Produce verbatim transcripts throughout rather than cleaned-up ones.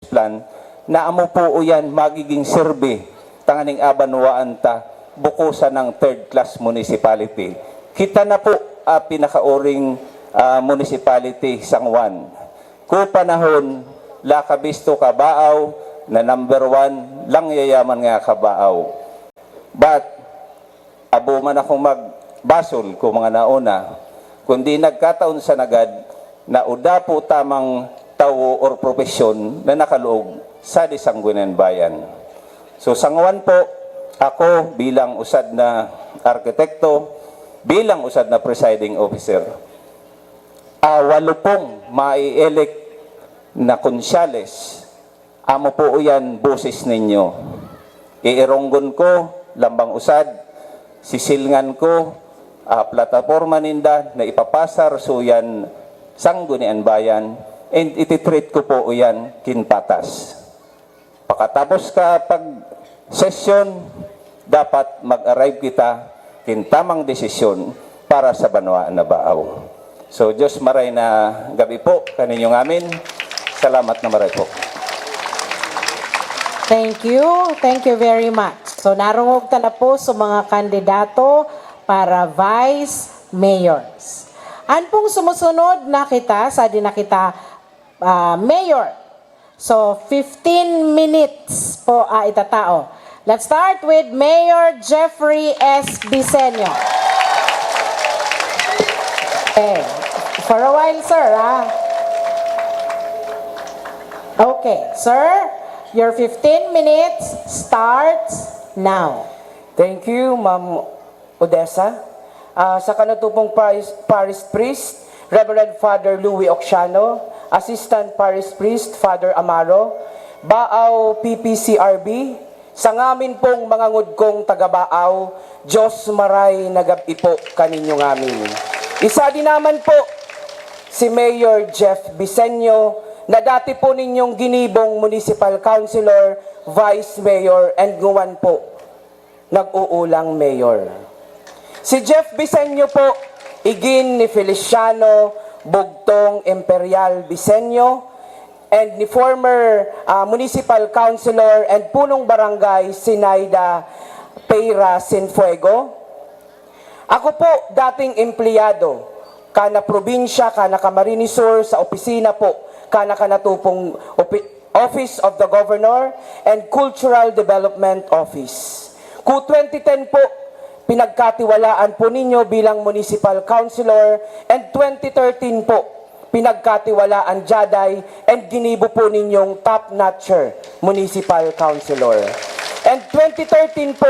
plan na amo po uyan magiging serbi tanganing abanwaan ta buko sanang third class municipality. Kita na po a pinakauring, ah, municipality, San Juan. Ku panahon, la kabisto ka baaw na number one, lang yayaman nga kabaaw. But, abo man akong magbasol ko mga nauna, kundi nagkataon sa nagad na uda po tamang tawo or propesyon na nakaluog sa Sangguniang Bayan. So, San Juan po, ako bilang usad na arkitekto, bilang usad na presiding officer, ah, walo pong mai-elect na konsyales, amo po iyan boses ninyo. Iironggon ko, lambang usad, sisilngan ko, ah, plataporma ninda na ipapasar so yan Sangguniang Bayan, and ititreat ko po iyan kin patas. Pakatapos ka pag sesyon, dapat mag-arrive kita kin tamang desisyon para sa banwaan na baaw. So, Diyos maray na gabi po kaninyo ngamin. Salamat na maray po. Thank you. Thank you very much. So, narungog ta na po sa mga kandidato para vice mayors. An pong sumusunod na kita, sa di na kita, ah, mayor. So, fifteen minutes po, ah, itatao. Let's start with Mayor Jeffrey S. Bisenyo. Okay. For a while, sir, ah. Okay, sir, your fifteen minutes starts now. Thank you, Ma'am Odessa. Ah, sa kanatupong Parish, Parish Priest, Reverend Father Louis Occiano, Assistant Parish Priest, Father Amaro, Baaw P P C R B, sa ngamin pong mga ngudkong taga-Baaw, Diyos maray na gab-i po kaninyo ngamin. Isa din naman po si Mayor Jeff Bisenyo na dati po ninyong ginibong municipal councilor, vice mayor, and nguwan po nag-uulang mayor. Si Jeff Bisenyo po, igin ni Feliciano Bugtong Imperial Bisenyo and ni former ah, municipal councilor and punong barangay Sinaida Peira Sinfuego. Ako po, dating empleyado, kana probinsya, kana Camarines Sur, sa opisina po, kana kanatupong opi- Office of the Governor and Cultural Development Office. Ku twenty ten po, pinagkatiwalaan po ninyo bilang municipal councilor, and twenty thirteen po, pinagkatiwalaan Jaday and ginibo po ninyong top notcher municipal councilor. And twenty thirteen po,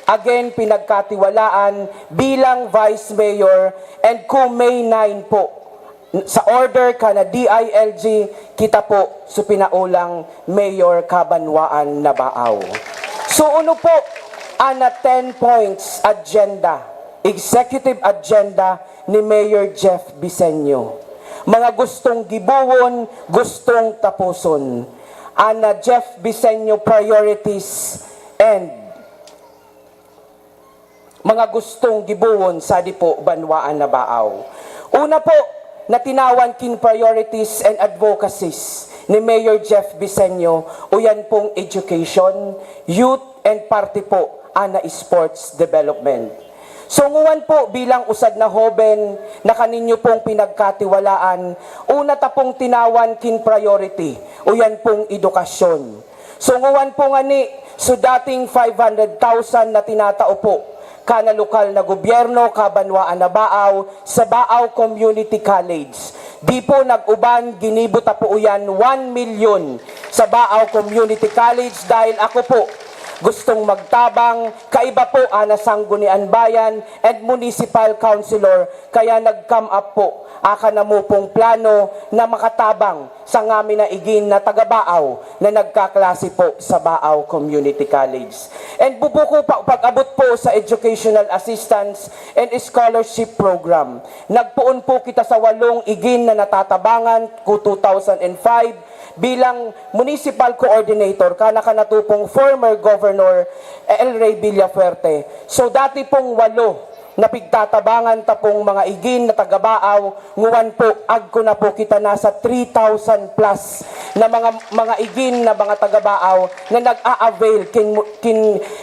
again pinagkatiwalaan bilang vice mayor, and ku May nine po, sa order kana D I L G, kita po su pinaulang mayor kabanwaan na Baaw. So uno po ana ten points agenda, executive agenda ni Mayor Jeff Bisenyo. Mga gustong gibuwon, gustong tapuson. Ana Jeff Bisenyo priorities and mga gustong gibuwon sa di po banwaan na Baaw. Una po, natinawan kin priorities and advocacies ni Mayor Jeff Bisenyo, uyan pong education, youth, and party po ana sports development. So nguwan po bilang usad na hoben na kaninyo pong pinagkatiwalaan, una ta pong tinawan kin priority, uyan pong edukasyon. So nguwan po ngani, so dating five hundred thousand na tinatao po kana lokal na gobyerno kabanwaan na Baaw sa Baaw Community College. Di po nag-uban, ginibo ta po uyan one million sa Baaw Community College dahil ako po gustong magtabang, kaiba po ana Sanggunian Bayan and Municipal Councilor, kaya nag-come up po akan namo pong plano na makatabang sa ngamin na igin na taga-Baaw na nagkaklase po sa Baaw Community College. And bubuko pa pag-abot po sa educational assistance and scholarship program. Nagpoon po kita sa walong igin na natatabangan ku two thousand and five bilang municipal coordinator kana kanatupong former Governor El Rey Villafuerte. So dati pong walo Napigtatabangan ta pong mga igin na taga-Baaw, nguwan po, agko na po kita nasa three thousand plus na mga, mga igin na mga taga-Baaw na nag-a-avail kin, kin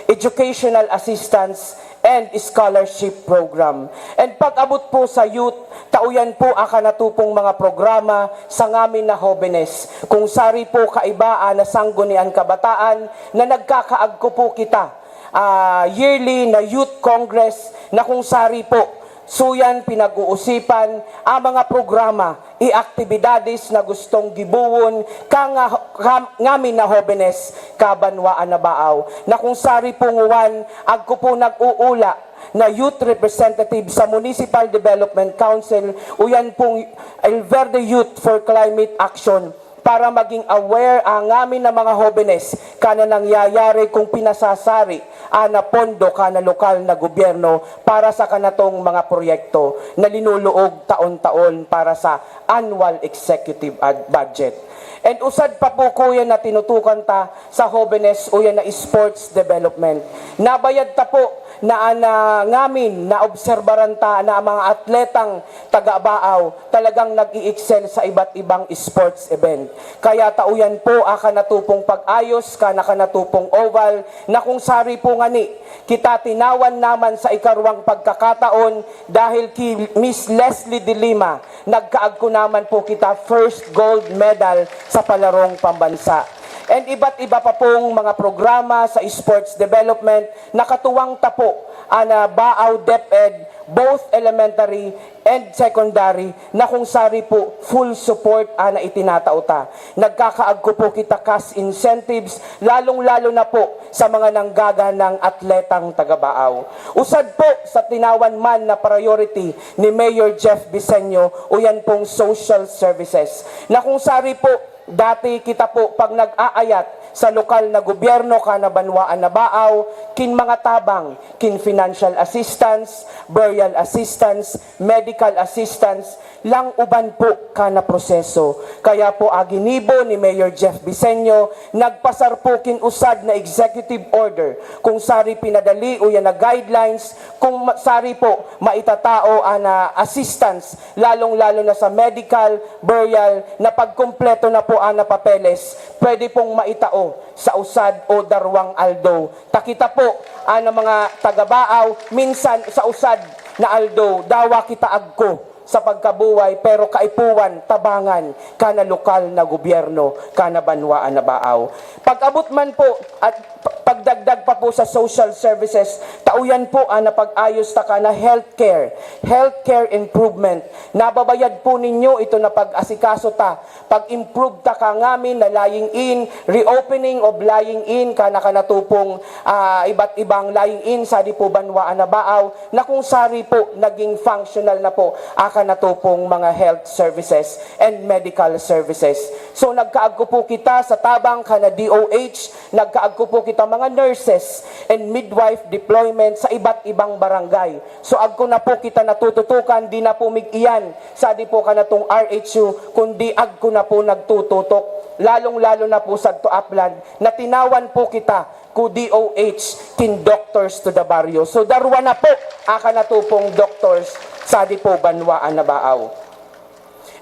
educational assistance and scholarship program. And pag-abot po sa youth, tauyan po akan na tupong mga programa sa ngamin na hobenes. Kung sari po kaiba na sanggunian kabataan na nagkakaagko po kita ah, yearly na Youth Congress na kung sari po, suyan pinag-uusipan ang mga programa i aktibidades na gustong gibuwon ka nga, ka, ngamin na hobenes kabanwaan na Baaw, na kung sari po nguwan, agko po nag-uula na youth representative sa Municipal Development Council, uyan pong El Verde Youth for Climate Action para maging aware ang amin na mga hobenes kana nangyayari kung pinasasari ana pondo kana lokal na gobyerno para sa kanatong mga proyekto na linuluog taon-taon para sa annual executive ad-, budget. And usad pa po, kuya, na tinutukan ta sa hobenes uyan na sports development. Nabayad ta po na ana ngamin naobserbaran ta na ang mga atletang taga-Baaw talagang nag-i-excel sa iba't ibang sports event. Kaya tauyan po akan na tupong pag-ayos kana kanatupong oval na kung sari po ngani kita tinawan naman sa ikarwang pagkakataon dahil ki Miss Leslie de Lima, nagkaagko naman po kita first gold medal sa palarong pambansa. And iba't iba pa pong mga programa sa sports development, nakatuwang ta po ana Baaw DepEd, both elementary and secondary, na kung sari po, full support ana itinatao ta. Nagkakaagko po kita cash incentives, lalong-lalo na po sa mga nanggaganang atletang taga-Baaw. Usad po sa tinawan man na priority ni Mayor Jeff Bisenyo, uyan pong social services, na kung sari po, dati kita po pag nag-aayat sa lokal na gobyerno kana banwaan na Baaw, kin mga tabang, kin financial assistance, burial assistance, medical assistance, lang uban po kana proseso. Kaya po, aginibo ni Mayor Jeff Bisenyo, nagpasar po kin usad na executive order, kung sari pinadali uyan na guidelines, kung ma-, sari po maitatao ana assistance, lalong-lalo na sa medical, burial, na pagkumpleto na po ana papeles, pwede pong maitao sa usad o darwang aldo. Ta kita po, ana mga taga-Baaw, minsan sa usad na aldo, dawa kita agko sa pagkabuhay, pero kaipuhan, tabangan kana lokal na gobyerno, kana banwaan na Baaw. Pag-abot man po at p-, pagdagdag pa po sa social services, tauyan po ana pag-ayos ta kana healthcare, healthcare improvement. Nababayad po ninyo ito na pag-asikaso ta, pag-improve ta ka ngamin na lying in, reopening of lying in, kana kanatupong, ah, iba't ibang lying in sa di po banwaan na Baaw, na kung sari po naging functional na po akan natupong mga health services and medical services. So, nagkaagko po kita sa tabang kana D O H, nagkaagko po kita mga nurses and midwife deployment sa iba't ibang barangay. So, agko na po kita natututukan, di na po mig-iyan sa di po kanatong R H U, kundi agko na po nagtututok, lalong-lalo na po sa Tuaplan, na tinawan po kita ku D O H, kin Doctors to the Barrio. So, darwa na po akan natupong doctors sa di po banwaan na Baaw.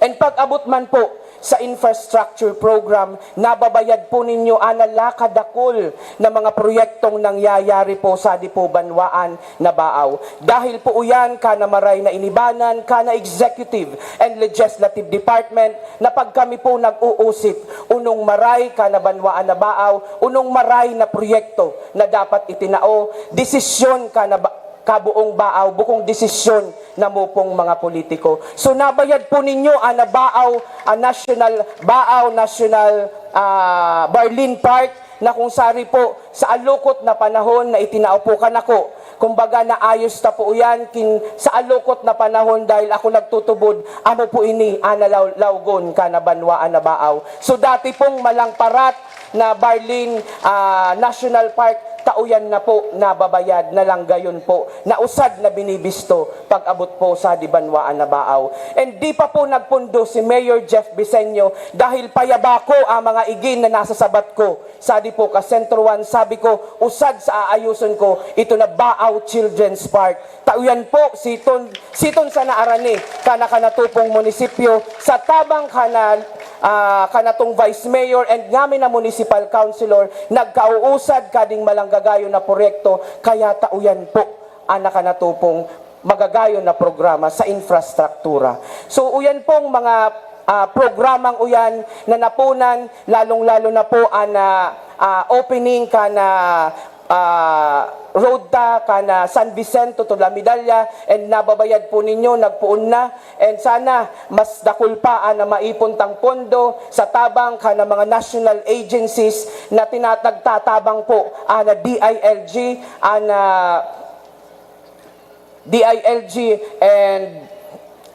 And pag-abot man po sa infrastructure program, nababayad po ninyo ana la kadakul na mga proyektong nangyayari po sa di po banwaan na Baaw. Dahil po uyan kana maray na inibanan kana executive and legislative department na pag kami po nag-uusip, unong maray kana banwaan na Baaw, unong maray na proyekto na dapat itinao, desisyon kana ba-, kabuong Baaw, bukong desisyon na mupong mga politiko. So, nabayad po ninyo ana Baaw, ah, National, Baaw National, ah, Barlin Park, na kung sari po sa alukot na panahon na itinao po kanako. Kumbaga, naayos ta po iyan kin sa alukot na panahon dahil ako nagtutubod, amo po ini ana law-, lawgon kana banwaan na Baaw. So, dati pong malangparat na Barlin, ah, National Park, Tao yan na po nababayad na lang gayon po, na usad na binibisto pag-abot po sa di banwaan na baaw. And di pa po nagpundo si Mayor Jeff Bisenyo dahil payabako ang mga igin na nasa sabat ko. Sa di po ka Centro One, sabi ko, usad sa aayuson ko, ito na Baaw Children's Park. Tao yan po, siton, siton sa naarani, kana kanatupong munisipyo, sa tabang kana, ah, kanatong vice mayor and ngamin na municipal councilor, nagkauusad kading malanggagayon na proyekto, kaya tao yan po ang nakanatupong magagayon na programa sa infrastruktura. So, uyan pong mga, ah, programang uyan na napunan, lalong-lalo na po ang, ah, ah, opening kana, ah, road ta kana San Vicente to La Medalla, and nababayad po ninyo, nagpoon na. And sana mas dakul pa ang na maipon tang pondo sa tabang kana mga national agencies na tina-, nagtatabang po, ah, na D I L G, ah, na D I L G and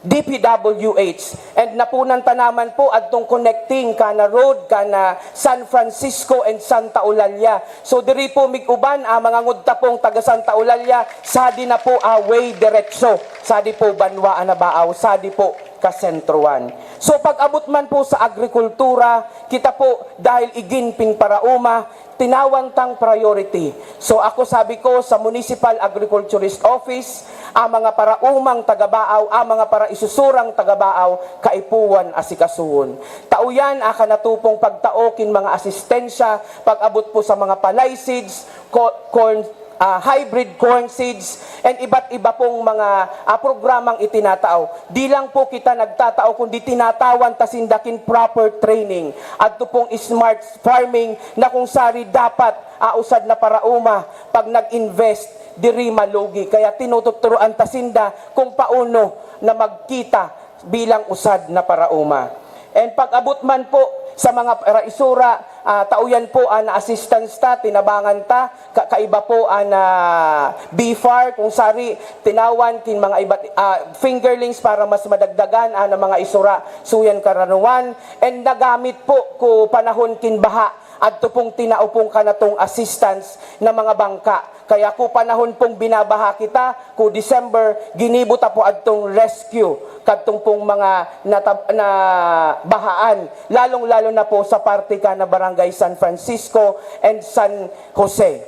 D P W H. And napunan ta naman po adtong connecting kana road kana San Francisco and Santa Eulalia. So, diri po mig-uban ang mga ngudtapong taga Santa Eulalia, sa di na po, ah, way diretso, sa di po banwaan na baaw, sa di po kasentroan. So, pag-abot man po sa agrikultura, kita po dahil igin pin paraoma, tinawan tang priority. So, ako sabi ko sa Municipal Agriculturist Office, ang mga paraumang taga-baaw, ang mga paraisusurang taga-baaw, kaipuhan asikasuhon. Tao yan, aka natupong pagtao kin mga asistensya, pag-abot po sa mga palay seeds, co-, corn, ah, hybrid corn seeds, and iba't iba pong mga, ah, programang itinatao. Di lang po kita nagtatao, kundi tinatawan ta sinda kin proper training. Adto pong smart farming na kung sari dapat, ah, usad na paraoma, pag nag-invest, diri malugi. Kaya tinututuroan ta sinda kung paano na magkita bilang usad na paraoma. And pag-abot man po sa mga paraisura, ah, tao yan po ang na-assistance ta, tinabangan ta, ka-, kaiba po ang, ah, B far, kung sari, tinawan kin mga iba't, ah, fingerlings para mas madagdagan ang mga isura, suyan karanuan, and nagamit po ko panahon kin baha, adto pong tinao pong kanatong assistance na mga bangka. Kaya ko panahon pong binabaha kita, ko December, ginibo ta po adtong rescue kadtong pong mga natab-, nabahaan, lalong-lalo na po sa parte kana Barangay San Francisco and San Jose.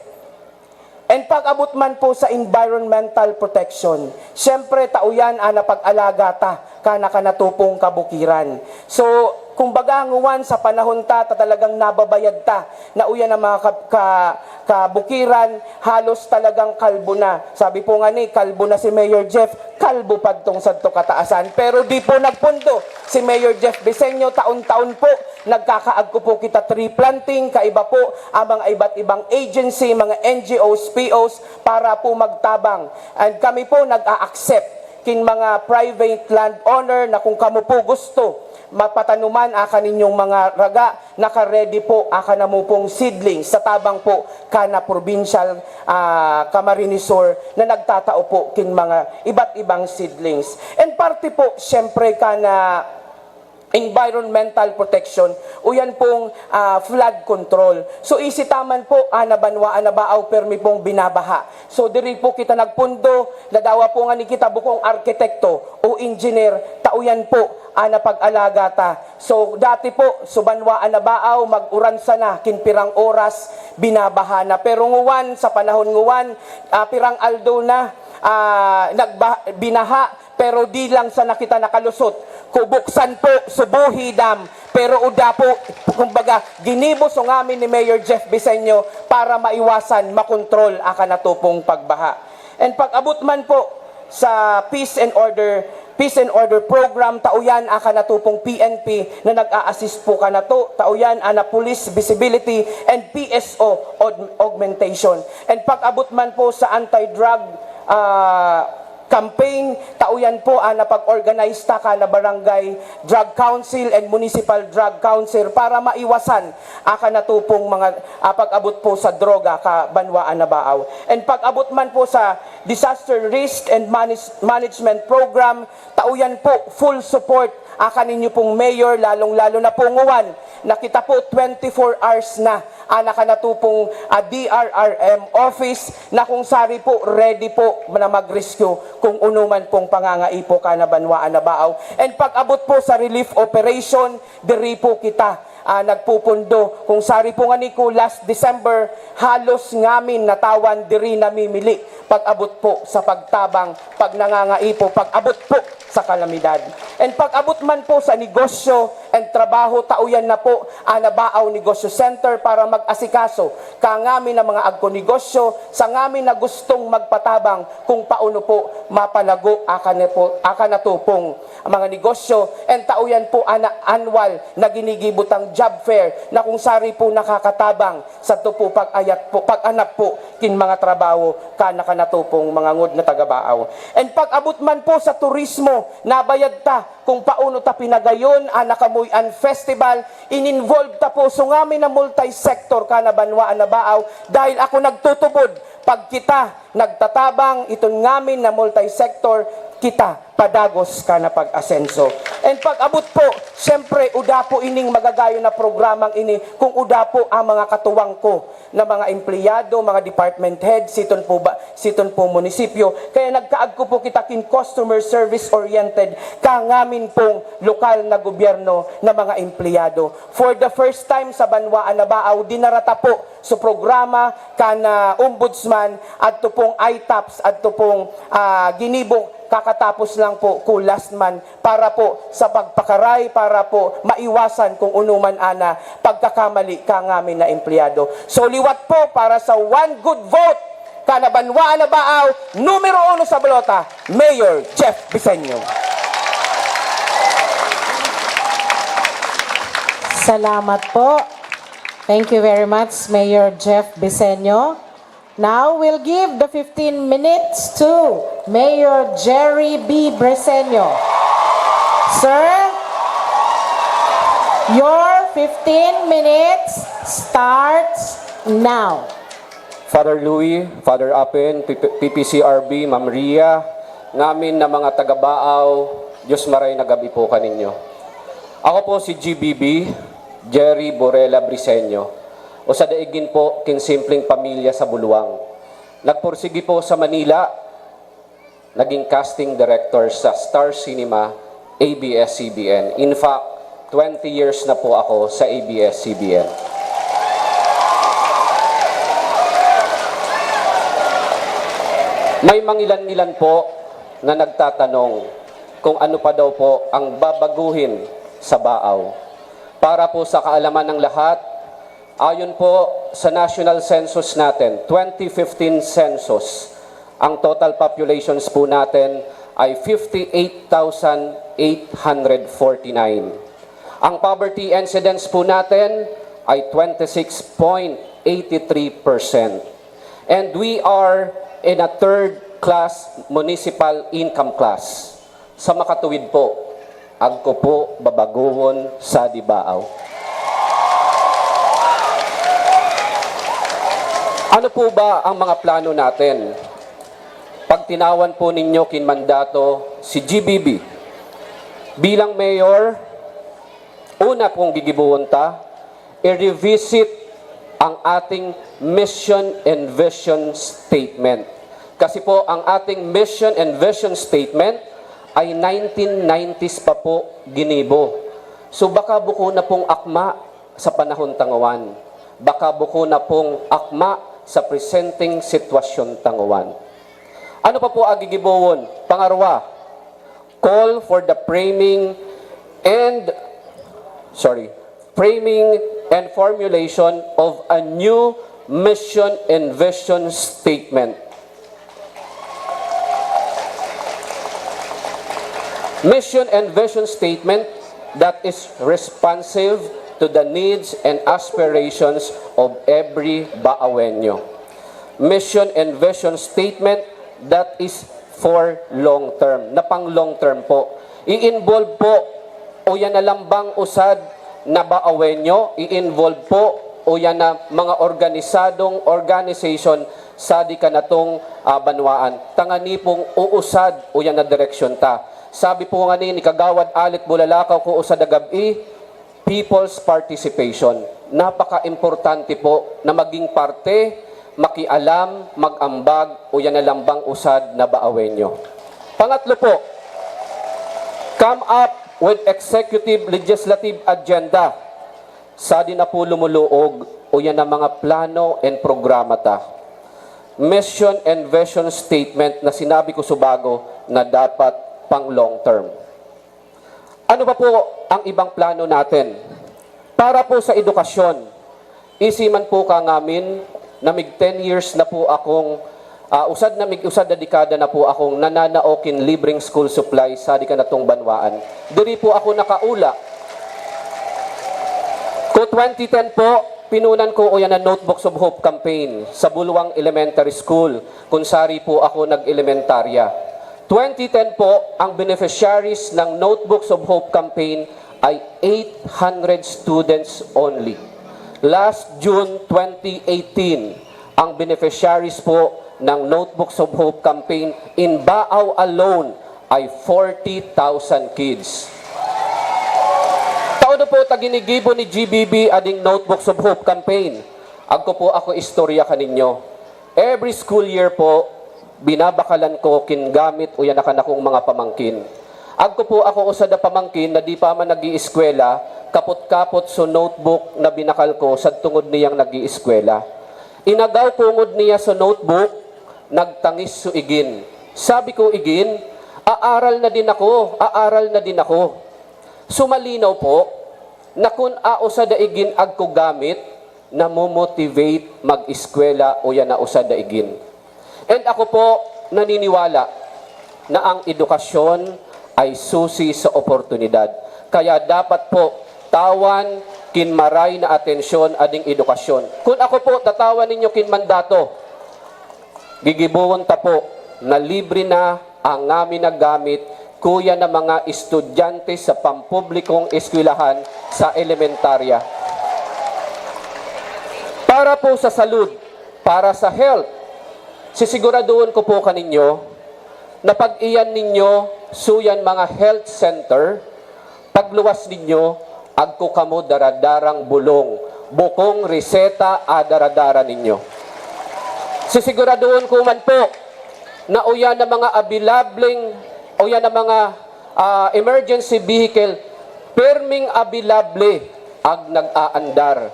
And pag-abot man po sa environmental protection, siyempre, tao yan ang napag-alaga ta kana kanatupong kabukiran. So, kumbaga, nguwan sa panahon ta, ta talagang nababayad ta na uyan ang mga ka-, ka-, kabukiran, halos talagang kalbo na. Sabi po nga ni, kalbo na si Mayor Jeff, kalbo padtong sadto kataasan. Pero di po nagpundo si Mayor Jeff Bisenyo, taon-taon po, nagkakaagko po kita tree planting, kaiba po ang mga iba't ibang agency, mga N G Os, P Os, para po magtabang. And kami po nag-a-accept kin mga private landowner na kung kamo po gusto mapatanuman akan ninyong mga raga, naka-ready po akan namo pong seedlings sa tabang po kana provincial, ah, Camarines Sur na nagtatao po kin mga iba't ibang seedlings. And parte po, siyempre, kana environmental protection o yan pong, ah, flood control. So, isi ta man po, ah, na banwaan na baaw, permi pong binabaha. So, diri po kita nagpundo, nadawa po nga ni kita bukong arkitekto o engineer, tao yan po, ah, na pag-alaga ta. So, dati po, so banwaan na baaw, mag-uran sana, kin pirang oras, binabaha na. Pero nguwan, sa panahon nguwan, ah, pirang aldo na, ah, nagba-, binaha, pero di lang sana kita nakalusot. Kubuksan po, Subuhi Dam. Pero uda po, kumbaga, ginibo so ngamin ni Mayor Jeff Bisenyo para maiwasan, makontrol akan natupong pagbaha. And pag-abot man po sa peace and order, peace and order program, tao yan akan natupong P N P na nag-a-assist po kanato, tao yan ana police visibility and P S O aug-, augmentation. And pag-abot man po sa anti-drug, ah, campaign, tao yan po, ah, na pag-organize ta kana barangay drug council and municipal drug council para maiwasan akan natupong mga, ah, pag-abot po sa droga ka banwaan na baaw. And pag-abot man po sa disaster risk and manage-, management program, tao yan po, full support akan ninyo pong mayor, lalong-lalo na po nguwan na kita po twenty-four hours na Ana kan natupong, ah, D R R M office na kung sari po, ready po na mag-rescue kung unuman pong pangangaipo kan banwaan na Baaw. And pag-abot po sa relief operation, diri po kita, ah, nagpupundo. Kung sari po ngani ko last December, halos ngamin natawan diri namimili pag-abot po sa pagtabang, pag nangangaipo, pag-abot po sa kalamidad. And pag-abot man po sa negosyo and trabaho, tauyan na po ang Baaw Negosyo Center para mag-asikaso kangamin na mga agkonegosyo, sa ngamin na gustong magpatabang kung paano po mapalago akan po, akan natupong mga negosyo. And tauyan po ang annual na ginigibo tang job fair na kung sari po nakakatabang sa tupo pag-ayat po, pag-anap po kin mga trabaho kan natupong mga ngod na taga Baaw. And pag-abot man po sa turismo, nabayad ta kung paano ta pinagayon ang Nakamuy-an Festival, in-involve ta po. So ngamin na multi-sector kan banwaan na Baaw, dahil ako nagtutubod, pag kita nagtatabang, iton ngamin na multi-sector, kita padagos kan pag-asenso. And pag-abot po, siyempre, uda po ining magagayon na programang ini, kung uda po ang mga katuwang ko na mga empleyado, mga department head, siton po ba, siton po munisipyo. Kaya nagkaagko po kita kin customer service oriented, kangamin pong lokal na gobyerno na mga empleyado. For the first time sa banwaan na Baaw, dinara ta po sa programa kan, ah, Ombudsman, adto pong I TAPS, adto pong, ah, ginibo kakatapos lang po ko last month para po sa pagpakaray, para po maiwasan kung unuman ana pagkakamali kangamin na empleyado. So liwat po para sa one good vote kan banwaan na Baaw, numero uno sa balota, Mayor Jeff Biseño. Salamat po. Thank you very much, Mayor Jeff Biseño. Now, we'll give the fifteen minutes to Mayor Jerry B. Breseño. Sir, your fifteen minutes starts now. Father Louis, Father Apen, P P C R B, Ma'am Ria, ngamin na mga taga-Baaw, Diyos maray na gabi po kaninyo. Ako po si G B B, Jerry Borela Briseño, o sa daigin po kin simpleng pamilya sa Buluang. Nagpursigi po sa Manila, naging casting director sa Star Cinema, A B S C B N. In fact, twenty years na po ako sa A B S C B N. May mangilan-ngilan po na nagtatanong kung ano pa daw po ang babaguhin sa Baaw. Para po sa kaalaman ng lahat, ayon po sa national census natin, twenty fifteen census, ang total populations po natin ay fifty-eight thousand eight hundred forty-nine. Ang poverty incidence po natin ay twenty-six point eighty-three percent. And we are in a third class municipal income class. Sa makatuwid po, agko po babaguhon sa Dibaaw. Ano po ba ang mga plano natin? Pagtinawan po ninyo kin mandato si G B B bilang mayor, una pong gigibohon ta, i-revisit ang ating mission and vision statement. Kasi po, ang ating mission and vision statement ay nineteen nineties pa po ginibo. So baka buko na pong akma sa panahon tangawan. Baka buko na pong akma sa presenteng sitwasyon tangawan. Ano pa po ang gigibowon? Pangarwa, call for the framing and, sorry, framing and formulation of a new mission and vision statement. Mission and vision statement that is responsive to the needs and aspirations of every Baawenyo. Mission and vision statement that is for long term, na pang long term po. I-involve po o yan na lambang usad na Baawenyo, i-involve po o yan na mga organisadong organization sa di kanatong uh, banwaan. Tangani pong uusad o yan na direksyon ta. Sabi po nga ni, ni Kagawad Alit Bulalakaw ko usad na gab-i, people's participation. Napaka-importante po na maging parte, makialam, mag-ambag, o yan na lambang usad na Baawenyo. Pangatlo po, come up with executive legislative agenda. Sadi na po lumuluog, o yan ang mga plano and programa ta. Mission and vision statement na sinabi ko subago na dapat pang long term. Ano pa po ang ibang plano natin? Para po sa edukasyon, isi man po ka ngamin na mig ten years na po akong, ah, usad na mig-usad na dekada na po akong nananao kin libreng school supply sa di kanatong banwaan. Diri po ako nakaula. Ko twenty ten po, pinunan ko uyan na Notebooks of Hope campaign sa Bulwang Elementary School, kung sari po ako nag-elementarya. Twenty ten po, ang beneficiaries ng Notebooks of Hope campaign ay eight hundred students only. Last June twenty eighteen, ang beneficiaries po ng Notebooks of Hope campaign in Baao alone ay forty thousand kids. Taon po ta ginigibo ni G B B ading Notebooks of Hope campaign. Agko po ako istorya kaninyo. Every school year po, binabakalan ko kin gamit uyan na kanakong mga pamangkin. Agko po ako usad na pamangkin na di pa man nag-iiskwela, kapot-kapot so notebook na binakal ko sa tungod niyang nag-iiskwela. Inagaw kungod niya so notebook, nagtangis so igin. Sabi ko, "Igin, aaral na din ako, aaral na din ako." So malinaw po na kun ausa daigin agko gamit, namomotivate mag-eskwela o yan na usa daigin. And ako po naniniwala na ang edukasyon ay susi sa oportunidad. Kaya dapat po tawan kin maray na atensyon ading edukasyon. Kun ako po tatawan ninyo kin mandato, gigibohon ta po na libre na ang ngamin na gamit kuya na mga estudyante sa pampublikong eskwelahan sa elementarya. Para po sa salud, para sa health, sisiguraduhon ko po kaninyo na pag-iyan ninyo suyan mga health center, pagluwas ninyo, agko kamo daradarang bulong, bukong reseta a daradara ninyo. Sisiguraduhon ko man po na uyan na mga abilableng, uyan na mga, ah, emergency vehicle, perming abilable ag nag-aandar.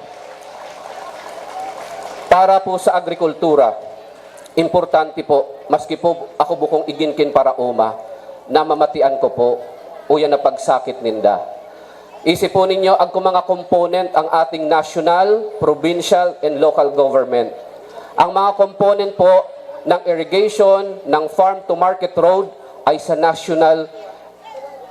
Para po sa agrikultura, importante po, maski po ako bukong igin kin paraoma, namamatian ko po, uyan na pagsakit ninda. Isipon ninyo, agko mga component ang ating national, provincial, and local government. Ang mga component po ng irrigation, ng farm to market road ay sa national,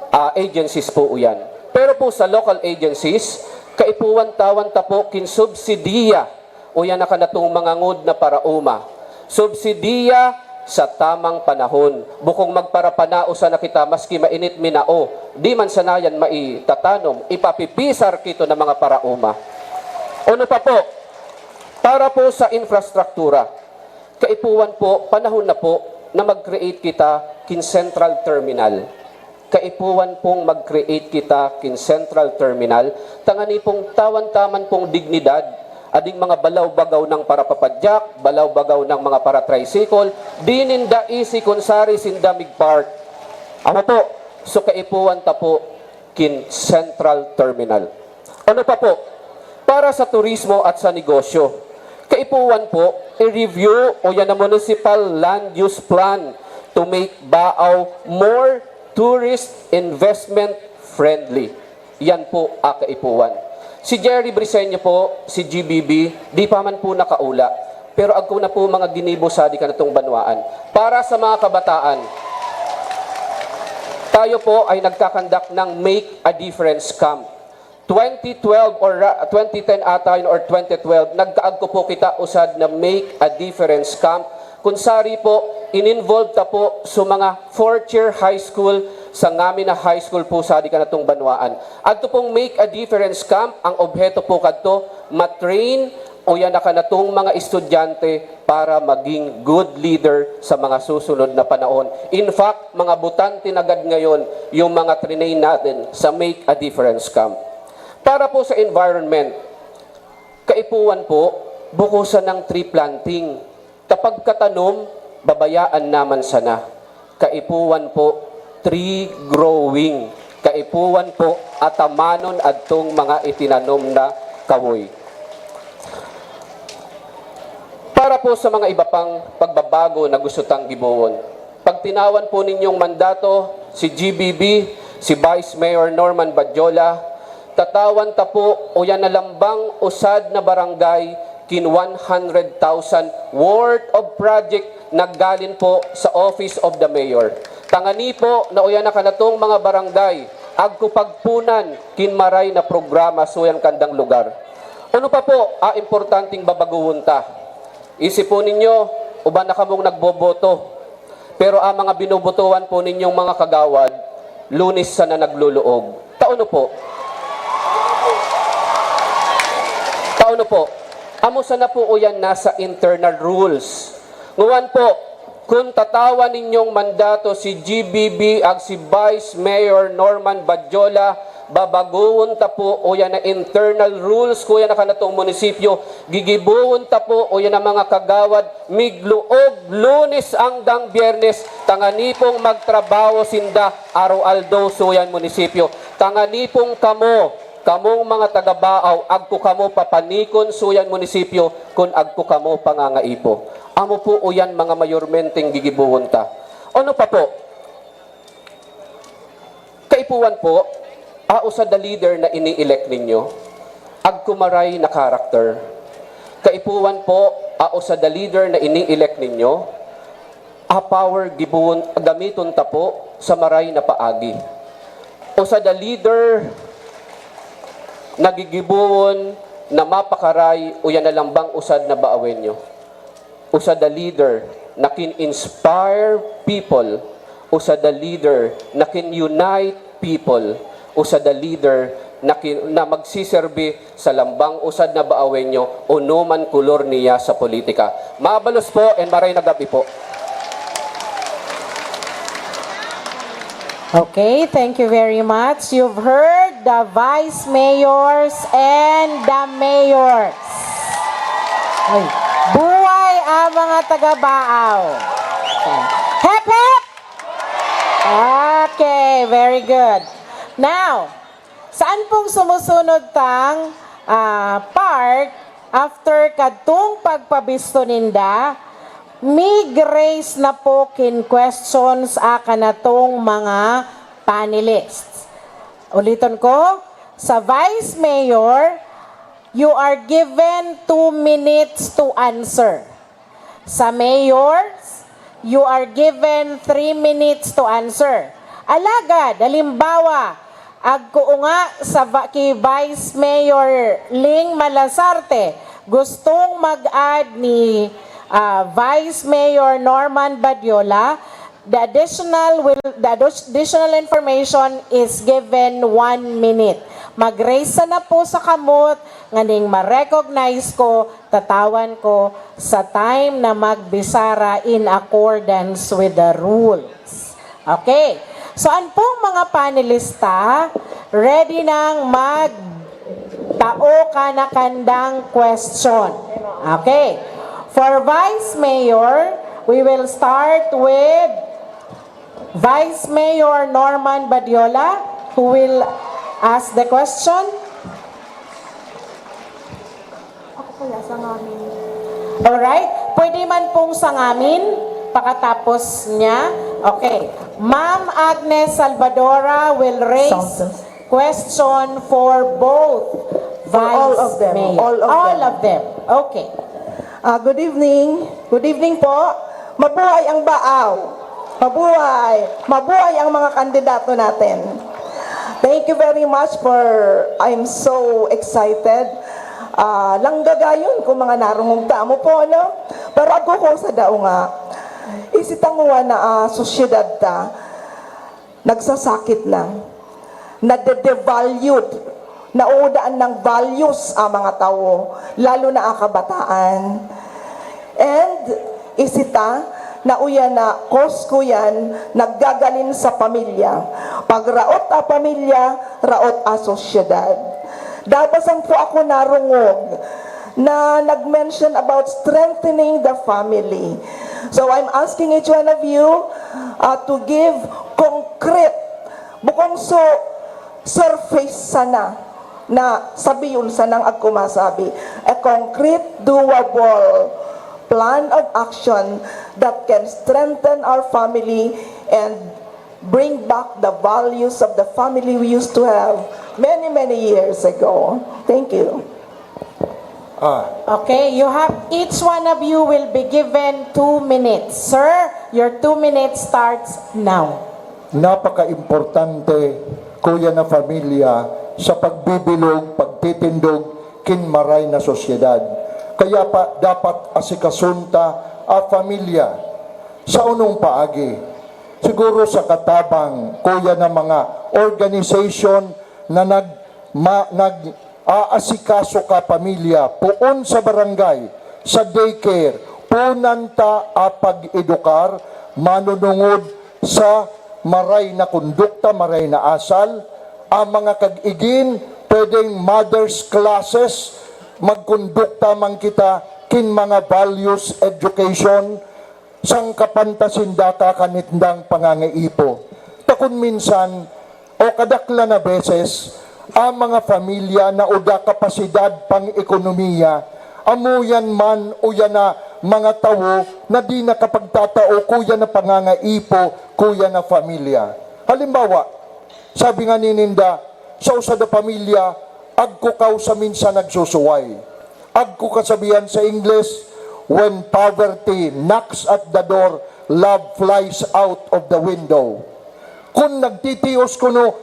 ah, agencies po uyan. Pero po sa local agencies, kaipuhan tawan ta po kin subsidiya uyan na kanatong mga ngod na paraoma. Subsidiya sa tamang panahon. Bukong magparapanaos sana kita, maski mainit minao, di man sana yan maitatanom, ipapipisar kito na mga paraoma. Ano pa po? Para po sa infrastruktura, kaipuhan po, panahon na po na mag-create kita kin central terminal. Kaipuhan pong mag-create kita kin central terminal, tangani pong tawan taman pong dignidad, ading mga balaw-bagaw ng parapapadyak, balaw-bagaw ng mga paratricycle, di ninda isi kun sari sinda mig-park. Ano po? So, kaipuhan ta po kin central terminal. Ano pa po? Para sa turismo at sa negosyo, kaipuhan po, i-review o yan ang municipal land use plan to make Baao more tourist investment friendly. Yan po ang kaipuhan. Si Jerry Briseño po, si G B B, di pa man po nakaula. Pero agko na po mga ginibo sa di kanatong banwaan. Para sa mga kabataan, tayo po ay nagkakandak ng Make a Difference Camp. Twenty twelve or ra-, twenty ten ata yun or twenty twelve, nagkaagko po kita usad na Make a Difference Camp. Kun sari po, in-involve ta po sa mga fourth year high school sa ngamin na high school po sa di kanatong banwaan. Adto pong Make a Difference Camp, ang obheto po kadto, matrain o yan na kanatong mga estudyante para maging good leader sa mga susunod na panahon. In fact, mga butante na gad ngayon yung mga trinain natin sa Make a Difference Camp. Para po sa environment, Kaipuhan po, buko sanang tree planting. Kapag katanom, babayaan naman sana. Kaipuhan po, tree growing. Kaipuhan po, atamanon adtong mga itinanom na kahoy. Para po sa mga iba pang pagbabago na gusto tang gibohon, pag tinawan po ninyong mandato si G B B, si Vice Mayor Norman Badjola, tatawan ta po uyan na lambang usad na barangay kin one hundred thousand worth of project naggalin po sa Office of the Mayor. Tangani po na uyan na kanatong mga barangay, agko pagpunan kin maray na programa suyan kandang lugar. Ano pa po a importanteng babaguhon ta? Isipon ninyo, uban na kamong nagboboto. Pero ang mga binobotohan po ninyong mga kagawad, Lunes sana nagluluog. Tao no po? Tao no po? Amo sana po uyan nasa internal rules. Nguwan po, kun tatawan ninyong mandato si G B B ag si Vice Mayor Norman Badjola, babaguhon ta po uyan na internal rules kuya na kanatong munisipyo, gigibohon ta po uyan na mga kagawad, migluog Lunes anggang Biyernes, tangani pong magtrabaho sinda araw-aldaw suyan munisipyo. Tangani pong kamo, kamong mga taga-Baaw, agko kamo papanikon suyan munisipyo kun agko kamo pangangaipo. Amo po uyan mga mayormenteng gigibohon ta. Ano pa po? Kaipuhan po, a usa da leader na ini-elect ninyo, agko maray na character. Kaipuhan po, a usa da leader na ini-elect ninyo, a power gibohon, gamiton ta po sa maray na paagi. Usa da leader na gigibohon na mapakaray o yan na lambang usad na baawenyo. Usa da leader na kin-inspire people, usa da leader na kin-unite people, usa da leader na, kin, na magsiserbi sa lambang usad na baawenyo o no man kolor niya sa politika. Mabalos po and maray na gabi po. Okay, thank you very much. You've heard the vice mayors and the mayors. Ay, buhay ang mga taga-Baaw. Hep, hep! Okay, very good. Now, saan pong sumusunod tang ah, part, after kadtong pagpabisto ninda, mig-raise na po kin questions a kanatong mga panelists. Uliton ko, sa Vice Mayor, you are given two minutes to answer. Sa Mayors, you are given three minutes to answer. Alagad, halimbawa, agko nga sa va- ki Vice Mayor Ling Malasarte, gustong mag-add ni ah, Vice Mayor Norman Badiola, the additional will the additional information is given one minute. Mag-raise sana po sa kamot nganing ma-recognize ko, tatawan ko sa time na magbisara in accordance with the rules. Okay. So, an pong mga panelista, ready nang mag tao ka na kandang question. Okay. For Vice Mayor, we will start with Vice Mayor Norman Badiola, who will ask the question. Ako po, sa ngamin. Alright. Pwede man pong sa ngamin, pakatapos niya. Okay. Ma'am Agnes Salvadora will raise Santos. Question for both Vice all of them. Mayor. All of all them. Of them. Okay. Uh, good evening. Good evening po. Mabuhay ang Baaw. Mabuhay. Mabuhay ang mga kandidato natin. Thank you very much for, I'm so excited. Uh, langgagayon kung mga narungog tamo po, no? Pero ako ko sa dao nga, isitanguan na uh, sosyedad ta, nagsasakit na, nade-devalued, nauudaan ng values ang mga tawo, lalo na ang kabataan. And isita na uyan na cause ko yan naggagalin sa pamilya. Pag raot a pamilya, raot a sosyedad. Dapat sang po ako narungog na nag-mention about strengthening the family. So I'm asking each one of you uh, to give concrete, bukong so surface sana na sabiyon sanang agkumasabi, a concrete, doable plan of action that can strengthen our family and bring back the values of the family we used to have many, many years ago. Thank you. Ah, Okay, you have, each one of you will be given two minutes. Sir, your two minutes starts now. Napaka-importante, kuya na pamilya, sa pagbibilog, pagtitindog kin maray na sosyedad. Kaya pa dapat asikason ta a pamilya sa unong paagi. Siguro sa katabang, kuya na mga organization na nag, ma, nag aasikaso ka pamilya, poon sa barangay, sa daycare, punan ta a pag-edukar, manunungod sa maray na kondukta, maray na asal, ang mga kag-igin, pwedeng mothers classes, magkondukta man kita kin mga values education, sangkapan ta sinda kakan nindang pangangaipo. Ta kun minsan, o kadaklan na beses, ang mga pamilya na uda kapasidad pang-ekonomiya, amuyan man o yan na mga tawo na di nakapagtatao kuya na pangangaipo, kuya na pamilya. Halimbawa, sabi nga ni ninda, sa usa da pamilya, agkukaw sa minsan nagsusuway. Agko kasabihan sa Ingles, "When poverty knocks at the door, love flies out of the window." Kun nagtitios kuno,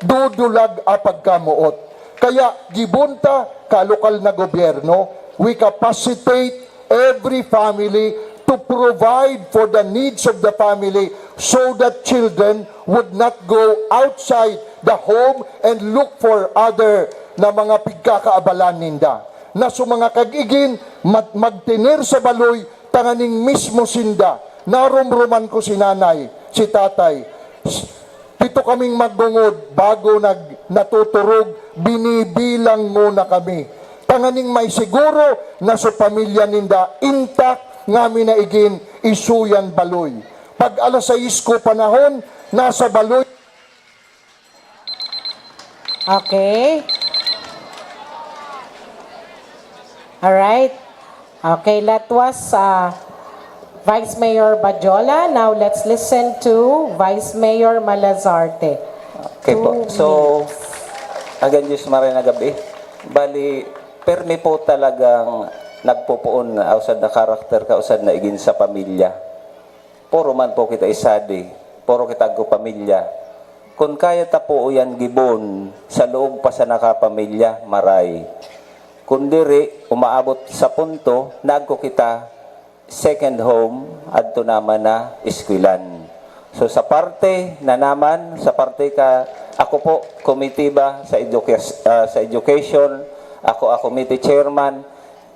dudulag a pagkamoot. Kaya gibon ta ka lokal na gobyerno, we capacitate every family to provide for the needs of the family so that children would not go outside the home and look for other na mga pigkakaabalan ninda. Na so mga kag-igin, mat- magtener sa baloy tanganing mismo sinda naromroman ko si nanay, si tatay. Pito kaming magngungod bago nag natuturog, binibilang muna kami. Tanganing may siguro na so pamilya ninda intact ngamin na igin isuyan baloy. Pag alas sais ko panahon, nasa baloy. Okay. Alright. Okay, that was uh, Vice Mayor Bajola. Now let's listen to Vice Mayor Malazarte. Okay po. So, again, Diyos maray na gabi. Bali, permi po talagang nagpupuon na usad na karakter ka usad na igin sa pamilya. Puro man po kita isadi, puro kita agko pamilya. Kun kaya ta po uyan gibon sa loob pa sa nakapamilya, maray. Kun diri, umaabot sa punto na agko kita second home adto naman na eskwelahan. So sa parte na naman, sa parte ka, ako po, komitiba sa, educa- ah, sa education, ako a committee chairman,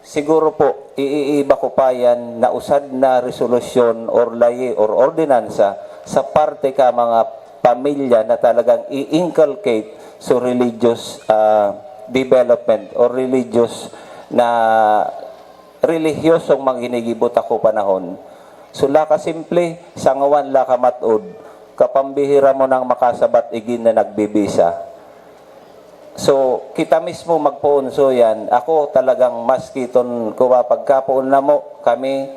siguro po, iiiba ko pa yan na usad na resolusyon or layi or ordinansa sa parte ka mga pamilya na talagang i-inculcate so religious ah, development or religious na relihiyosong mangginigibo ta ko panahon. So, laka simple, sangawan laka matod, kapambihira mo nang makasabat igin na nagbibisa. So, kita mismo magpoon so yan. Ako talagang maski ton kuwa pagkapoon namo, kami,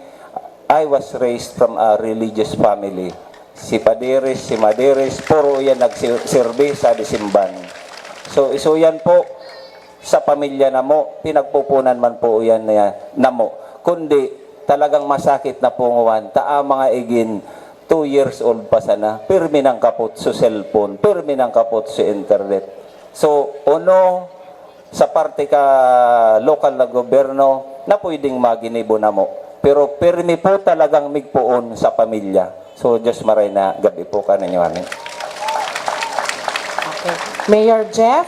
I was raised from a religious family. Si Padres, si Madres, puro yan nagserbi sa disimban. So, iso yan po, sa pamilya namo, pinagpupunan man po yan niya, namo. Kundi, talagang masakit na punguan, ta ang mga igin, two years old pa sana, pirmi nang kapot sa cellphone, pirmi nang kapot sa internet. So, ono, sa parte ka lokal na gobyerno, na pwedeng maginibo namo. Pero pirmi po talagang migpoon sa pamilya. So, Diyos maray na gabi po kaninyo, amen. Okay. Mayor Jeff?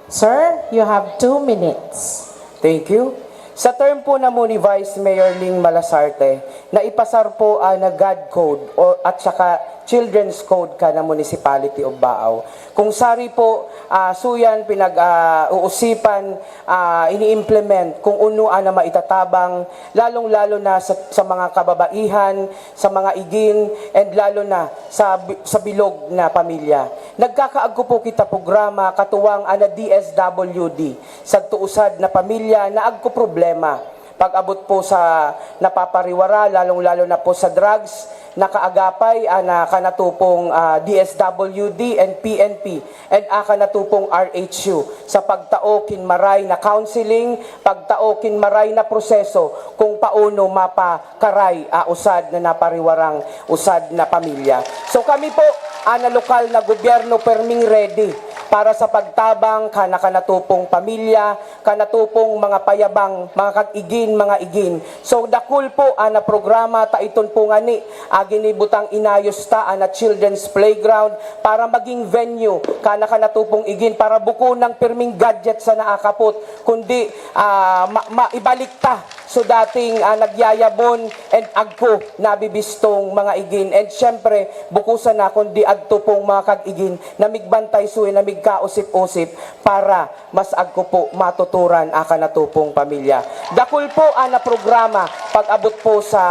Sir, you have two minutes. Thank you. Sa term po namo ni Vice Mayor Ling Malasarte, naipasar po ang God Code o, at saka Children's Code kan Municipality of Baao. Kung sari po, ah, suyan pinag-uusipan, ah, ini-implement kung ano ang maitatabang, lalong-lalo na sa, sa mga kababaihan, sa mga igin, and lalo na sa, bi- sa bilog na pamilya. Nagkakaagko po kita programa katuwang ana D S W D, sadto usad na pamilya na agko problema. Pag-abot po sa napapariwara, lalong-lalo na po sa drugs, nakaagapay ang ah, kanatupong ah, D S W D and P N P and ah, kanatupong R H U sa pagtao kin maray na counseling, pagtao kin maray na proseso kung paano mapakaray ah, usad na napariwarang usad na pamilya. So kami po, ana lokal na gobyerno, perming ready para sa pagtabang kan ah, kanatupong pamilya, kanatupong mga payabang, mga kag-igin, mga igin. So dakul po ana programa ta iton po ngani, ah, ginibutang inayos ta ana children's playground para maging venue kan ah, kanatupong igin para bukon ang pirming gadget sa naakapot, kundi ah, ma- maibalik ta so dating ah, nagyayabon and agko nabibistong mga igin. And syempre, bukusan na kundi adto pong mga kag-igin na migbantay suwi na migkausip-usip para mas agko po matuturan akan natupong pamilya. Dakul po ana programa pag-abot po sa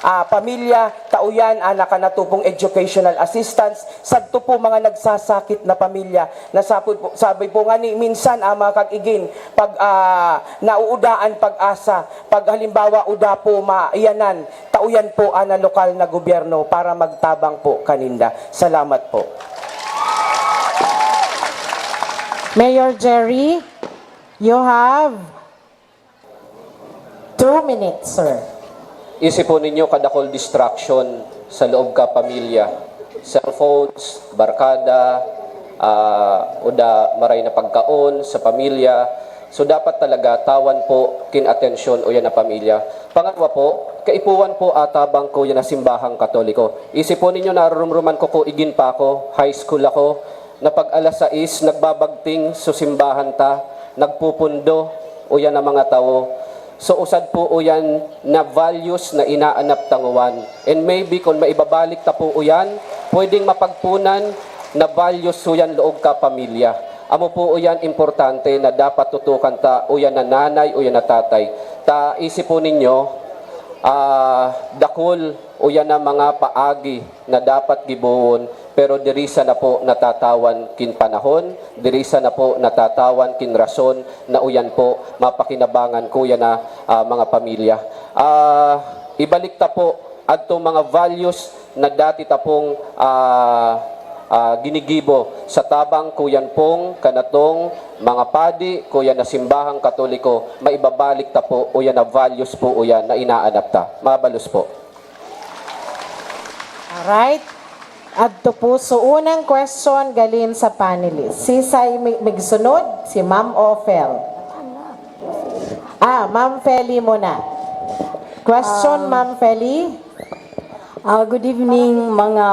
ah, pamilya, tao yan ana kanatupong educational assistance, sadto po mga nagsasakit na pamilya. Nasabi po, sabi po nga ni minsan ang mga kag-igin, pag ah, nauudaan pag-asa, pag halimbawa uda po maiyanan, tao yan po ana lokal na gobyerno para magtabang po kaninda. Salamat po. Mayor Jerry, you have two minutes, sir. Isipon ninyo kadakol distraction sa loob ka pamilya. Cellphones, barkada, ah, o da maray na pagkaon sa pamilya. So dapat talaga tawan po kin atensyon o yan na pamilya. Pangatwa po, kaipuhan po atabang ko yan na simbahang katoliko. Isipon ninyo narurumruman ko ko igin pa ako, high school ako, na pag alas sais nagbabagting so simbahan ta, nagpupundo, o yan ang mga tawo. So usad po uyan na values na inaanap tanguan. And maybe kung maibabalik ta po uyan, pwedeng mapagpunan na values uyan loog ka pamilya. Amo po uyan importante na dapat tutukan ta uyan na nanay, uyan na tatay. Ta isip po ninyo, ah, dakul uyan na mga paagi na dapat gibohon, pero diri sana po natatawan kin panahon, diri sana po natatawan kin rason na uyan po mapakinabangan kuya na ah, mga pamilya. Ah, ibalik ta po adtong mga values na dati ta pong ah, ah, ginigibo sa tabang kuyan pong kanatong mga padi, kuya na simbahang Katoliko, maibabalik ta po uyan na values po uyan na inaanap ta. Mabalos po. Alright. Adto po. So, unang question galin sa panelist. Si Say mi- migsunod, si Ma'am Ophel. Ah, Ma'am Feli muna. Question, Ma'am Feli. Ah, good evening, mga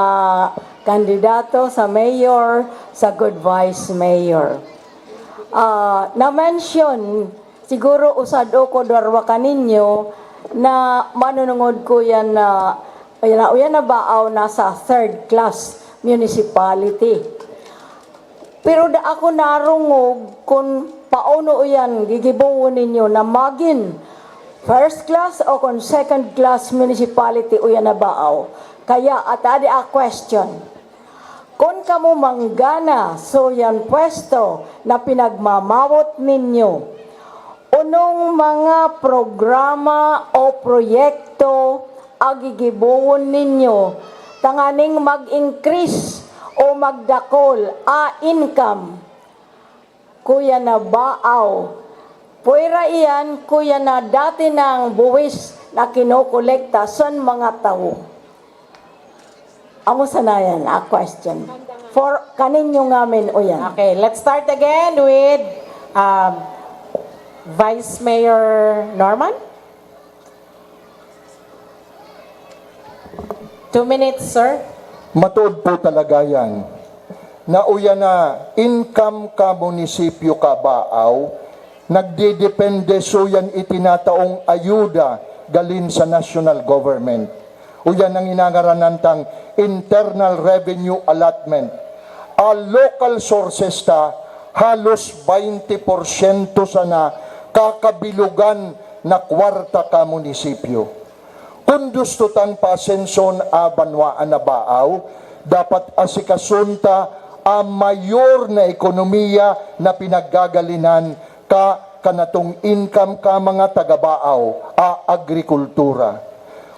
kandidato sa mayor, sa good vice mayor. Ah, na-mention, siguro usad o ko darwa kaninyo na manunungod ko yan na, uyan na, uyan na baaw nasa third class municipality. Pero da ako narungog kun paano iyan gigibohon ninyo na magin first class o kun second class municipality uyan na baaw. Kaya atadi a question. Kun kamo manggana so yan pwesto na pinagmamawot ninyo, unong mga programa o proyekto a gigibohon ninyo tanganing mag-increase o magdakol a income? Kuya na baaw. Pwera iyan, kuya na dati nang buwis na kinokolekta san mga tawo. Amo sana yan, a question. For kaninyo ngamin o yan. Okay, let's start again with um, Vice Mayor Norman. Two minutes, sir. Matuod po talaga yan. Na uyan na income ka munisipyo ka baaw, nagdidepende suyan itinataong ayuda galin sa national government. Uyan ang inangaranan tang internal revenue allotment. A local sources ta, halos baynte porsyento sana kakabilugan na kwarta ka munisipyo. Kun gusto tang paasenson a banwaan na baaw, dapat asikason ta a mayor na ekonomiya na pinaggagalinan ka kanatong income ka mga taga-baaw a agrikultura.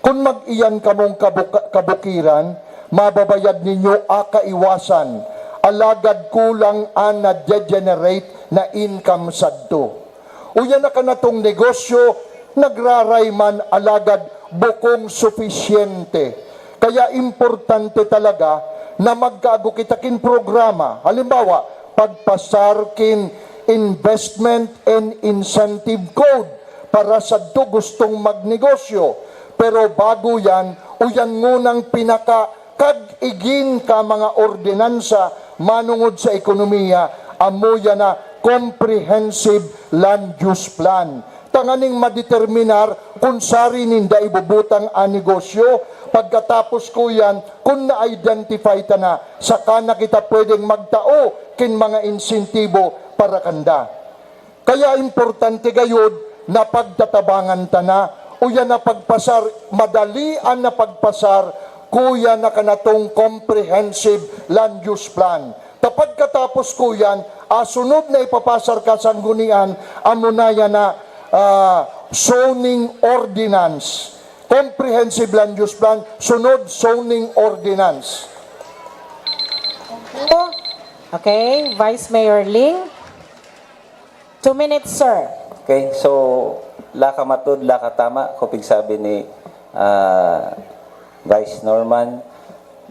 Kun mag-iyan kamong kabuka-, kabukiran, mababayad ninyo a kaiwasan, alagad kulang an na-generate na income sadto. Uyan na kanatong negosyo, nagraray man alagad bukong sufisyente. Kaya importante talaga na magkago kita kin programa. Halimbawa, pagpasar kin investment and incentive code para sa gustong magnegosyo. Pero bago yan, uyan ngunang pinaka kag igin ka mga ordinansa manongod sa ekonomiya, amo yan na comprehensive land use plan. Tanganing madeterminar kun sari ninda ibubutang an negosyo, pagkatapos ko yan, kun na-identify ta na, saka na kita pwedeng magtao kin mga insentibo para kanda. Kaya importante gayod na pagtatabangan ta na, uya na pagpasar, madali an na pagpasar, kuya na kanatong comprehensive land use plan. Ta pagkatapos kuyan, ah, sunod na ipapasar ka sanggunian, amo na yan na, ah, zoning ordinance. Comprehensive land use plan, sunod zoning ordinance. Okay, Vice Mayor Ling. Two minutes, sir. Okay, so, la ka matud, la ka tama, kupig sabi ni ah, Vice Norman,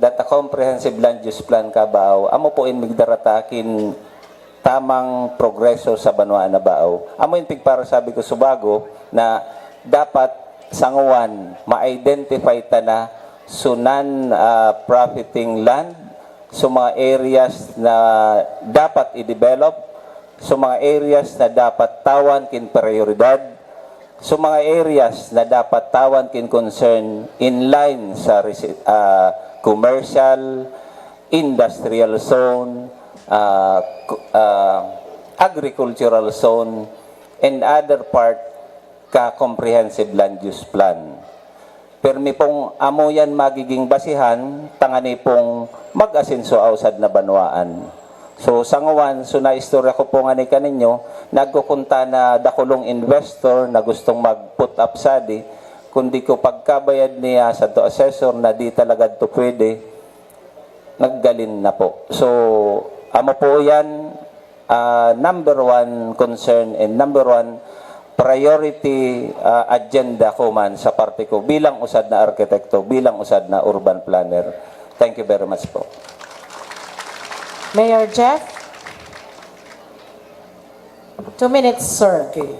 that a comprehensive land use plan kabaaw, amo po in migdarata kin tamang progreso sa banwaan na baaw. Amo in pigparasabi ko subago na dapat sanguan ma-identify ta na sunan ah, profiting land, so mga areas na dapat i-develop, so mga areas na dapat tawan kin prioridad, so mga areas na dapat tawan kin concern in line sa resi- ah, commercial, industrial zone, ah, cu- ah, agricultural zone, and other part ka comprehensive land use plan. Permi pong amo yan magiging basihan tangani pong mag-asenso ausad na banwaan. So, sanguan, so naistorya ko po ngani kaninyo, nagkukunta na dakulong investor na gustong mag-put up sadi, kundi ko pagkabayad niya sa to assessor na di talaga to pwede, naggalin na po. So, amo po yan, ah, number one concern and number one priority ah, agenda ko man sa parte ko bilang usad na arkitekto, bilang usad na urban planner. Thank you very much po. Mayor Jeff? Two minutes, sir. Okay.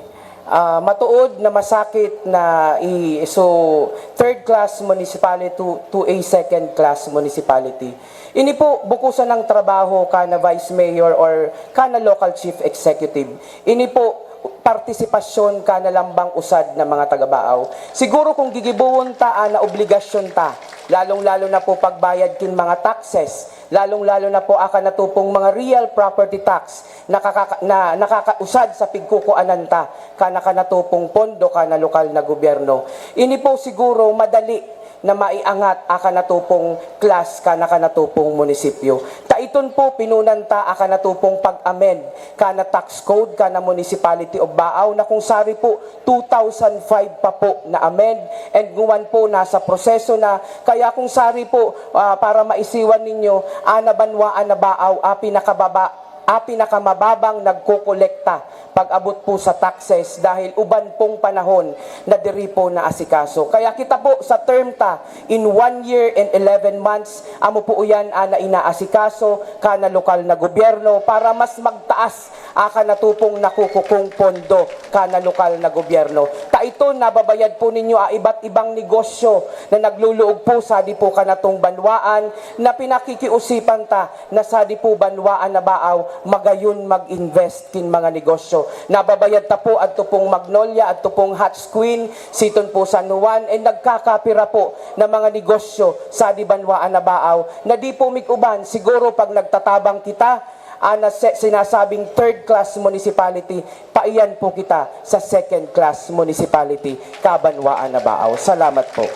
Ah, matuod na masakit na i so third class municipality to, to a second class municipality. Ini po bukusan ng trabaho kana vice mayor or kana local chief executive. Ini po partisipasyon kana lambang usad na mga taga-Baaw. Siguro kung gigibohon ta ana obligasyon ta, lalong-lalo na po pagbayad kin mga taxes, lalong-lalo na po aka natupong mga real property tax, nakaka- na nakakausad sa pigkukuanan ta kana kanatupong pondo kana lokal na gobyerno. Ini po siguro madali na maiangat a kanatupong klas kana kanatupong munisipyo. Ta iton po pinunan ta a kanatupong pag-amend kana tax code kana Municipality of Baaw na kung sari po two thousand five pa po na-amend and nguwan po nasa proseso na. Kaya kung sari po ah, para maisiwan ninyo, ana banwaan na Baaw a pinakababa a pinakamababang nagkokolekta pag-abot po sa taxes dahil uban pong panahon na diri po naasikaso. Kaya kita po sa term ta, in one year and eleven months, amo po uyan ana inaasikaso kana lokal na gobyerno para mas magtaas a kanatupong nakukukong pondo kana lokal na gobyerno. Ta ito nababayad po ninyo a iba't ibang negosyo na nagluluog po sadi po kanatong banwaan na pinakikiusipan ta na sadi po banwaan na Baaw magayon mag-invest kin mga negosyo. Nababayad ta po adto pong Magnolia, adto pong Hot Queen, siton po San Juan, and nagkakapira po na mga negosyo sa di banwaan na Baaw na di po mig-uban. Siguro pag nagtatabang kita, ah, na se-, sinasabing third class municipality, paiyan po kita sa second class municipality, kabanwaan na Baaw. Salamat po.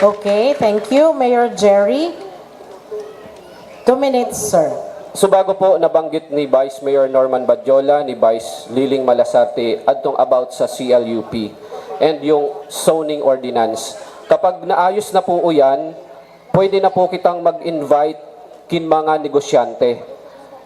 Okay, thank you, Mayor Jerry. Two minutes, sir. Subago po nabanggit ni Vice Mayor Norman Badjola, ni Vice Liling Malasarte, adtong about sa C L U P and yung zoning ordinance. Kapag naayos na po yan, pwede na po kitang mag-invite kin mga negosyante.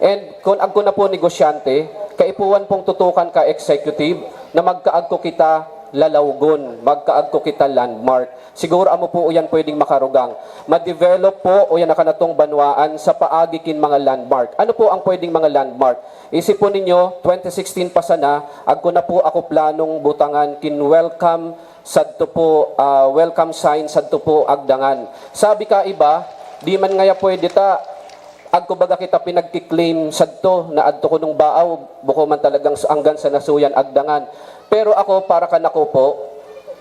And kung agko na po negosyante, kaipuhan pong tutukan ka executive na magkaagko kita lalawgon, magkaagko kita landmark. Siguro amo po uyan pwedeng makarugang. Ma-develop po uyan na kanatong banwaan sa paagi kin mga landmark. Ano po ang pwedeng mga landmark? Isipon ninyo, twenty sixteen pa sana, agko na po ako planong butangan kin welcome sadto po, ah, welcome sign sadto po Agdangan. Sabi ka iba, di man ngaya pwede ta, agko baga kita pinagki-claim sadto na adto ko nung Baaw, buko man talagang anggan sa nasuyan Agdangan. Pero ako, para kan ako po,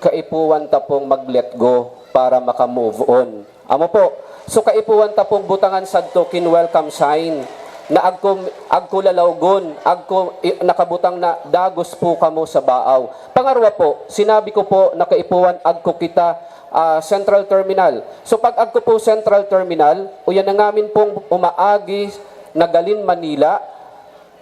kaipuhan ta pong mag-let go para maka-move on. Amo po. So kaipuhan ta pong butangan sadto kin welcome sign na agko, agko lalawgon, agko i- nakabutang na dagos po kamo sa Baaw. Pangarwa po, sinabi ko po na kaipuhan agko kita ah, Central Terminal. So pag agko po Central Terminal, uyan na ngamin pong umaagi na galing Manila,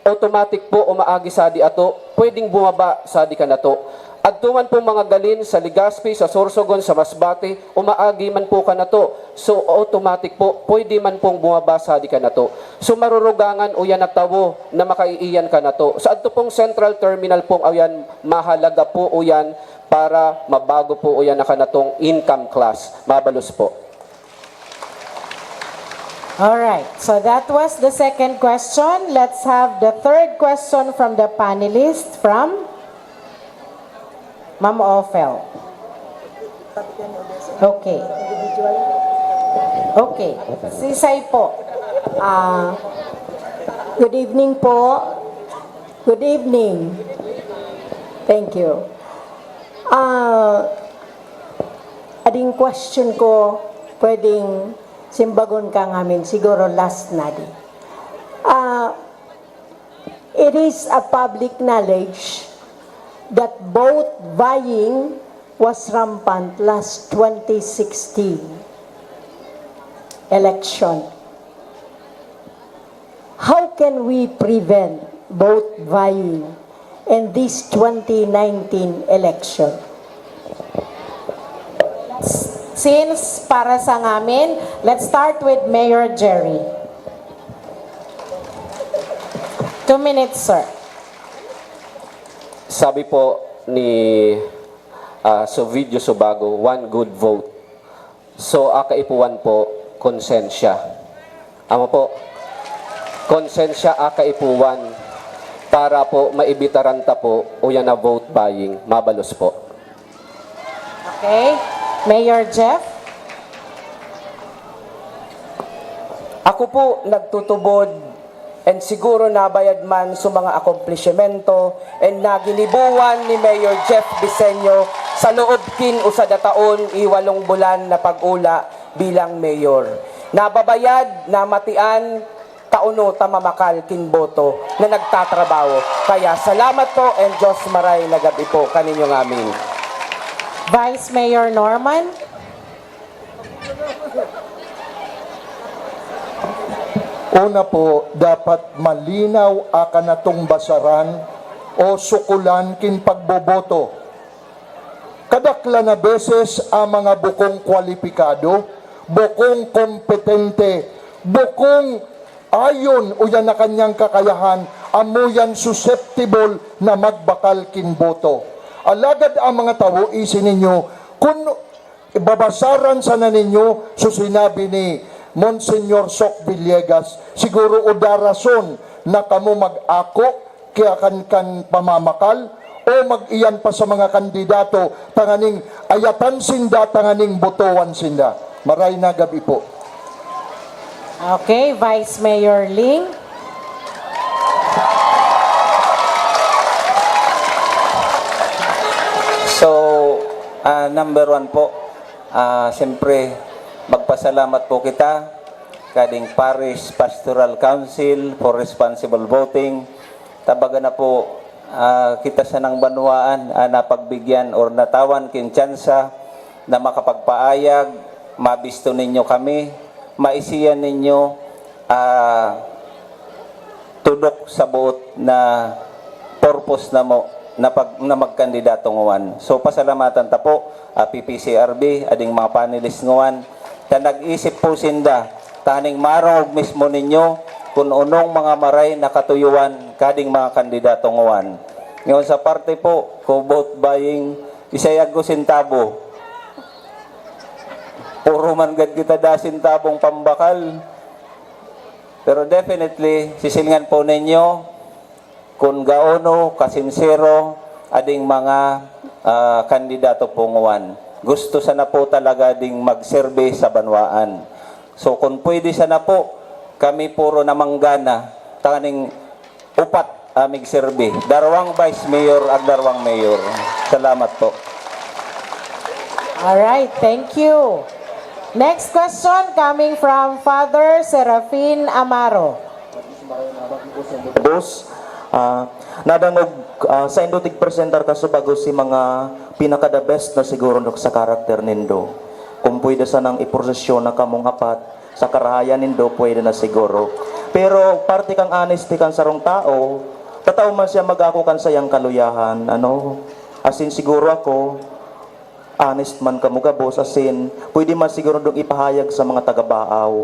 automatic po umaagi sadi ato, pwedeng bumaba sadi kanato. Adto man po mga galing sa Legazpi, sa Sorsogon, sa Masbate, umaagi man po kanato. So automatic po, pwede man pong bumaba sadi kanato. So marurugangan uyan na tawo na makaiiyan kanato. Sa adto pong Central Terminal pong uyan, mahalaga po uyan para mabago po uyan na kanatong income class. Mabalos po. All right. So that was the second question. Let's have the third question from the panelist from Ma'am Ophel. Okay. Okay. Si Sai po. Ah, good evening po. Good evening. Thank you. Ah, ading question ko, pwedeng simbagon ka ngamin, siguro last na di. Ah, it is a public knowledge that vote buying was rampant last twenty sixteen election. How can we prevent vote buying in this twenty nineteen election? Since para sa ngamin, let's start with Mayor Jerry. Two minutes, sir. Sabi po ni ah, Sovidio Sobago, one good vote. So, akaipuhan po, konsensya. Amo po, konsensya akaipuhan para po maibitaran ta po uyan na vote buying. Mabalos po. Okay. Mayor Jeff? Ako po nagtutubod and siguro nabayad man sa mga akomplishimento and naginibuan ni Mayor Jeff Bisenyo sa loob kin usada taon i walong bulan na pag-ula bilang mayor. Nababayad, namatian, tauno ta mamakal kin boto na nagtatrabaho. Kaya salamat po and Diyos maray na gabi po kaninyo ngamin. Vice Mayor Norman? Una po, dapat malinaw akan natong basaran o sukulan kin pagboboto. Kadakla na beses ang mga bukong kwalipikado, bukong kompetente, bukong ayon uyan na kanyang kakayahan, amo yan susceptible na magbakal kin boto. Alagad ang mga tawo, isi ninyo, kun babasaran sana ninyo so sinabi ni Monsignor Sok Villegas, siguro o darason na kamo mag-ako kaya kan, kan pamamakal o mag-iyan pa sa mga kandidato tanganing ayatan sinda, tanganing botowan sinda. Maray na gabi po. Okay, Vice Mayor Ling. So, ah, number one po, ah, siyempre, magpasalamat po kita kading Parish Pastoral Council for responsible voting. Tabaga na po, ah, kita sanang banwaan, ah, napagbigyan or natawan kin tsansa na makapagpaayag, mabisto ninyo kami, maisiyan ninyo, ah, tudok sa boot na purpose na mo na, pag, na magkandidato nguan. So, pasalamatan ta po, ah, P P C R B, ading mga panelist nguan, ta nag-isip po sinda, taning marongog mismo ninyo kun unong mga maray na katuyuan kading mga kandidato nguan. Ngayon sa parte po, ko vote buying, isayag ko sentabo. Puro man gad kita da sentabong pambakal. Pero definitely, sisilngan po ninyo kun gaano kasinsero ading mga, ah, kandidato po nguan. Gusto sana po talaga ding magserbi sa banwaan. So, kung pwede sana po, kami puro namanggana, tanganing upat, ah, migserbi. Darwang vice mayor ag darwang mayor. Salamat po. All right, thank you. Next question coming from Father Serafin Amaro. Boss, ah, nadangog, ah, saindo tigpresentar kasubago si mga pinaka-the best na siguro no sa karakter nindo. Kung pwede sanang iprosesyon na kamong apat sa karahayan nindo, pwede na siguro. Pero parte kang honesty kan sarong tao, tataw man siya mag-ako kan sayang kaluyahan, ano? Asin siguro ako, honest man kamo gabos, asin pwede man siguro dong ipahayag sa mga taga-Baaw.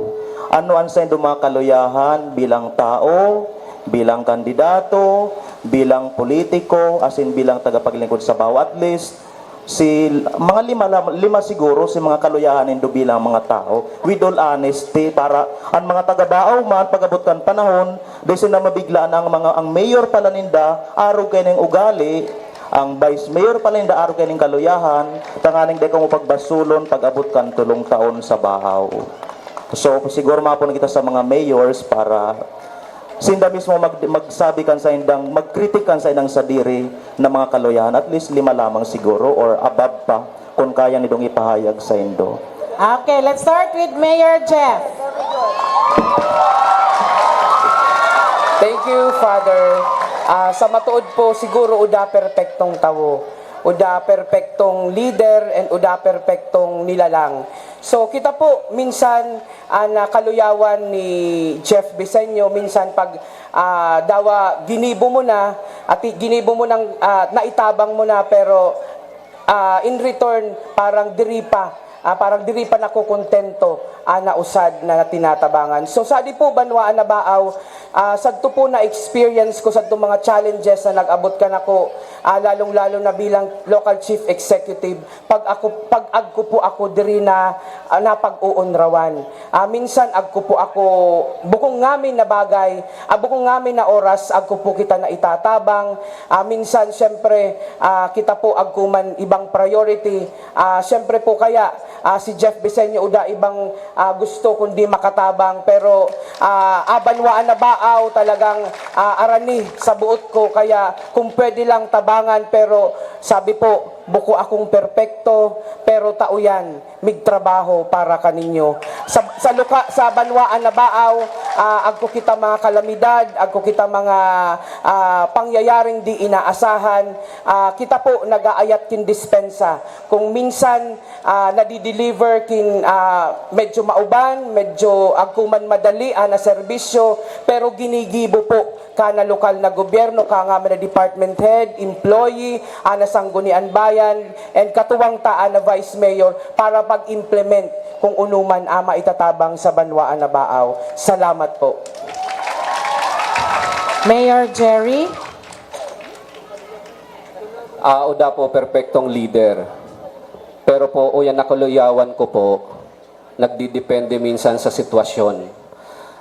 Ano an saindo mga kaluyahan bilang tao, bilang kandidato, bilang politiko, asin bilang tagapaglingkod sa Baaw? At least, si mga lima, lima siguro si mga kaluyahan nindo bilang mga tao. With all honesty, para an mga taga-Baaw man, pag-abot kan panahon, di sila mabiglaan ang mga, ang mayor pala ninda, arog kaining ugali, ang vice mayor pala ninda, arog kaining kaluyahan, tanganing dai kamo pagbasulon pag-abot kan tolong taon sa Baaw. So, siguro mapon kita sa mga mayors para sinda mismo mag-, magsabi kan saindang, mag-critic kan saindang sadiri na mga kaluyahan, at least lima lamang siguro or above pa, kung kaya nindong ipahayag saindo. Okay, let's start with Mayor Jeff. Thank you, Father. Ah, sa matuod po, siguro uda perpektong tawo, uda perpektong leader, and uda perpektong nilalang. So, kita po, minsan, an, ah, kaluyawan ni Jeff Bisenyo, minsan pag, ah, dawa ginibo mo na, at i-, ginibo mo nang, ah, naitabang mo na, pero, ah, in return, parang diri pa, ah, parang diri pa nakokontento an nausad na tinatabangan. So, sa di po banwaan na Baaw, ah, sadto po na experience ko, sadto mga challenges na nag-abot kanako, ah, lalong-lalo na bilang local chief executive, pag ako, pag agko po ako diri na, ah, napag-uunrawan. Ah, minsan agko po ako, bukong ngamin na bagay, ah, bukong ngamin na oras, agko po kita na itatabang. Ah, minsan, siyempre, ah, kita po agko man ibang priority. Ah, siyempre po kaya, ah, si Jeff Bisenyo uda ibang, ah, gusto kundi makatabang. Pero, ah, abanwaan na Baaw talagang, ah, arani sa buot ko. Kaya kung pwede lang tabangan, pero sabi po, buko akong perpekto, pero tao yan, migtrabaho para kaninyo. Sa, sa luka, sa banwaan na Baaw, ah, agko kita mga kalamidad, agko kita mga, ah, pangyayaring di inaasahan, ah, kita po nag-aayat kin dispensa. Kung minsan, ah, nadideliver kin, ah, medyo mauban, medyo agko man madali, ah, na serbisyo, pero ginigibo po kana lokal na gobyerno, kana man na department head, employee, ana Sanggunian Bayan, and katuwang ta ana Vice Mayor para pag-implement kung unuman ama itatabang sa banwaan na Baaw. Salamat po. Mayor Jerry. Ah, uda po perpektong leader. Pero po, uyan na kaluyawan ko po, nagdidepende minsan sa sitwasyon.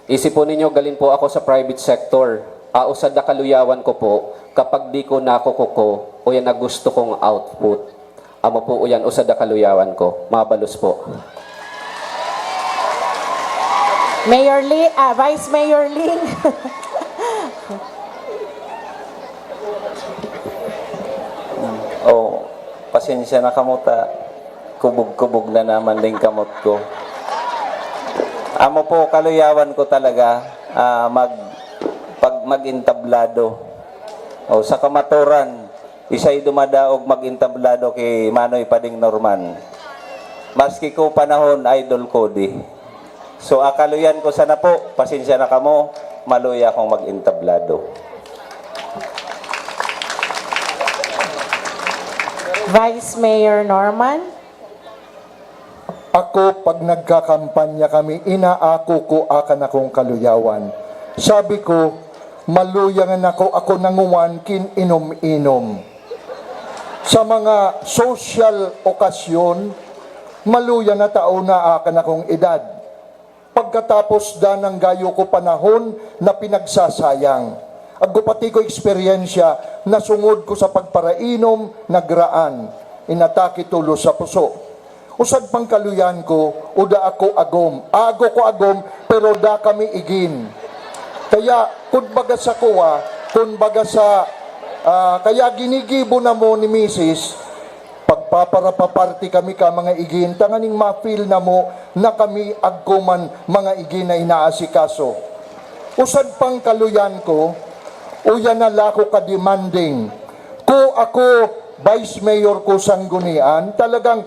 Isipon ninyo, galing po ako sa private sector. Ah, usad na kaluyawan ko po, kapag di ko nakukuko, uyan na gusto kong output. Amo po uyan, usad na kaluyawan ko. Mabalos po. Mayor Lee, ah, Vice Mayor Ling. Oh, pasensya na kamo ta. Kubog-kubog na naman din kamot ko. Amo po, kaluyawan ko talaga, ah, mag, pag mag-entablado. O, sa kamaturan, isay dumadaog mag-entablado ki Manoy Pading Norman. Maski ko panahon, idol ko di. So, akaluyan ko sana po, pasensya na kamo, maluya akong mag-entablado. Vice Mayor Norman? Ako, pag nagkakampanya kami, inaako ko akan akong kaluyawan. Sabi ko, maluya nga nako ako nanguwan kin inom-inom. Sa mga social okasyon, maluya na tao na akan akong edad. Pagkatapos danang gayo ko panahon na pinagsasayang. Aggo pati ko eksperyensya na sungod ko sa pagparainom, nagraan, inatake tulos sa puso. Usad pang kaluyan ko, uda ako agom. Ago ko agom, pero da kami igin. Kaya, kun baga sa kuwa, kun baga sa, ah, kaya ginigibo na mo ni misis, pagpaparapaparti kami ka mga igin, tanganing ma-feel na mo na kami agkoman mga igin na inaasikaso. Usad pang kaluyan ko, uya na lako ka-demanding. Ko ako, Vice Mayor ko Sanggunian, talagang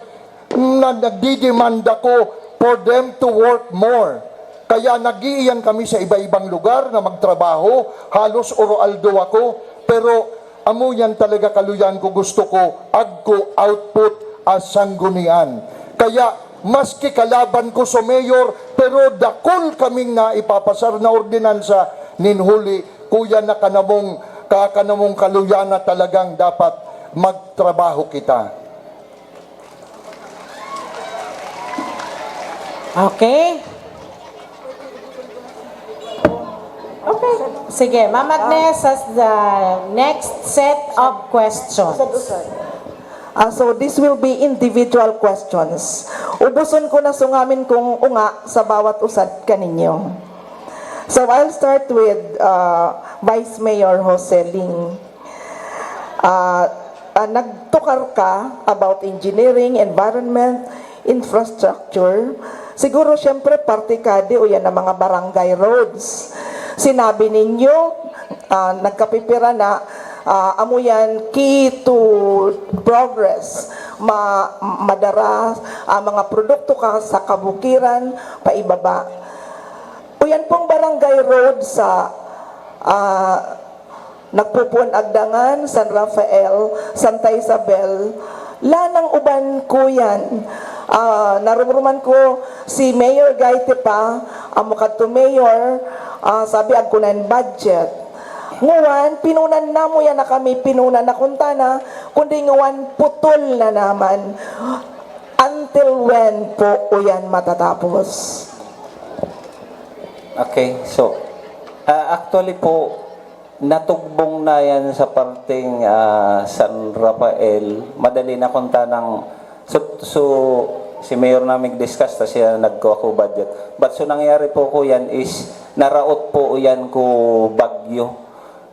na nagdidemand ako for them to work more. Kaya nagiiyan kami sa iba-ibang lugar na magtrabaho, halos oro-aldo ako, pero amo yan talaga kaluyan ko, gusto ko, agko output as Sanggunian. Kaya maski kalaban ko sa mayor, pero dakul kaming naipapasar na ordinansa nin huli, kuya na kanamong, kakanamong kaluyan na talagang dapat magtrabaho kita. Okay. Okay. Sige, Ma'am Agnes has the next set of questions. Ah, so this will be individual questions. Ubuson ko na sungamin kung unga sa bawat usad kaninyo. So I'll start with uh, Vice Mayor Jose Ling. Ah, ah, nagtukar ka about engineering, environment, infrastructure. Siguro, siyempre, parte ka di o yan ang mga barangay roads. Sinabi ninyo, ah, nagkapipira na, ah, amo yan key to progress. Ma madara ang mga produkto ka sa kabukiran, paibaba. O yan pong barangay road sa ah, Nagpupuon Agdangan, San Rafael, Santa Isabel, lanang uban ko yan. Ah, narumruman ko si Mayor Gaite pa, amo kadto Mayor, ah, sabi agko na budget. Nguwan, pinunan na mo yan na kami, pinunan na kuntana, kundi nguwan putol na naman. Until when po o yan matatapos? Okay, so, ah, actually po, natugbong na yan sa parteng ah, San Rafael. Madali na kung tanang, so, so, si Mayor na mag-discuss, ta siya nagkuha ko budget. But so nangyari po ko yan is, naraot po yan ko bagyo.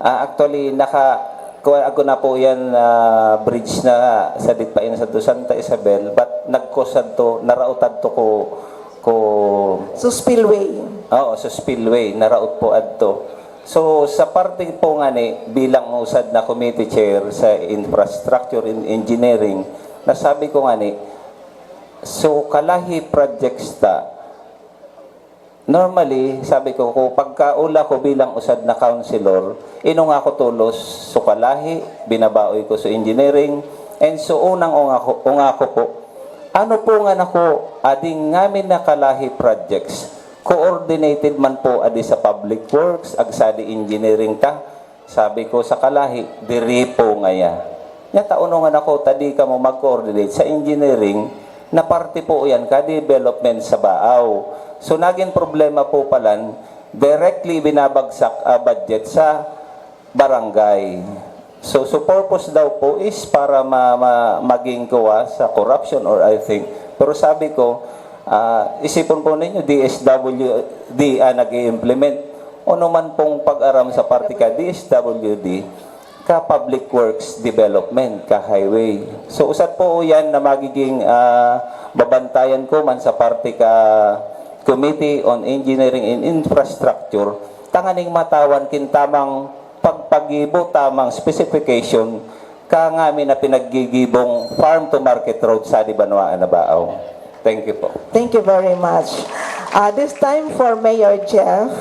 Ah, actually, naka, kuha ako na po yan ah, bridge na sa Ditpain sa Santa Isabel, but nagkusad to, naraotad to ko, ko So spillway. Oo, sa spillway, naraot po adto. So, sa parte po ngani, bilang usad na committee chair sa infrastructure and engineering, nasabi ko ngani, so kalahi projects ta. Normally, sabi ko, kung pagkaula ko bilang usad na councilor, inong ako tulos, so kalahi, binabaoy ko sa engineering, and so unang unga ko, unga ko po, ano po nga nako, ading ngamin na kalahi projects, coordinated man po adi sa public works, agsadi engineering ta. Sabi ko sa kalahi, diri po ngaya. Nya ta, "Ono nga nako, ta di kamo mag-coordinate sa engineering na parte po yan ka development sa Baaw." So, naging problema po palan, directly binabagsak ah, budget sa barangay. So, so purpose daw po is para ma, ma, maging kuwa sa corruption or I think. Pero sabi ko, Ah, isipon po ninyo, D S W D ang nag-i-implement. Ano man pong pag-aram sa parte ka D S W D, ka public works development, ka highway. So, usad po yan na magiging, ah, babantayan ko man sa parte ka Committee on Engineering and Infrastructure, tanganing matawan kin tamang pagpagibo, tamang specification, ka ngamin na pinaggigibong farm to market road sa di banwaan na Baaw. Thank you po. Thank you very much. Uh, this time for Mayor Jeff.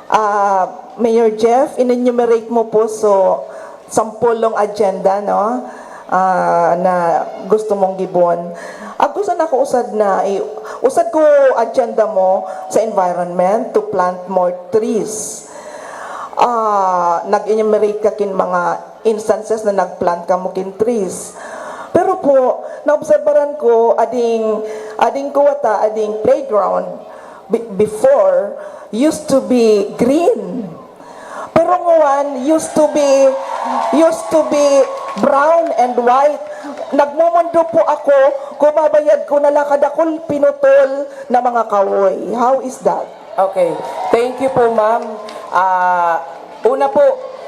Uh, Mayor Jeff, in-enumerate mo po so sampolong agenda, no? Uh, na gusto mong gibon. Ako sana ko usad na i- usad ko agenda mo sa environment to plant more trees. Ah, nag-enumerate ka kin mga instances na nag-plant kamo kin trees. Pero po, naobserbaran ko, ading, ading kuwata, ading playground, be- before, used to be green. Pero ngawan, used to be, used to be brown and white. Nagmumundo po ako, kumabayad ko na lang kadakul pinutol na mga kahoy. How is that? Okay. Thank you po, ma'am. Ah, una po,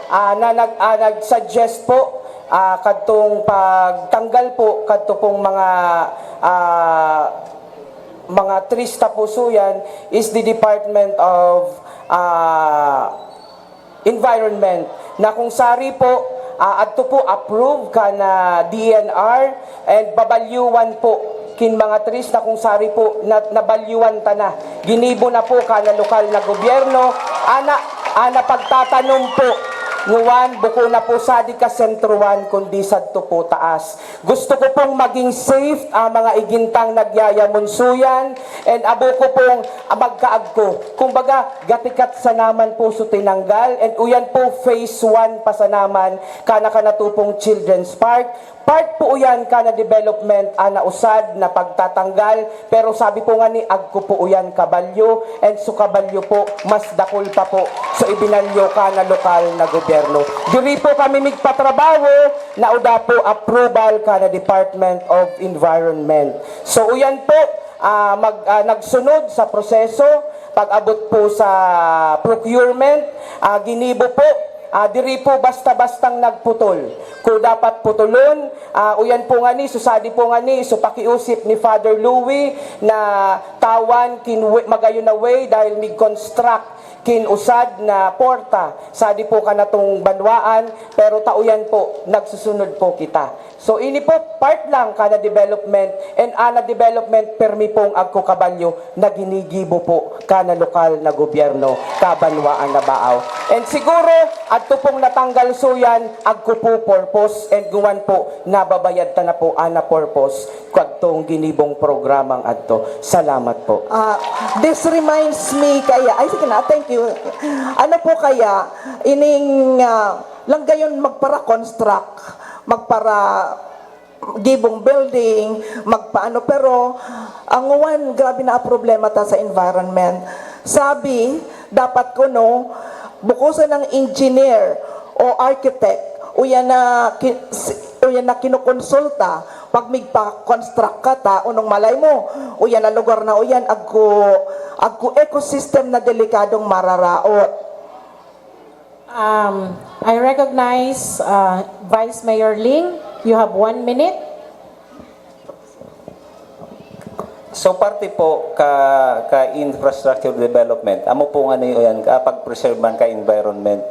ah, na nag ah, nag-suggest po ah, kadtong pagtanggal po kadto pong mga ah, mga trees tapusuyan is the Department of ah, Environment, na kung sari po, ah, adto po approve ka na D N R and babalyuan po kin mga trees na kung sari po na, nabalyuan ta na. Ginibo na po ka na lokal na gobyerno, ana, ana pagtatanom po. Nguwan, buko na po sadi ka sentroan, kundi sadto po taas. Gusto ko pong maging safe ang mga igintang nagyayamunsuyan and abo ko pong magkaagko. Kumbaga, gatikat sa naman po so tinanggal and uyan po phase one pa sa naman kana kanatupong Children's Park. Part po uyan kana development ana usad na pagtatanggal, pero sabi po nga ni agko po uyan kabalyo and so kabalyo po mas dakul pa po so ibinalyo kana lokal na gobyerno. Diri po kami migpatrabaho na uda po approval kana Department of Environment. So uyan po ah, mag, ah, nagsunod sa proseso pag-abot po sa procurement, ah, ginibo po, ah, diri po basta-bastang nagputol. Kung dapat putulon, ah, uyan po nga ni, susadi po nga ni, so pakiusip ni Father Louis na tawan kin magayon na way dahil mig-construct kin usad na porta, sadi po kanatong banwaan, pero tauyan po, nagsusunod po kita. So ini po part lang kana development and ana development permi pong agko kabalyo na ginigibo po kana lokal na gobyerno kabanwaan na Baaw. And siguro adto pong natanggal suyan agko po purpose and guwan po nababayad ta na po ana purpose kadtong ginibong programang adto. Salamat po. Ah, this reminds me kaya, ay sige na, thank you. Ano po kaya, ining ah, langgayon magpara-construct, magpara gibong building, magpaano, pero ang uwan, grabe na ang problema ta sa environment. Sabi, dapat kuno, bukusan ng engineer o architect, uyan na, ki- si- uyan na kinukonsulta, pag migpa-construct ka ta, unong malay mo, uyan na lugar na uyan, agko, agko ecosystem na delikadong mararaot. Um, I recognize uh, Vice Mayor Ling. You have one minute. So parte po ka, ka infrastructure development, amo po nga ni yan, ka pag-preserve man ka environment.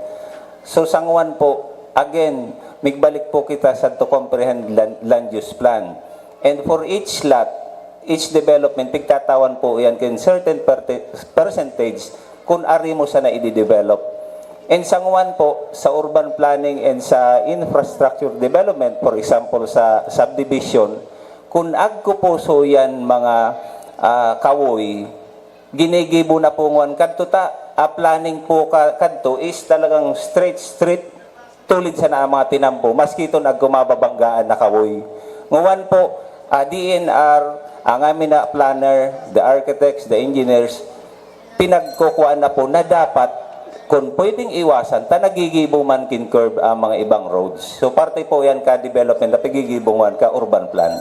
So sangwan po, again, migbalik po kita sa to comprehend land, land use plan. And for each lot, each development, pigtatawan po yan kin certain perte- percentage kung ari mo sana i-develop. And sangwan po, sa urban planning and sa infrastructure development, for example, sa subdivision, kung agko po so yan mga ah, kawoy, ginigibo na po nguan kadto ta. Ah, planning po ka, kadto is talagang straight, straight, tulid sana ang mga tinampo, maski ito nagkumababanggaan na kawoy. Nguan po, ah, D N R, ang amin na planner, the architects, the engineers, pinagkukuhaan na po na dapat, kung pwedeng iwasan, ta nagigibo man kin curve ang mga ibang roads. So parte po yan ka development na pagigibongan ka urban plan.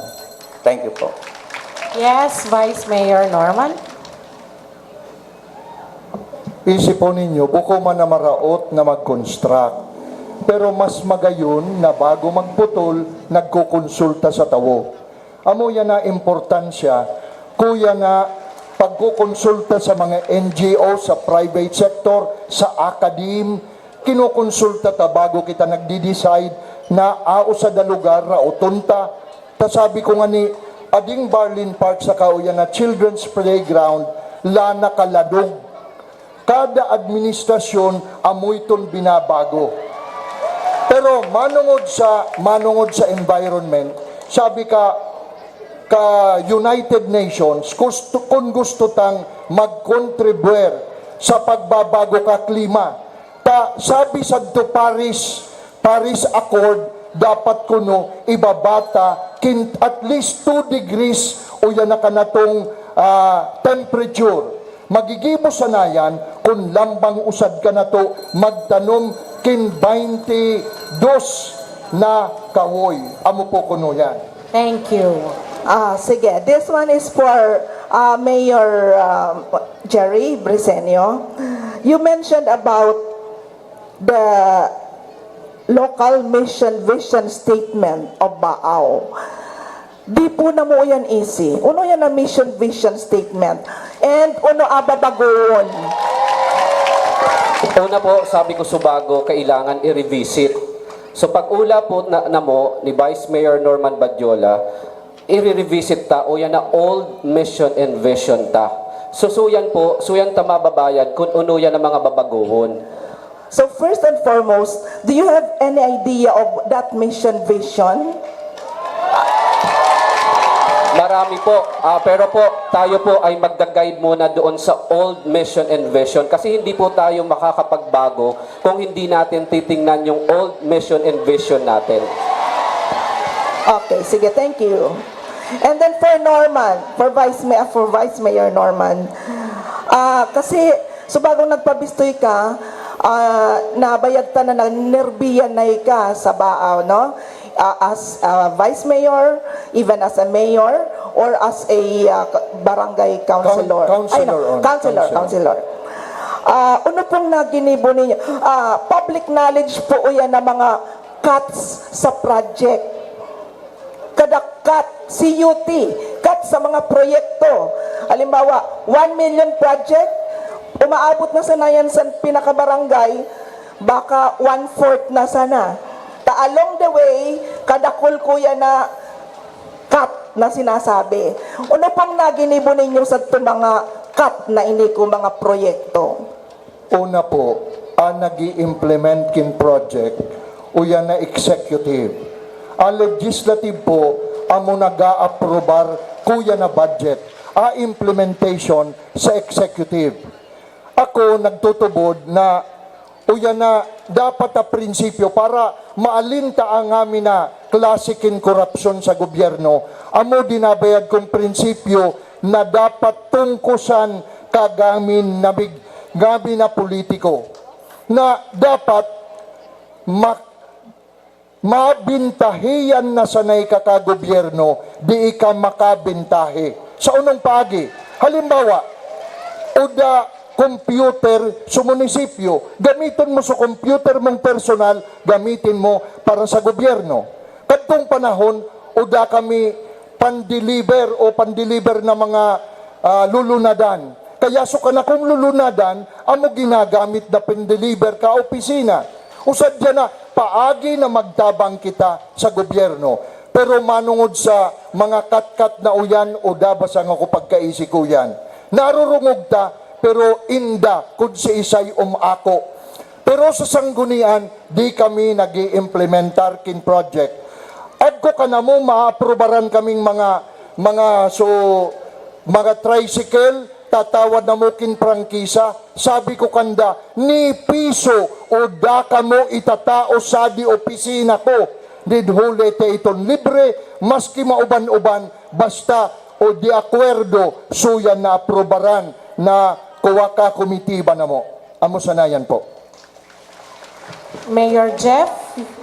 Thank you po. Yes, Vice Mayor Norman. Isipon ninyo, buko man na maraot na mag-construct, pero mas magayon na bago magputol, nagkukonsulta sa tawo. Amo yan na importansya, kuya na pagkukonsulta sa mga N G O, sa private sector, sa academe, kinukonsulta ta bago kita nagdi-decide na ao sa da lugar, raoton ta. Ta sabi ko nga ni, ading Barlin Park sa kauyan na children's playground, lana kaladog. Kada administrasyon, amoy ton binabago. Pero manungod sa manungod sa environment, sabi ka ka United Nations, gusto, kung gusto tang mag-contribute sa pagbabago ka klima, ta sabi sadto Paris, Paris Accord, dapat kuno ibabata kin at least two degrees o yan na kanatong ah, temperature. Magigibo sana yan kun lambang usad ka nato magtanom kin baynte dos na kahoy. Amo po kuno yan. Thank you. Ah, sige, this one is for uh, Mayor um, Jerry Briseño. You mentioned about the local mission vision statement of Baao. Di po namo yan easy. Uno yan na mission vision statement. And uno ababagoon. Una po, sabi ko subago, kailangan i-revisit. So pag-ula po na, namo ni Vice Mayor Norman Badiola, i-revisit ta o yan na old mission and vision ta. So suyan po, suyan ta mababayad kung uno yan ang mga babagoon. So first and foremost, do you have any idea of that mission vision? Marami po. Ah, pero po, tayo po ay magda-guide muna doon sa old mission and vision kasi hindi po tayo makakapagbago kung hindi natin titingnan yung old mission and vision natin. Okay, sige, thank you. And then for Norman, for Vice Mayor, for Vice Mayor Norman, ah kasi subagong nagpabistoy ka, ah, nabayag ta na nerbiyanay ka sa Baao, no? Ah, as a vice mayor, even as a mayor, or as a ah, barangay councilor. Coun- councilor, Ay, no, oh, councilor, councilor. Councilor. Ah, ano pong naginibo ninyo? Ah, public knowledge po yan na mga cuts sa project. Kada cut, C U T, cut sa mga proyekto. Halimbawa, one million project, umaabot na sana yan sa pinakabarangay, baka one-fourth na sana. Ta along the way, kadakul kuya na cut na sinasabi. Ano pong naginibo ninyo sa itong mga cut na ini ko mga proyekto? Una po, ang nag implement kin project, uyan na executive. Ang legislative po, amo nag-aaprobar kuya na budget. Ang implementation sa executive. Ako nagtutubod na uyan na dapat a prinsipyo para maalinta ang amin na klase kin korupsyon sa gobyerno. Amo dinabayad kong prinsipyo na dapat tungkusan kagamin na big, gabi na politiko na dapat mak- mabintahiyan na sanay ka ka gobyerno, di ka makabintahi. Sa unong paagi, halimbawa, uda computer sa munisipyo, gamiton mo sa computer mong personal, gamitin mo para sa gobyerno. Kadtong panahon, uda kami pandeliver o pandeliver na mga ah, lulunadan. Kaya so kan akong lulunadan, amo ginagamit na pandeliver ka opisina. Usad diyan na, paagi na magtabang kita sa gobyerno. Pero manungod sa mga katkat na uyan o dabasang ako pagkaisi ko yan, narurungog ta, pero inda kun siisay umako. Pero sa sanggunian, di kami nag-iimplementar kin project. Agko ka na mo, maaprubaran kaming mga, mga, so, mga tricycle, tatawad na mo kin prangkisa. Sabi ko kanda, ni piso o da kamo itatao sa di opisina ko. Did huli ta iton libre, maski mauban-uban, basta o di akwerdo, suyan na aprubaran na kuwa ka komitiba na mo. Amo sanayan po. Mayor Jeff,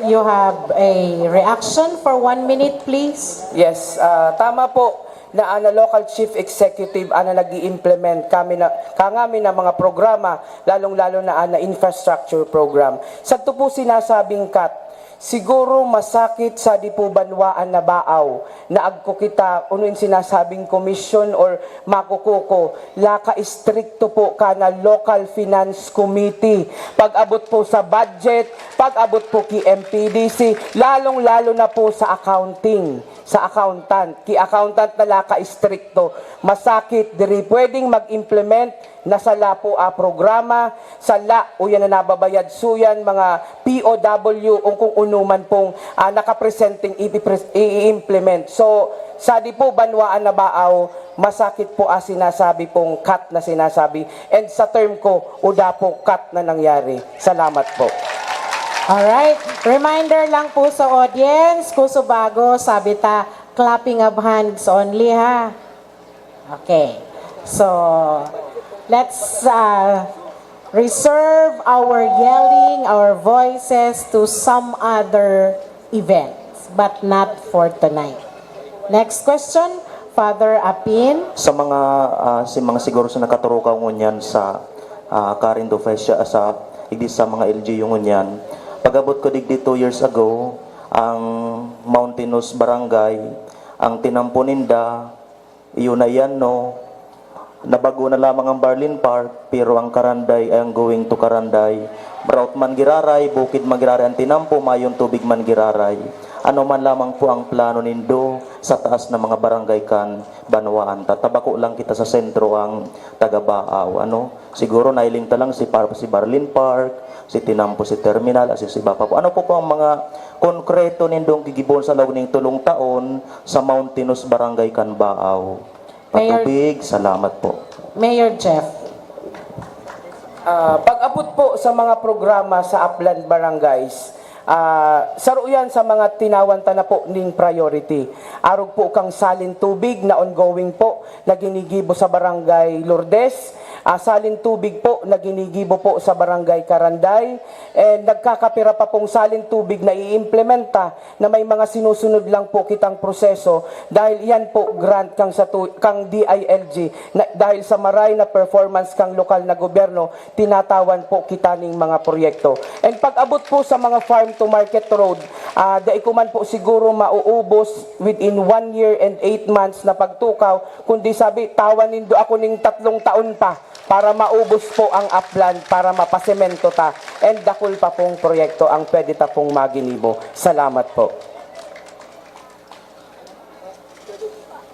you have a reaction for one minute, please. Yes, ah, tama po. na ana local chief executive ana nag-i-implement kami na, kangami na mga programa, lalong-lalo na ana infrastructure program. Sadto po sinasabing cut, siguro masakit sa di po banwaan na baaw na agko kita, ano yung sinasabing komisyon or makukuko, laka istrikto po kana local finance committee. Pag-abot po sa budget, pag-abot po ki M P D C, lalong-lalo na po sa accounting, sa accountant. Ki accountant na laka istrikto. Masakit, diri pwedeng mag-implement na sala po a programa, sala o yan na nababayad suyan, mga P O W, o kung unuman pong ah, nakapresenteng ipipres- i-implement. So, sa di po banwaan na baaw, masakit po ang sinasabi pong cut na sinasabi. And sa term ko, uda po cut na nangyari. Salamat po. Alright. Reminder lang po sa audience, Kuso Bago, sabi ta, clapping of hands only ha. Okay. So, let's uh, reserve our yelling, our voices to some other events, but not for tonight. Next question, Father Apin. Sa mga ah, si mga siguro sa nakaturukaw ngunyan sa ah, current official sa igdi sa mga L G U ngunyan, pag-abot ko digdi two years ago, ang Mountainous Barangay, ang tinampo ninda, iyon na yan, no? Nabago na lamang ang Barlin Park, pero ang Karanday ay ang going to Karanday. Route man giraray, bukid man giraray ang tinampo, mayong tubig man giraray. Ano man lamang po ang plano nindo sa taas na mga barangay kan banwaan ta. Tabako lang kita sa sentro ang taga-Baaw, ano? Siguro nailing ta lang si, par, si Barlin Park, si Tinampo, si Terminal, asin si iba pa po. Ano po po ang mga konkreto nindong gigibohon sa laog ning tulong taon sa Mountainous Barangay kan Baaw? Mayor- Patubig, salamat po. Mayor Jeff. Ah, pag-abot po sa mga programa sa Upland Barangays, ah, saro yan sa mga tinawan ta na po ning priority. Arog po kang salin tubig na ongoing po na ginigibo sa Barangay Lourdes, ah, salin tubig po na ginigibo po sa Barangay Karanday, and nagkakapira pa pong salin tubig na iimplementa na may mga sinusunod lang po kitang proseso dahil iyan po grant kang, sa tu- kang D I L G na, dahil sa maray na performance kang lokal na gobyerno, tinatawan po kita ning mga proyekto. And pag-abot po sa mga farm to market road, ah, dai ko man po siguro mauubos within one year and eight months na pagtukaw, kundi sabi, tawan nindo ako ning tatlong taon pa para maubos po ang Upland, para mapasemento ta. And dakul pa pong proyekto ang pwede ta pong maginibo. Salamat po.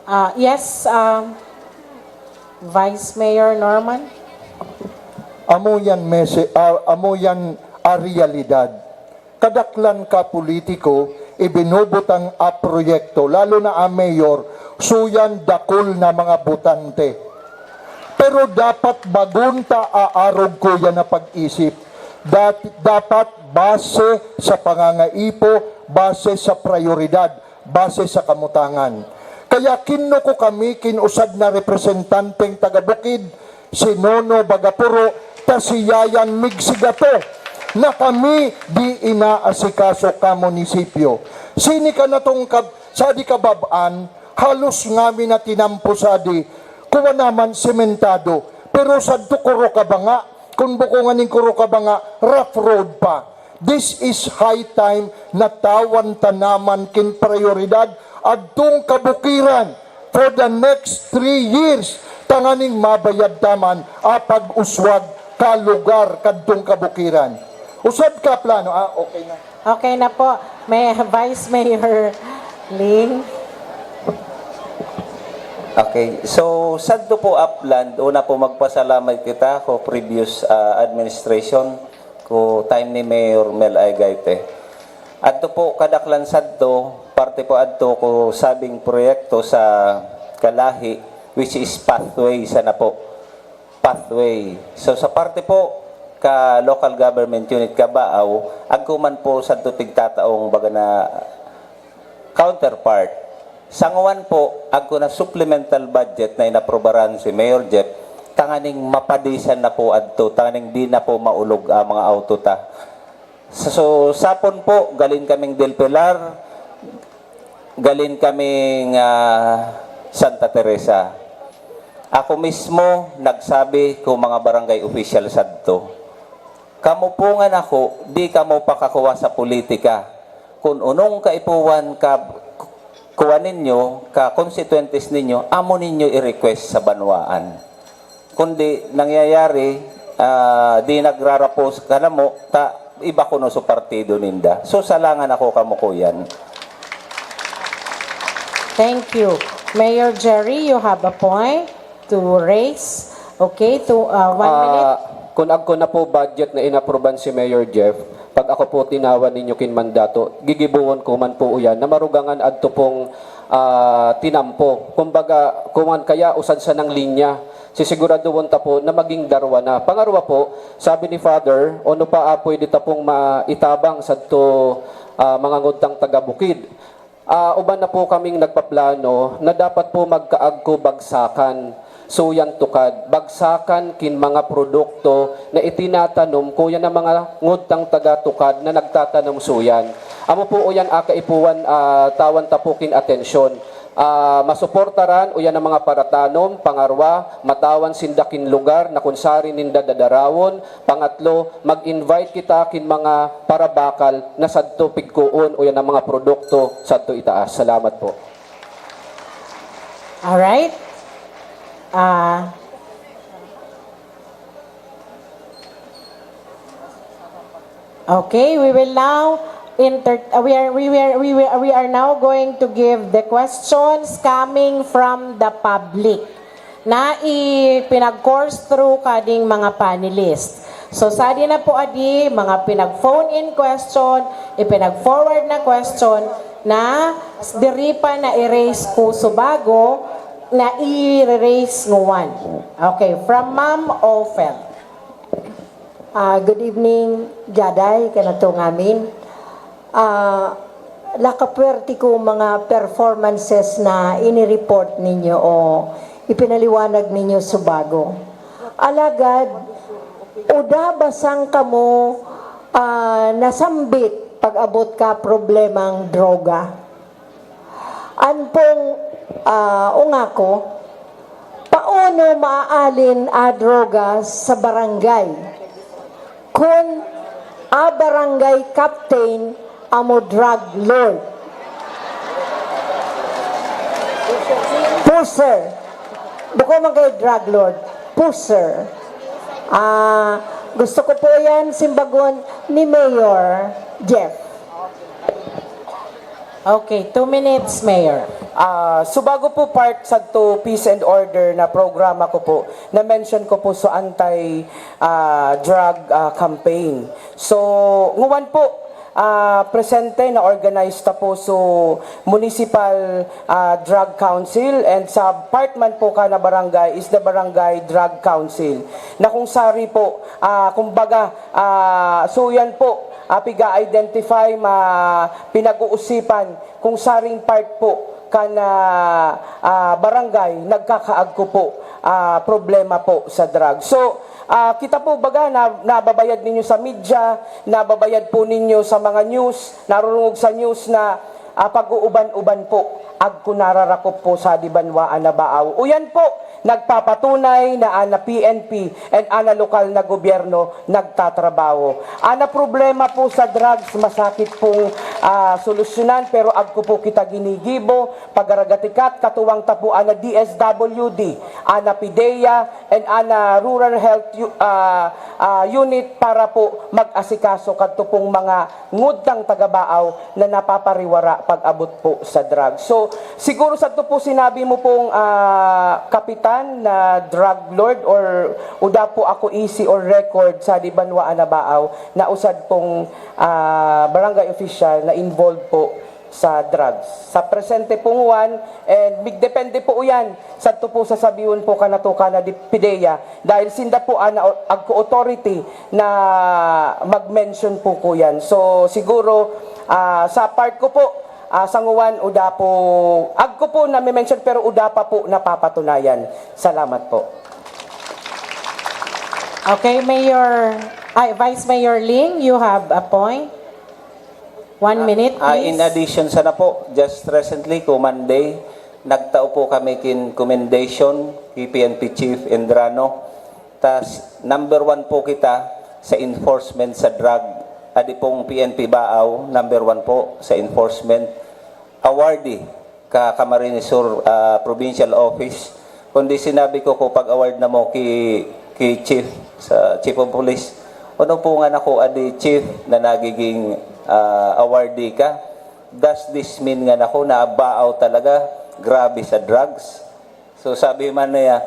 Ah, yes, um, Vice Mayor Norman. Amo yan mese, ah, amo yan a realidad. Kadaklan ka politiko, ibinubutang a proyekto, lalo na a mayor, suyan dakul na mga botante. Pero dapat bagon ta aarog ko yan na pag-isip. Dat- dapat base sa pangangaipo, base sa prioridad, base sa kamutangan. Kaya kinuko kami kin usad na representanteng taga-Bukid, si Nono Bagapuro, ta si Yayan Migsigato, na kami di inaasikaso ka munisipyo. Sini ka natong kab- sa di kabab-an, halos ngami na tinampo sa di, kuwa naman sementado, pero sadto kuro kabanga, kun buko nganing kuro kabanga, rough road pa. This is high time na tawan ta naman kin prioridad adtong kabukiran for the next three years tanganing mabayad ta man a pag-uswag ka lugar kadtong kabukiran. Usad ka plano, ah, okay na. Okay na po. May Vice Mayor Ling. Okay. So, sadto po Upland, una po magpasalamat kita ko previous ah, administration, ko time ni Mayor Mel Aygaite. Adto po kadaklan sadto, parte po adto ko sabing proyekto sa Kalahi, which is pathway sana po. Pathway. So sa parte po ka local government unit ka Baaw, agko man po sadto tigtataong baga na counterpart. Sanguan po, agko na supplemental budget na inaprobaran si Mayor Jeff, tanganing mapadisan na po adto, tanganing di na po maulog ang mga auto ta. So, sapon po, galing kaming Del Pilar, galing kaming ah, Santa Teresa. Ako mismo nagsabi ko mga barangay official sadto, "Kamo po nga nako, di kamo pakakuha sa politika. Kun unong kaipuhan ka, kuha ninyo, ka constituentes ninyo, amo ninyo i-request sa banwaan." Kundi nangyayari, ah, di nagrarapos kanamo, ta iba kuno sa partido ninda. So, salangan ako kamo kuyan. Thank you. Mayor Jerry, you have a point to raise. Okay, to uh, one minute. Ah, kun agko na po budget na inaproban si Mayor Jeff, pag ako po tinawan ninyo kin mandato, gigibohon ko man po uyan na marugangan adto pong ah, tinampo. Kumbaga, kuman kaya usad sanang linya. Sisiguraduhon ta po na maging darwa na. Pangarwa po, sabi ni Father, ono pa ah, pwede ta pong maitabang sadto ah, mga ngudtang taga-bukid. Ah, uban na po kaming nagpaplano na dapat po magkaagko bagsakan, suyan tukad, bagsakan kin mga produkto na itinatanom kuya ng mga ngudtang taga-tukad na nagtatanom suyan. Amo po uyan a kaipuhan ah, tawan ta po kin atensyon. Ah, masuportaran uyan ang mga paratanom, pangarwa, matawan sinda kin lugar na kun sari ninda dadarawon, pangatlo, mag-invite kita kin mga parabakal na sadto pigkoon uyan ang mga produkto sadto itaas. Salamat po. Alright. Ah, okay, we will now inter uh, we are we were we were, we are now going to give the questions coming from the public na ipinag-course through kading mga panelists. So, sadi na po adi, mga pinag-phone-in question, ipinag-forward na question na diri pa na-erase ko subago na i-erase nguwan. Okay, from Ma'am Ophel. Ah, good evening, Jaday, kanato ngamin. Ah, lakapwerte ko mga performances na ini-report ninyo o ipinaliwanag ninyo subago. Alagad, uda basang kamo ah, nasambit pag-abot ka problemang droga. An pong ah, ungako, paano maaalin a droga sa barangay? Kun a barangay captain amo drug lord. Pusher. Bako man kayo drug lord. Pusher. Ah, gusto ko po yan simbagon ni Mayor Jeff. Okay, two minutes, Mayor. Ah, subago po part sa to peace and order na programa ko po, na-mention ko po sa anti ah, drug ah, campaign. So, nguwan po, ah, presente na organize ta po so Municipal ah, Drug Council and sa part man po ka na barangay is the Barangay Drug Council na kung sari po, ah, kumbaga, ah, so yan po, ah, piga-identify, ma, pinag-uusipan kung saring part po kan ah, barangay nagkakaagko po ah, problema po sa drug. So, ah, kita po baga na nababayad ninyo sa media, nababayad po ninyo sa mga news, narurungog sa news na ah, pag-uuban-uban po agko nararakop po sa di banwaan na baaw. Uyan po, nagpapatunay na ana P N P and ana lokal na gobyerno nagtatrabaho. Ana problema po sa drugs, masakit pong ah, solusyonan, pero agko po kita ginigibo, pagaragatikat, katuwang ta po ana D S W D, ana PDEA, and ana Rural Health U- ah, ah, Unit para po mag-asikaso kadto pong mga ngudtang taga-Baaw na napapariwara pag-abot po sa drug. So, siguro sa to po sinabi mo pong ah, kapitan na drug lord or uda po ako isi or record sa di banwaan na Baaw na usad pong ah, barangay official na involved po sa drugs. Sa presente pong one, and migdepende po yan sa to po sasabihon po kanatoka na di- PDEA dahil sinda po ana agko authority na mag-mention po ko yan. So siguro ah, sa part ko po, ah, sa nguwan, uda po, agko po na-mention pero uda pa po napapatunayan. Salamat po. Okay, Mayor, ay, Vice Mayor Ling, you have a point. One minute, Ah, in please. addition sana po, just recently ko Monday, Nagtao po kami kin commendation ki P N P Chief Indrano. Tas number one po kita sa enforcement sa drug. Adi pong P N P Baaw, number one po sa enforcement. Awardee ka Camarines Sur, ah, Provincial Office. Kundi sinabi ko, ko pag-award na mo ki, ki Chief, sa Chief of Police. Ano po nga nako, adi Chief, na nagiging, ah, awardee ka? Does this mean nga nako na Baaw talaga grabe sa drugs? So sabi man niya,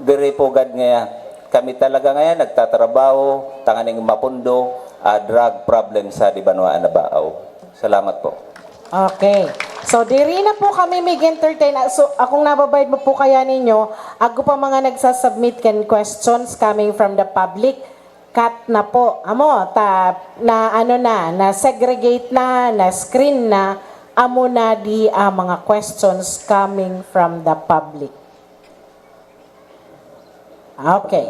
diri po gad nga kami talaga ngayon nagtatrabaho tanganing mapundo a drug problem sa di banwaan na Baaw. Salamat po. Okay. So, diri na po kami mig-entertain. Ah, so, akong nababayad mo po kaya ninyo, ago pa mga nagsasubmit kan questions coming from the public, cut na po. Amo, ta, na ano na, na segregate na, na screen na, amo na di ang mga questions coming from the public. Okay.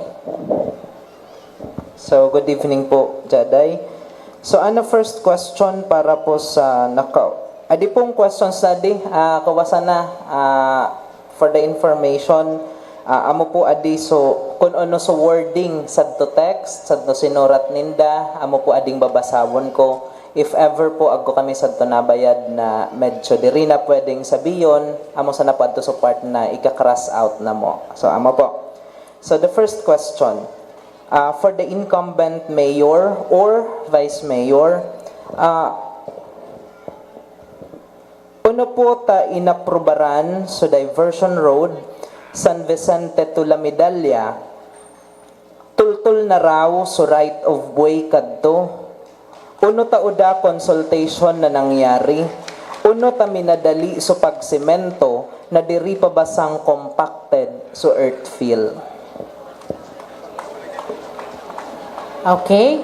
So, good evening po, Jaday. So, ano first question para po sa naka... Adi pong questions na di, ah, kawasan na, ah, for the information, ah, amo po adi, so, kung ano so wording sadto text, sadto sinurat ninda, amo po ading babasawon ko. If ever po agko kami sadto nabayad na medyo diri na pwedeng sabiyon, amo sana po adto sa part na ika-cross out na mo. So, amo po. So, the first question, uh, for the incumbent mayor or vice mayor, uh, uno po ta inaprubaran so diversion road, San Vicente to La Medalla, tultol na raw so right of way kadto. Uno ta uda consultation na nangyari, uno ta minadali so pagsemento na diri pa basang compacted so earth fill. Okay.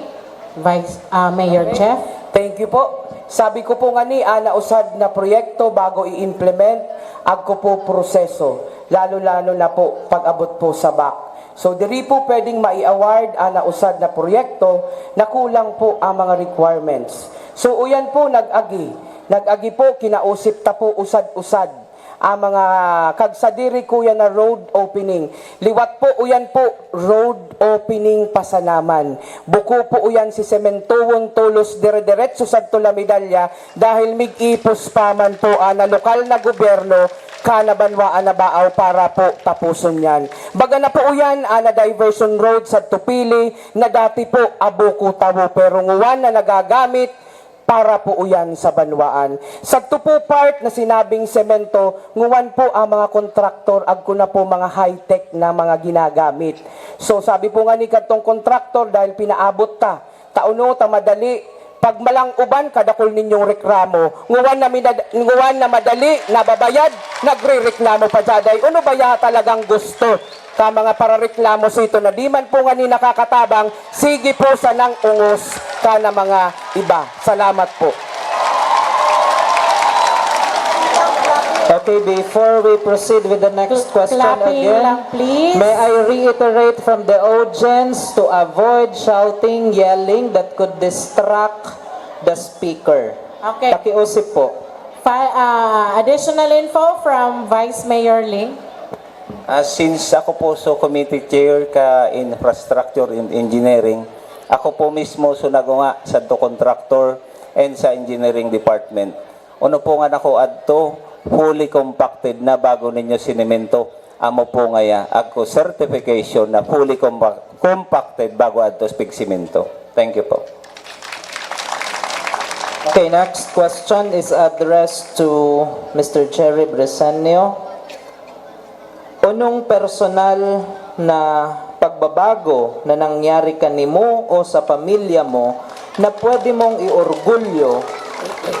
Vice ah, Mayor Jeff. Thank you po. Sabi ko po nga ni, ana usad na proyekto bago i-implement, agko po proseso, lalo-lalo na po pag-abot po sa back. So, diri po pwedeng mai-award ana usad na proyekto na kulang po ang mga requirements. So, uyan po nag-agi. Nag-agi po, kinausip ta po usad-usad ang mga kagsadiri kuya na road opening. Liwat po uyan po, road opening pasanaman. Buko po uyan si sementowon tolos dire-diretso sadto La Medalla dahil mig-ipos pa man po ana lokal na gobyerno kana banwaan na Baaw para po tapuson yan. Baga na po uyan ana diversion road sa Tupili na dati po abuko tawo pero nguwan na nagagamit para po uyan sa banwaan. Sadto po part na sinabing semento, nguwan po ang mga kontraktor, agko na po mga high-tech na mga ginagamit. So sabi po nga ni kadtong kontraktor, dahil pinaabot ta, tauno ta madali, pag malang uban, kadakol ninyong reklamo. Nguwan na, minad- nguwan na madali, nababayad, nagre-reklamo pa jaday. Uno ba ya talagang gusto? Ka mga parareklamo sito na di man po ngani nakakatabang, sige po sanang ungos ka na mga iba. Salamat po. Okay, before we proceed with the next question Clapping again, lang, please. May I reiterate from the audience to avoid shouting, yelling that could distract the speaker. Okay. Pakiusip po. Fi- ah, additional info from Vice Mayor Ling. Ah, since ako po so committee chair ka infrastructure and engineering, ako po mismo so nagunga sa to contractor and sa engineering department. Uno po nga nako adto, fully compacted na bago ninyo sinemento. Amo po ngaya, agko certification na fully compa- compacted bago adto sa pigsemento. Thank you po. Okay, next question is addressed to Mister Jerry Bresenio. Unong personal na pagbabago na nangyari kanimo o sa pamilya mo na pwede mong iorgulyo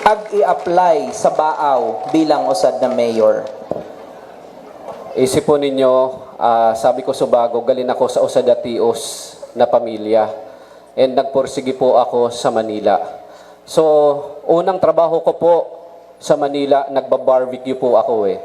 ag i-apply sa Baaw bilang usad na mayor? Isipon ninyo, ah, sabi ko subago, galing ako sa usa datios na pamilya. And nagpursige po ako sa Manila. So, unang trabaho ko po sa Manila, nagba-barbecue po ako eh.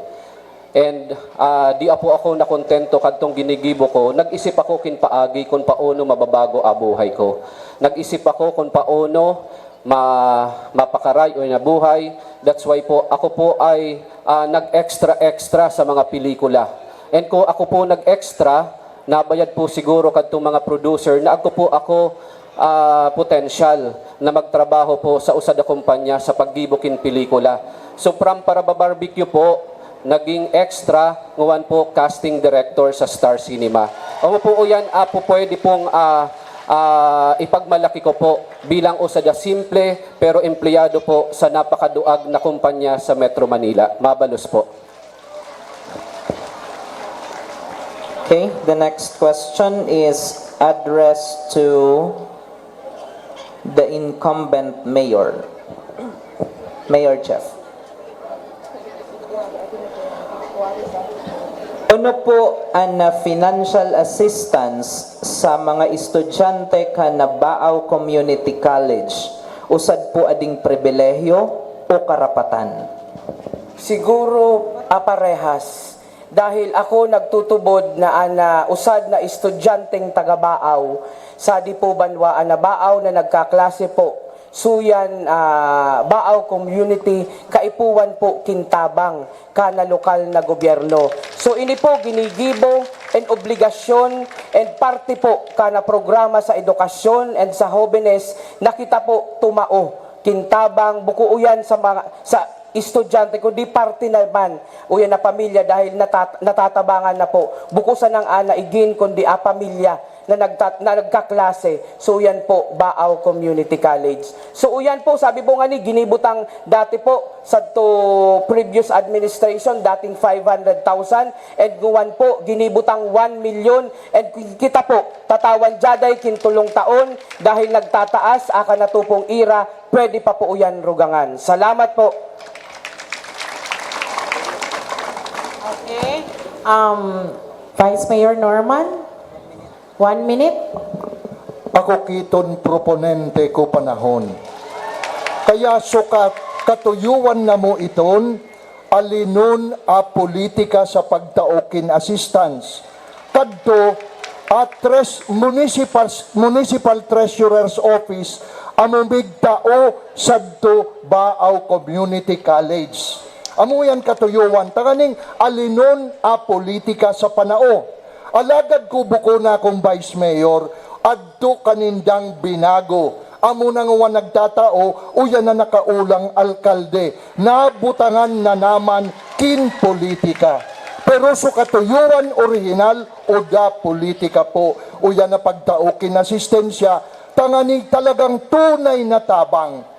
And ah, di po ako nakontento kadtong ginigibo ko. Nag-isip ako kin paagi kun paano mababago a buhay ko. Nag-isip ako kun paano ma-, mapakaray o nabuhay. That's why po, ako po ay, ah, nag-extra-extra sa mga pelikula. And kung ako po nag-extra, nabayad po siguro kadtong mga producer na ako po ako, ah, potensyal na magtrabaho po sa usa da kumpanya sa paggibo kin pelikula. So, from Paraba Barbecue po, naging extra, nguwan po, casting director sa Star Cinema. Opo po, uyan, ah, po pwede pong, ah, ah, ipagmalaki ko po bilang usa da simple pero empleyado po sa napakaduag na kumpanya sa Metro Manila. Mabalos po. Okay, the next question is addressed to the incumbent mayor. Mayor Jeff. Ano po an, ah, financial assistance sa mga estudyante kan Baao Community College? Usad po ading pribilehyo o karapatan? Siguro, ah, parehas. Dahil ako nagtutubod na an, ah, usad na estudyanteng taga Baao, sa di po banwaan na Baao na nagkaklase po. Suyan, ah, Baao Community, kaipuhan po kin tabang kana lokal na gobyerno. So, ini po ginigibo and obligasyon and parte po kana programa sa edukasyon and sa hobenes na kita po tumao kin tabang, buko uyan sa mga, sa estudyante, kundi parte naman uyan na pamilya dahil natat-, natatabangan na po. Buko sanang ana igin, kundi a pamilya na, nagtat-, na nagkaklase. So, uyan po, Baao Community College. So, uyan po, sabi po nga ni, ginibo tang dati po, sadto previous administration, dating five hundred thousand, and nguwan po, ginibo tang one million, and kita po, tatawan dyaday kin tolong taon, dahil nagtataas, aka na tupong ira, pwede pa po uyan rugangan. Salamat po. Okay. Um, Vice Mayor Norman, one minute. Ako kiton proponente ko panahon. Kaya sukat katuyowan na mo iton, alinon a politika sa pagtao kin assistance. Kadto, a tres municipal, municipal treasurer's office amo migtao sadto Baao Community College. Amo yan katuyowan, tanganing alinon a politika sa panao. Alagad kubo ko na akong Vice Mayor, adto kanindang binago. Amo na nga nagtatao, uyan na nakaulang alkalde, nabutangan na naman kin politika. Pero so katuyoan orihinal, oda politika po, uyan na pagtao kin asistensya, tanganing talagang tunay na tabang.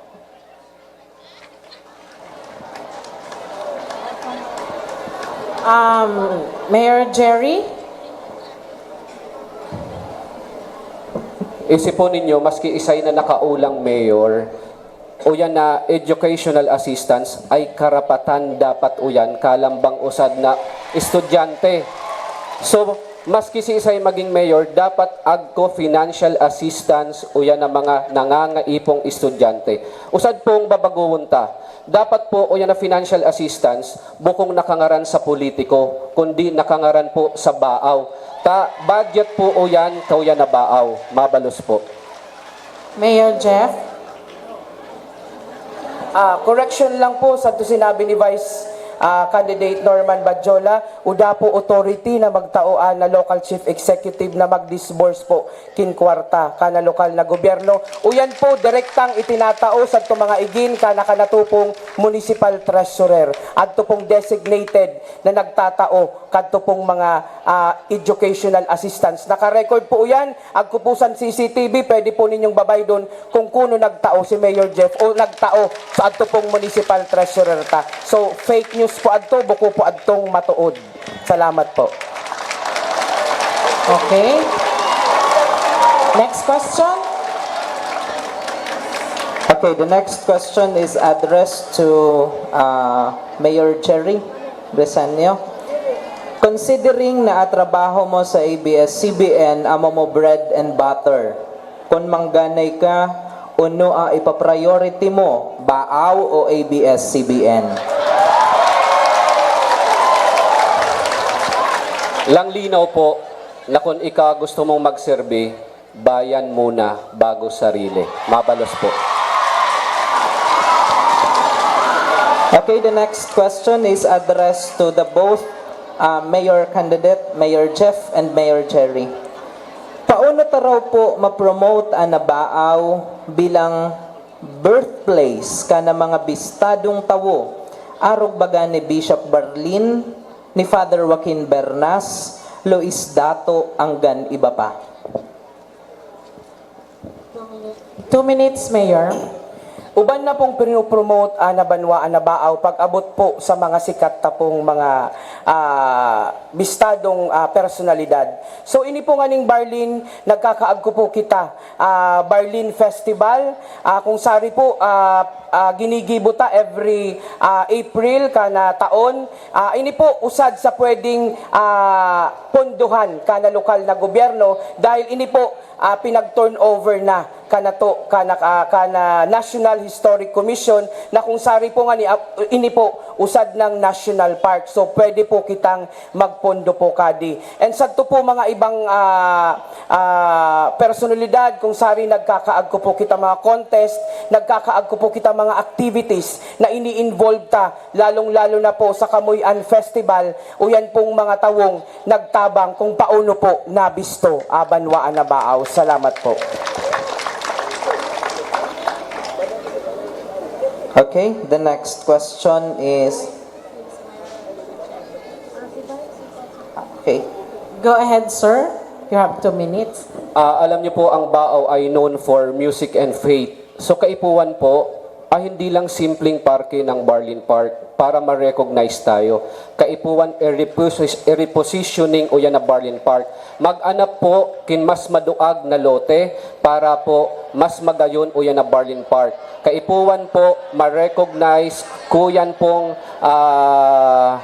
Um, Mayor Jerry? Isipon ninyo, maski isay na nakaulang mayor, uyan na educational assistance ay karapatan dapat uyan kalambang usad na estudyante. So, maski si isay maging mayor, dapat agko financial assistance uyan na mga nangangaipong estudyante. Usad pong babagowon ta, dapat po uyan na financial assistance bukong nakangaran sa politiko, kundi nakangaran po sa baaw. Ta budget po uyan kauyan na baaw. Mabalos po. Mayor Jeff? Ah, correction lang po sa to sinabi ni Vice ah, Candidate Norman Badjola, uda po authority na magtao ah, na local chief executive na mag-disburse po kin kwarta kana lokal na gobyerno. Uyan po direktang itinatao sa to mga igin kana kanatupong municipal treasurer at to pong designated na nagtatao kadto pong mga ah, educational assistance. Naka-record po yan. Agkupusan C C T V, pwede po ninyong babaydon kung kuno nagtao si Mayor Jeff o nagtao sa adto pong municipal treasurer ta. So, fake news po adto, buko po adtong matuod. Salamat po. Okay. Next question. Okay, the next question is addressed to uh, Mayor Jerry Bresenio. Considering na atrabaho mo sa A B S C B N amo mo bread and butter, kun mangganay ka, uno a ipapriority mo, Baaw o A B S C B N? Langlinaw po na kung ika gusto mong magserbi, bayan muna bago sarili. Mabalos po. Okay, the next question is addressed to the both uh, Mayor candidate, Mayor Jeff and Mayor Jerry. Paano ta raw po ma-promote an Abaaw bilang birthplace kan mga bistadong tawo, arog baga ni Bishop Barlin, ni Father Joaquin Bernas, Luis Dato, anggan iba pa? Two minutes, Mayor. Uban na pong pinopromote an Banwaan na Baaw pag-abot po sa mga sikat ta pong mga ah, bistadong ah, personalidad. So ini po nganing Barlin, nagkakaagko po kita ah, Barlin Festival ah, kung sari po ah, ah, ginigibo ta every ah, April kana taon. Ah, ini po usad sa pwedeng ah, pondohan kana lokal na gobyerno dahil ini po ah, pinag-turnover na kanato kana ah, kana National Historic Commission na kung sari po nga ni ah, ini po usad ng National Park. So pwede po kitang magpondo po kadi. And sadto po mga ibang ah, ah, personalidad kung sari nagkakaagko po kita mga contest, nagkakaagko po kita mga activities na ini-involve ta, lalong-lalo na po sa Kamuy-an Festival, uyan pong mga tawong nagtabang kung paano po nabisto a Banwaan na Baaw. Salamat po. Okay, the next question is... Okay. Go ahead, sir. You have two minutes. Ah, alam niyo po, ang Baaw ay known for music and faith. So kaipuhan po, ah, hindi lang simpleng parke ng Barlin Park para ma-recognize tayo. Kaipuhan, i-reposi- i-repositioning uyan na Barlin Park. Mag-anap po kin mas maduag na lote para po mas magayon uyan na Barlin Park. Kaipuhan po, ma-recognize kuyan pong ah,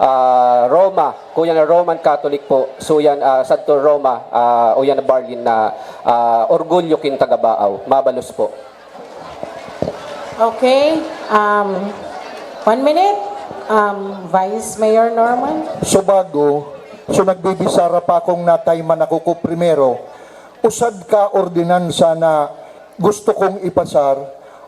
ah, Roma, kuyan na Roman Catholic po. So yan, ah, sadto Roma, ah, uyan na Barlin na ah, orgulyo kin taga Baaw. Mabalos po. Okay. Um, one minute. Um, Vice Mayor Norman. So bago, so nagbibisara pa akong natayman ako ko primero, usad ka ordinansa na gusto kong ipasar,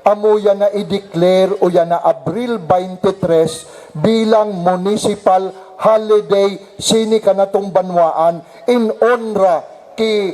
amo yan na i-declare o yan na Abril twenty-three bilang municipal holiday sini kanatong banwaan in honra ki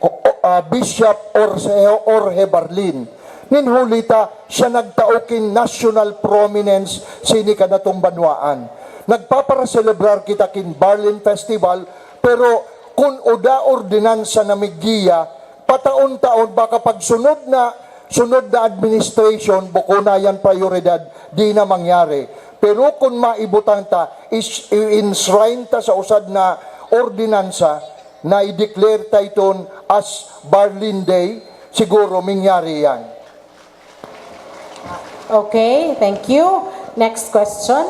o- o- ah, Bishop Orse- Jorge Barlin. Nin huli ta, siya nagtao kin national prominence sini kanatong banwaan. Nagpaparaselebrar kita kin Barlin Festival, pero kun oda ordinansa na migiya, pataon-taon, baka pag sunod na, sunod na administration, bako na yan prioridad, di na mangyari. Pero kun maibutang ta, is, i-enshrine ta sa usad na ordinansa, na i-declare ta iton as Barlin Day, siguro mingyari yan. Okay, thank you. Next question.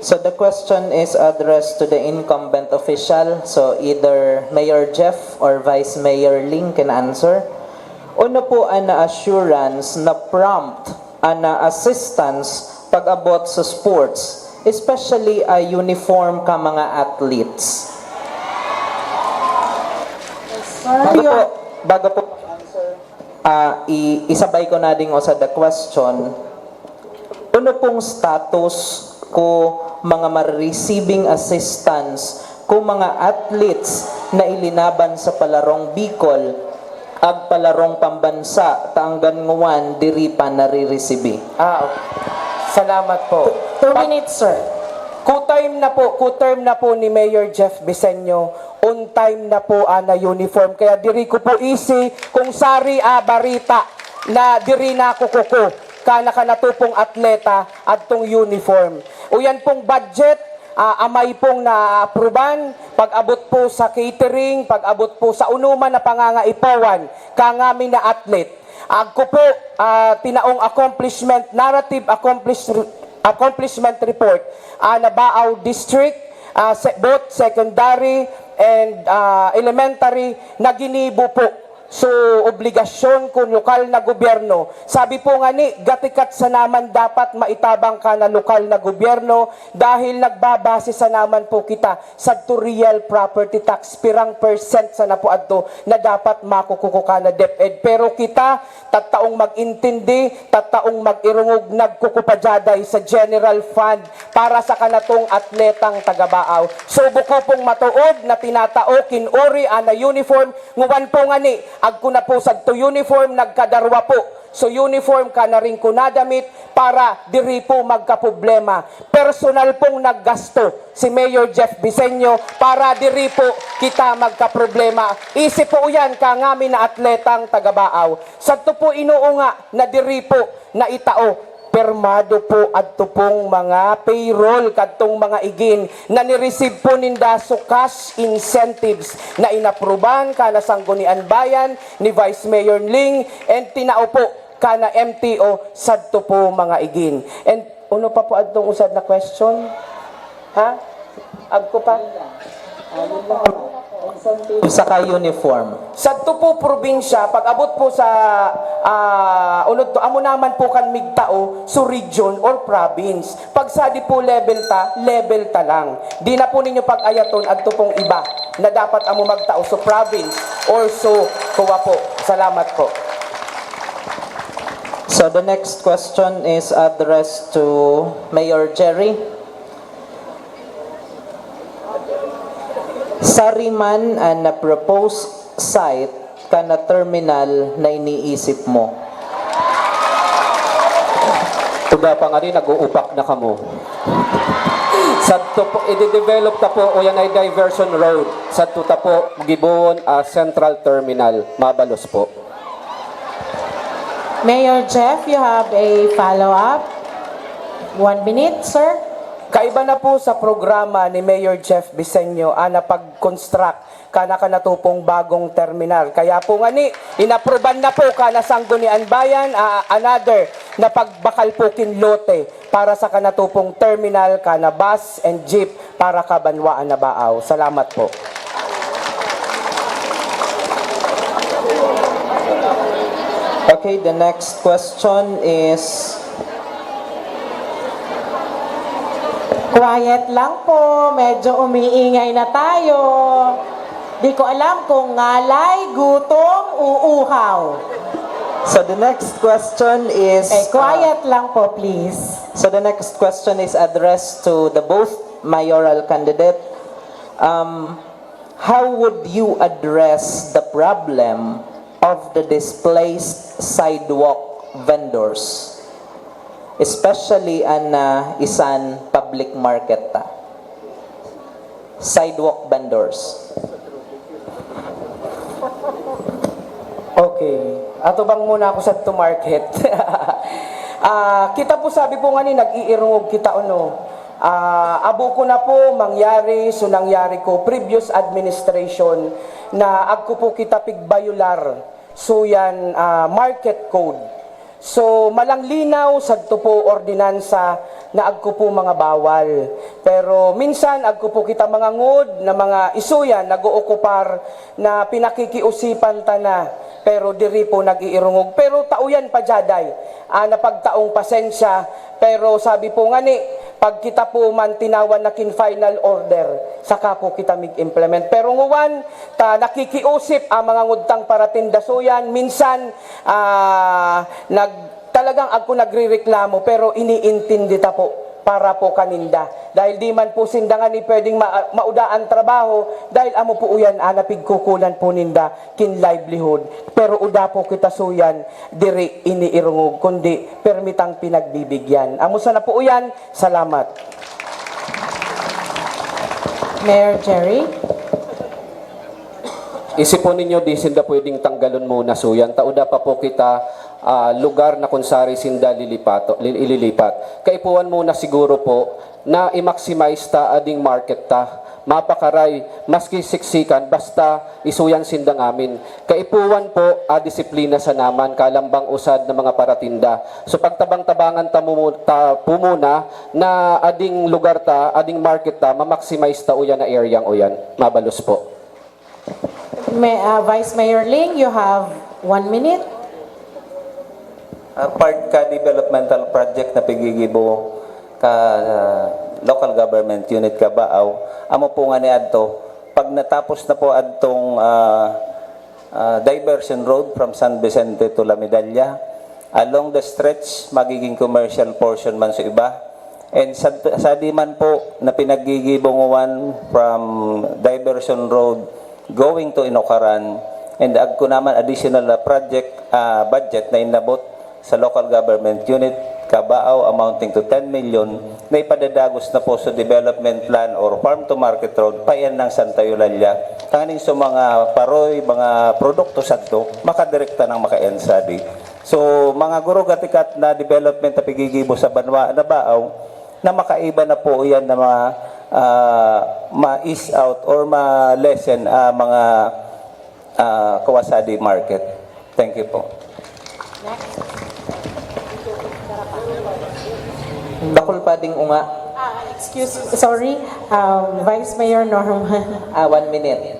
So the question is addressed to the incumbent official. So either Mayor Jeff or Vice Mayor Ling can answer. Ano po ang assurance na prompt ang assistance pag-abot sa sports, especially a uniform ka mga athletes? Bago po, bago po, ah, i- isabay ko na ding usa the question. Ano pong status ko mga ma-receiving assistance ko mga athletes na ilinaban sa Palarong Bicol ag Palarong Pambansa ta anggan nguan diri pa nariresibi? Ah, okay. Salamat po. Two minutes, sir. Ku-time na po, ku-term na po ni Mayor Jeff Bisenyo, on time na po ana uniform. Kaya diri ko po isi kung sari a barita na diri na kukuko kana kanatupong atleta adtong uniform. Uyan pong budget, ah, amay pong naapruban, pag-abot po sa catering, pag-abot po sa unuman na pangangaipuhan, kangami na athlete. Agko po, ah, tinaong accomplishment, narrative accomplish, accomplishment report, ah, na Baaw District, ah, se, both secondary and ah, elementary, na ginibo po So, obligasyon kun lokal na gobyerno. Sabi po ngani, gatikat sana man dapat maitabang kan lokal na gobyerno dahil nagbabase sana man po kita sa real property tax. Pirang percent sana po adto na dapat makukuha kan DepEd. Pero kita, tataong mag-intindi, tataong mag-irungog, nagkukupajaday sa general fund para sa kanatong atletang taga-Baao. So, buko pong matuod na tinatao, kinuri, ana uniform, nguwan po ngani, agko na po sadto uniform, nagkadarwa po. So, uniform ka na rin ko nadamit para diri po magkaproblema. Personal pong naggasto si Mayor Jeff Bisenyo para diri po kita magkaproblema. Isip po yan ka ngamin na atletang taga-Baao. Sadto po inuunga na diri po na itao. Pirmado po adto pong mga payroll kadtong mga igin na ni-receive po ninda so cash incentives na inaprubahan ka na Sanggunian Bayan ni Vice Mayor Ling and tinao po ka na M T O sadto po mga igin. And ano pa po adtong usad na question? Ha? Agko pa? Saka uniform. Sadto po probinsya, pag-abot po sa, ah, unod to, amo naman po kan migtao, so region or province. Pag sadi po level ta, level ta lang. Di na po ninyo pag-ayaton, adto pong iba na dapat amo magtao, so province or so kuwa po. Salamat po. So the next question is addressed to Mayor Jerry. Sari man an na-proposed site kan na terminal na iniisip mo? Kuda pa nga rin, nag-uupak na kamo. Sadto po, i-develop ta po, o yan ay diversion road. Sadto ta po, gibohon, ah, central terminal. Mabalos po. Mayor Jeff, you have a follow-up. One minute, sir. Kaiba na po sa programa ni Mayor Jeff Bisenyo ana pag-construct kana kanatupong bagong terminal. Kaya po ngani, inapruban na po kana Sanggunian Bayan, ah, another na pagbakal po kin lote para sa kanatupong terminal kana bus and jeep para kabanwaan na Baaw. Salamat po. Okay, the next question is Quiet lang po, medyo umiingay na tayo. Di ko alam kung ngalay, gutom, uuhaw. So the next question is Eh, quiet lang po, please. So the next question is addressed to the both mayoral candidate. Um, how would you address the problem of the displaced sidewalk vendors, especially an uh, isan public market ta? Sidewalk vendors. Okay. Atubang muna ako sa to market. Ah, kita po sabi po nga ni nag-iirungog kita, ano. Ah, abo ko na po mangyari so nangyari ko previous administration na agko po kita pigbayular so yan ah, market code. So malanglinaw sadto po ordinansa na agko po mga bawal. Pero minsan agko po kita mga ngod na mga isuyan nag-ookupar na pinakikiusipan ta na, pero diri po nag-iirungog. Pero tao yan pa jaday, ah, na pagtaong pasensya. Pero sabi po ngani, pag kita po man tinawan na kin final order, saka po kita mig-implement. Pero nguwan, ta nakikiusip ang mga ngudtang paratinda suyan, minsan ah, nag, talagang agko nagrereklamo pero iniintindi ta po para po kaninda. Dahil di man po sinda ngani pwedeng ma- mauda an trabaho dahil amo po uyan ah, napigkukunan po ninda kin livelihood. Pero uda po kita suyan, diri iniirungog, kundi permitang pinagbibigyan. Amo sana po uyan, salamat. Mayor Jerry? Isipon ninyo, di sinda pwedeng tanggalon muna suyan. Tauda pa po kita ah, lugar na kung sari sinda lilipato, li- ililipat. Kaipuhan muna siguro po na i-maximize ta ading market ta. Mapakaray, maski siksikan, basta isuyan sinda ngamin. Kaipuhan po, a disiplina sa naman, kalambang usad na mga paratinda. So pagtabang-tabangan ta, mumu- ta po muna na ading lugar ta, ading market ta, ma-maximize ta uyan na area uyan. Mabalos po. May, uh, Vice Mayor Ling, you have one minute. Ah, part ka developmental project na pigigibo ka ah, local government unit ka Baaw, amo po nga ni adto, pag natapos na po adtong ah, ah, diversion road from San Vicente to La Medalla, along the stretch, magiging commercial portion man sa iba. And sa, sa di man po na pinagigibo nguwan from diversion road going to Inokaran, and agko naman additional na project ah, budget na inabot sa local government unit Kabaaw amounting to ten million na ipadadagos na po sa development plan or farm to market road paiyan ng Santa Eulalia, tanganing sa mga paroy, mga produkto sadto, makadirekta ng maka-N S A D. So, mga guro gatikat na development na pigigibo sa banwa na Baaw, na makaiba na po yan na ma, ah, ma-ease out or ma-lessen ah, mga ah, Kawasadi Market. Thank you po. Dakul pa ding unga. Ah, excuse, sorry, um, Vice Mayor Norman. Ah, one minute.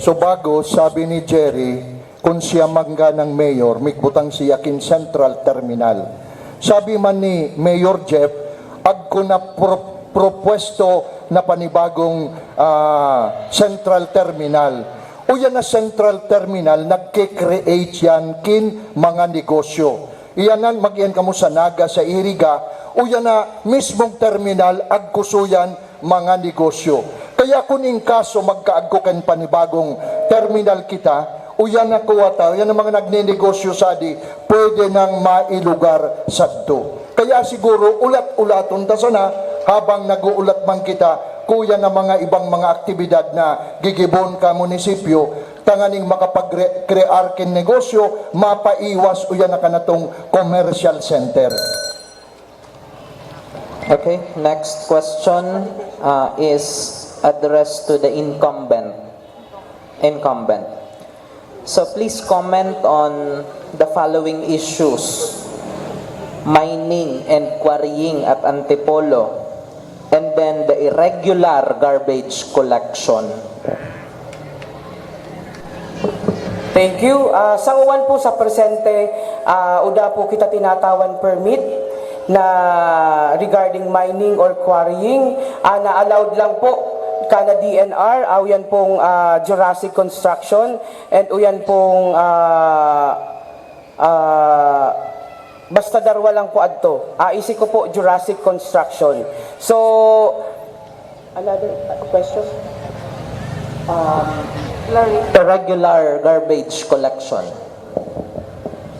So bago, sabi ni Jerry, kung siya mangga ng mayor, migbutang siya kin central terminal. Sabi man ni Mayor Jeff, agko na pro- propuesto na panibagong ah, central terminal. Uyan na central terminal, nagke-create yan kin mga negosyo. Iyan na, mag-iyan kamo sa Naga, sa Iriga, uyan na mismong terminal, agkuso yan, mga negosyo. Kaya kun in kaso magkaagko kan panibagong terminal kita, uyan na kuwata, uyan ang mga nagnenegosyo sadi, pwede nang mailugar sadto. Kaya siguro ulat-ulaton ta sana habang nag-uulat man kita, kuya na mga ibang mga aktibidad na gigibon ka munisipyo, tanganing makapag-crear kin negosyo, mapaiwas uyan na kanatong commercial center. Okay, next question uh, is addressed to the incumbent. Incumbent. So please comment on the following issues: mining and quarrying at Antipolo, and then the irregular garbage collection. Thank you. Ah, sa uwan po sa presente, ah, uda po kita tinatawan permit na regarding mining or quarrying, ah, na allowed lang po kana D N R, ah, uyan pong ah, Jurassic Construction, and uyan pong ah, ah, basta darwa lang po adto. Ah, isi ko po Jurassic Construction. So, another question? Um, Irregular garbage collection.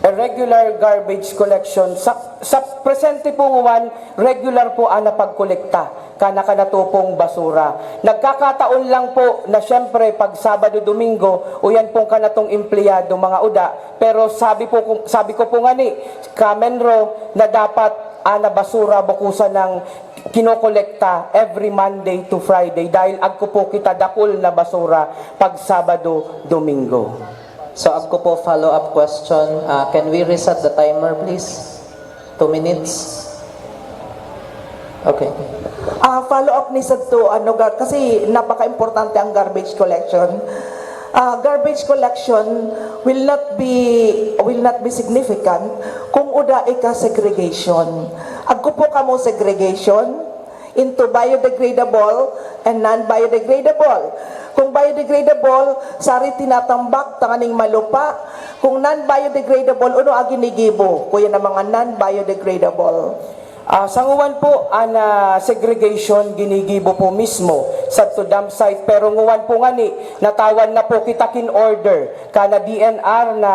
Irregular garbage collection. Sa, sa presente po nguwan, regular po ang napagkolekta kana kanatopong basura. Nagkakataon lang po na siyempre pag Sabado, Domingo, uyan pong kanatong empleyado, mga uda. Pero sabi po ko, sabi ko po ngani, ka Menro, na dapat ana basura bukusan ng kinokolekta every Monday to Friday dahil agko po kita dakul na basura pag Sabado, Domingo. So, agko po follow-up question. Uh, can we reset the timer, please? Two minutes? Okay. Ah, follow up ni sadto, ano, gar- kasi napaka-importante ang garbage collection. Ah, garbage collection will not be will not be significant kung uda ika segregation. Agko po kamo segregation into biodegradable and non-biodegradable. Kung biodegradable, sari tinatambak tanganing malupa. Kung non-biodegradable, uno ang ginigibo? Kuya, na mga non-biodegradable. Ah, sa nguwan po, an ah, segregation ginigibo po mismo sa to dump site, pero nguwan po ngani natawan na po kita kin order kana D N R na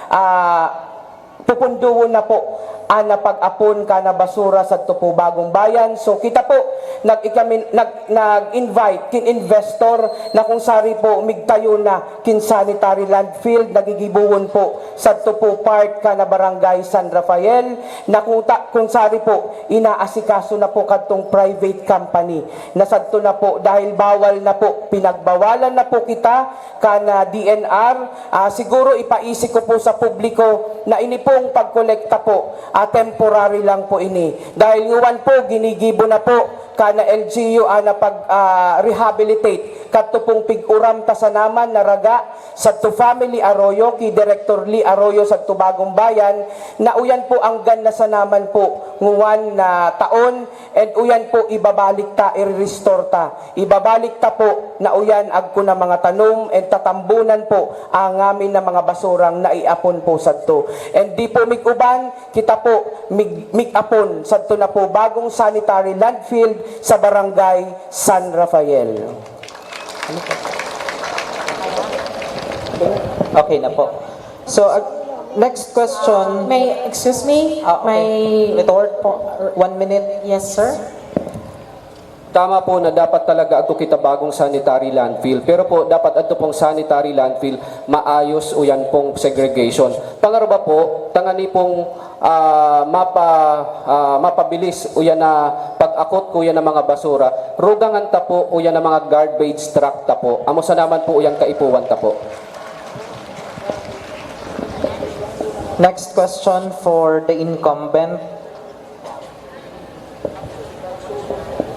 ah, pupundowon na po an ah, pag-apon kana basura sa to po Bagong Bayan. So kita po nag-examine, nag nag-invite kin investor na kung sari po migtayo na kin sanitary landfill na gigibohon po sadto po part kana Barangay San Rafael, na kung, ta, kung sari po inaasikaso na po kadtong private company na sadto na po dahil bawal na po, pinagbawalan na po kita kana D N R. Ah, siguro ipaisi ko po sa publiko na ini pong pagkolekta po, ah, temporary lang po ini. Dahil nguwan po, ginigibo na po kana L G U ana pag ah, rehabilitate Ato pong pig-uram ta sanaman na raga, sadto family Arroyo, ki Director Lee Arroyo, sadto Bagong Bayan, na uyan po anggan na sanaman po nguwan na taon, and uyan po ibabalik ta, i-restore ta. Ibabalik ta po na uyan agko na mga tanom, and tatambunan po ang amin na mga basurang naiapon po sadto. And di po mig-uban, kita po mig-, mig-apon sadto na po bagong sanitary landfill sa Barangay San Rafael. Okay na po. So, uh, next question. May, excuse me, Ah, okay. may Retort po. One minute. Yes, sir. Tama po na dapat talaga adto kita bagong sanitary landfill. Pero po, dapat adto pong sanitary landfill, maayos o yan pong segregation. Pangarba po, tangani pong ah, mapa, ah, mapabilis o yan na pag-akot ko yan ng mga basura, rugangan ta po o yan ng mga garbage truck ta po. Amo sanaman po o yan kaipuhan ta po. Next question for the incumbent.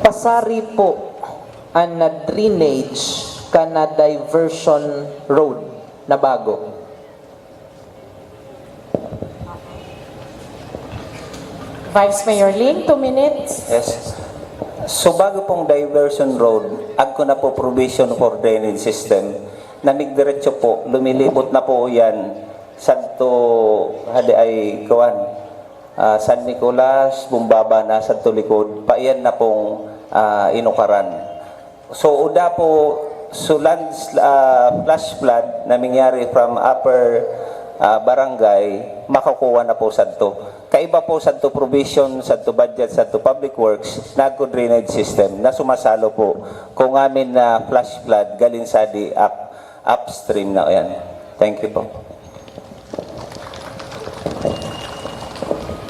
Pasari po an na-drainage kan na diversion road na bago. Vice Mayor Ling, two minutes. Yes. So bago pong diversion road, agko na po provision for drainage system na migdiretso po, lumilibot na po yan sadto hadi ay kuwan, ah, San Nicolas, Bumbaba na sadto likod, paiyan na pong ah, inukaran. So uda po, so lands, ah, flash flood na nangyari from upper ah, barangay, makukuha na po sadto. Kaiba po sadto provision, sadto budget, sadto public works, nagko drainage system na sumasalo po kung amin na flash flood galing sa di up, upstream na yan. Thank you po.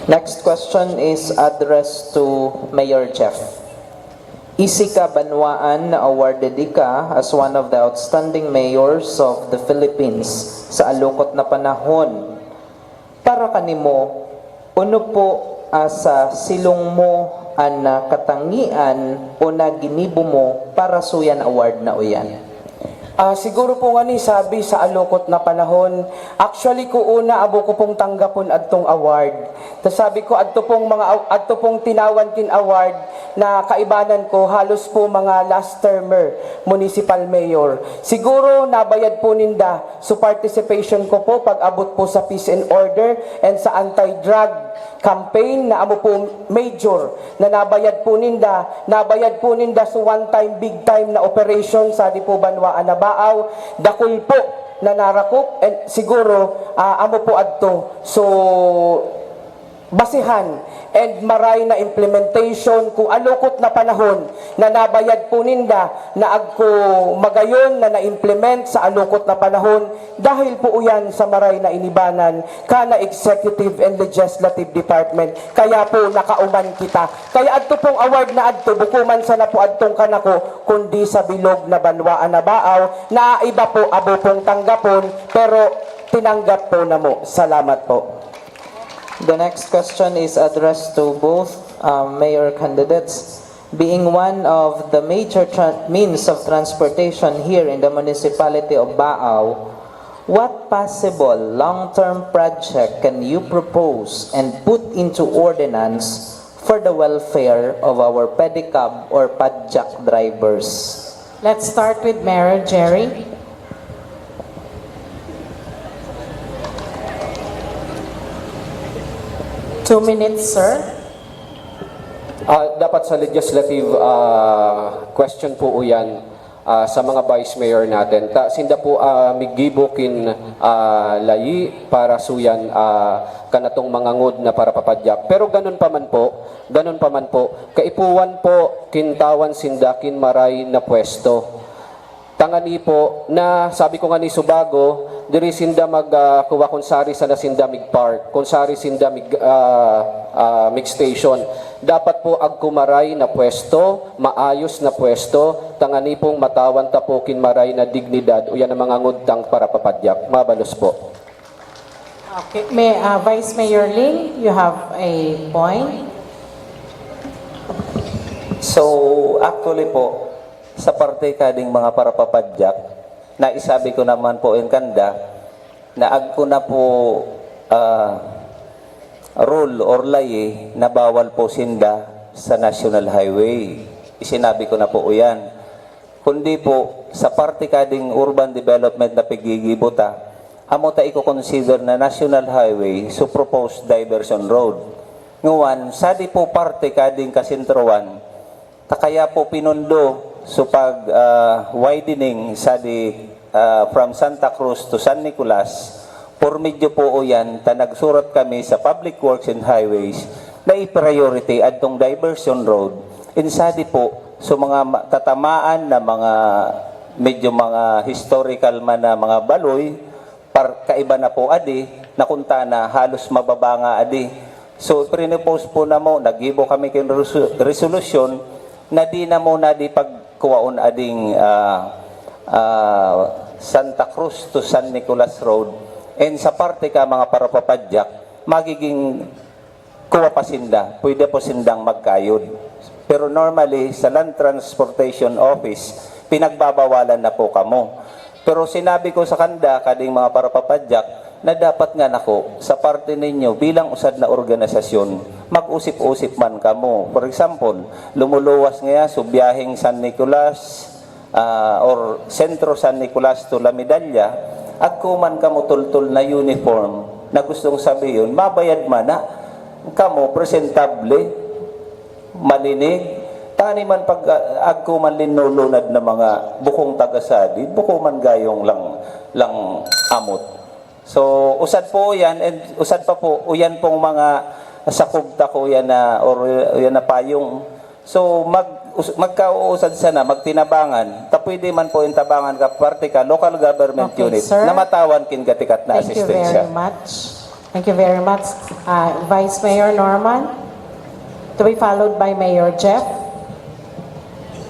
Next question is addressed to Mayor Jeff. Isi ka banwaan na awarded ika as one of the outstanding mayors of the Philippines sa alukot na panahon. Para kanimo, ano po ah, sa silong mo an ah, katangian o na ginibo mo para suyan award na uyan? Ah, siguro po nga ni sabi sa alukot na panahon, actually ko una abo ko pong tanggapon adtong award. Ta sabi ko adto pong mga aw- adto pong tinawan kin award na kaibanan ko halos po mga last termer municipal mayor. Siguro nabayad po ninda so participation ko po pag abot po sa peace and order and sa anti-drug campaign na amo po major na nabayad po ninda, nabayad po ninda sa one time, big time na operation sa di po banwa Anabaaw, dakul po na narakop, and siguro ah, amo po adto. So, basihan and maray na implementation kung alukot na panahon na nabayad po ninda na agko magayon na na-implement sa alukot na panahon dahil po uyan sa maray na inibanan kana executive and legislative department. Kaya po nakauman kita. Kaya adto pong award na adto, bukuman sana po adtong kanako, kundi sa bilog na banwaan na baaw, na iba po abo pong tanggapon, pero tinanggap po na mo. Salamat po. The next question is addressed to both uh, mayor candidates. Being one of the major tra- means of transportation here in the municipality of Baaw, what possible long-term project can you propose and put into ordinance for the welfare of our pedicab or padjak drivers? Let's start with Mayor Jerry. Two minutes, sir. Ah, dapat sa legislative ah, question po yan ah, sa mga vice mayor natin. Ta sinda po ah, migibo kin ah, layi para suyan ah, kanatong mangangod na para papadyak. Pero ganun pa man po, ganun pa man po, kaipuhan po kintawan sinda kin maray na pwesto. Tangani po na sabi ko nga ni subago, diri sinda mag ah, kuha kung sari sana sinda mig park, kung sari sinda mig ah, ah, mig station. Dapat po agkumaray na pwesto, maayos na pwesto, tangani pong matawan ta po kin maray na dignidad o yan ang mga ngudtang para papadyak. Mabalos po. Okay. May, uh, Vice Mayor Ling, you have a point. So actually po, Sa parte kading mga parapapadyak, naisabi ko naman po in kanda na agko na po, ah, rule or layi na bawal po sinda sa National Highway. Isinabi ko na po yan. Kundi po, sa parte kading urban development na piggigibo ta, amo ta iko-consider na National Highway, so proposed diversion road. Nguan, sadi po parte kading kasentroan, ta kaya po pinundo so pag, ah, widening sadi, ah, from Santa Cruz to San Nicolas, por medyo po yan, ta nagsurat kami sa Public Works and Highways na i-priority adtong diversion road. Insadi po, so mga ma-, tatamaan na mga medyo mga historical man na mga baloy, par-, kaiba na po adi, na kuntana halos mababa nga adi. So, pinropose po namo, naggibo kami kin resu-, resolusyon na di na muna di pagkuwaon ading, ah, ah, Santa Cruz to San Nicolas Road. And sa parte ka mga parapapadyak, magiging kuwa pa sinda, pwede po sindang magkayod. Pero normally, sa Land Transportation Office, pinagbabawalan na po kamo. Pero sinabi ko sa kanda, kading mga parapapadyak, na dapat nga nako, sa parte ninyo, bilang usad na organisasyon, mag-usip-usip man kamo. For example, lumuluwas ngaya, so biyaheng San Nicolas, ah, or Sentro San Nicolas to La Medalla, agko man kamo tultol na uniform, na gustong sabihon, mabayad man na kamo, presentable, malinig, tani man pag, ah, agko man linulunad na mga bukong taga-sadi, buko man gayong lang, lang amot. So, usad po yan, and usad pa po, uyan pong mga sakog ta ko yan na, or yan na payong. So, mag-, us-, magkauusad sana, magtinabangan. Ta pwede man po yung tabangan ka, parte ka, local government Okay, unit, sir. Na matawan kin gatikat na Thank you asistensya. Very much. Thank you very much. Ah, Vice Mayor Norman, to be followed by Mayor Jeff.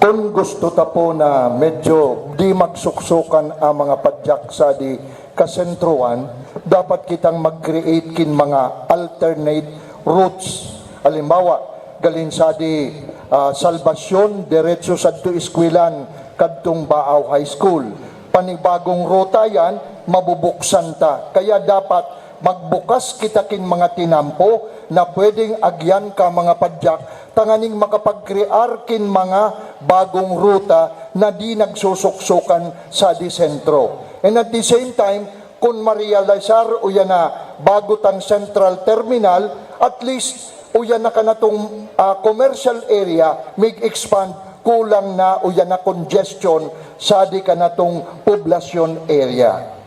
Kung gusto ta po na medyo di magsuksukan ang mga padyak sa di kasentruan, dapat kitang mag-create kin mga alternate routes. Halimbawa, galin sa di, ah, Salvacion, diretso sa to Eskwelahan, kadtong Baao High School. Panibagong ruta yan, mabubuksan ta. Kaya dapat magbukas kita kin mga tinampo na pwedeng agyan ka mga padyak tanganing makapag-crear kin mga bagong ruta na di nagsusuksukan sa di sentro. And at the same time, kun marealisar uya na bago tang central terminal, at least uya na kanatong, ah, commercial area mig-expand, kulang na uya na congestion sa di kanatong poblasyon area.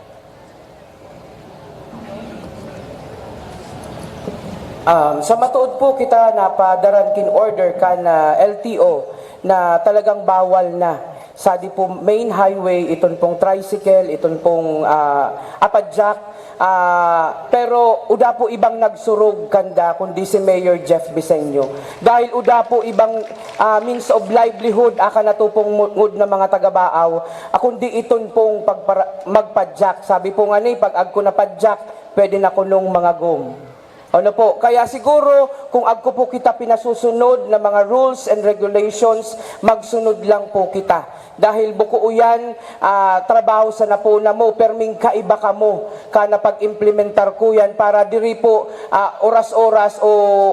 Um, sa matuod po kita napadaran kin order kan, ah, L T O na talagang bawal na sa di po main highway iton pong tricycle, iton pong, ah, apadyak. Ah, pero uda po ibang nagsurog kanda kundi si Mayor Jeff Biseño. Dahil uda po ibang, ah, means of livelihood aka na to pong ngud na mga taga-Baao, ah, kundi iton pong pagpara- magpadyak. Sabi po nga ni, pag agko na padyak, pwede na kunong mangagom. Ano po? Kaya siguro, kung agko po kita pinasusunod na mga rules and regulations, magsunod lang po kita. Dahil buko uyan, ah, trabaho sana po namo, perming kaiba kamo, kana pag-implementar ko yan para diri po, ah, oras-oras o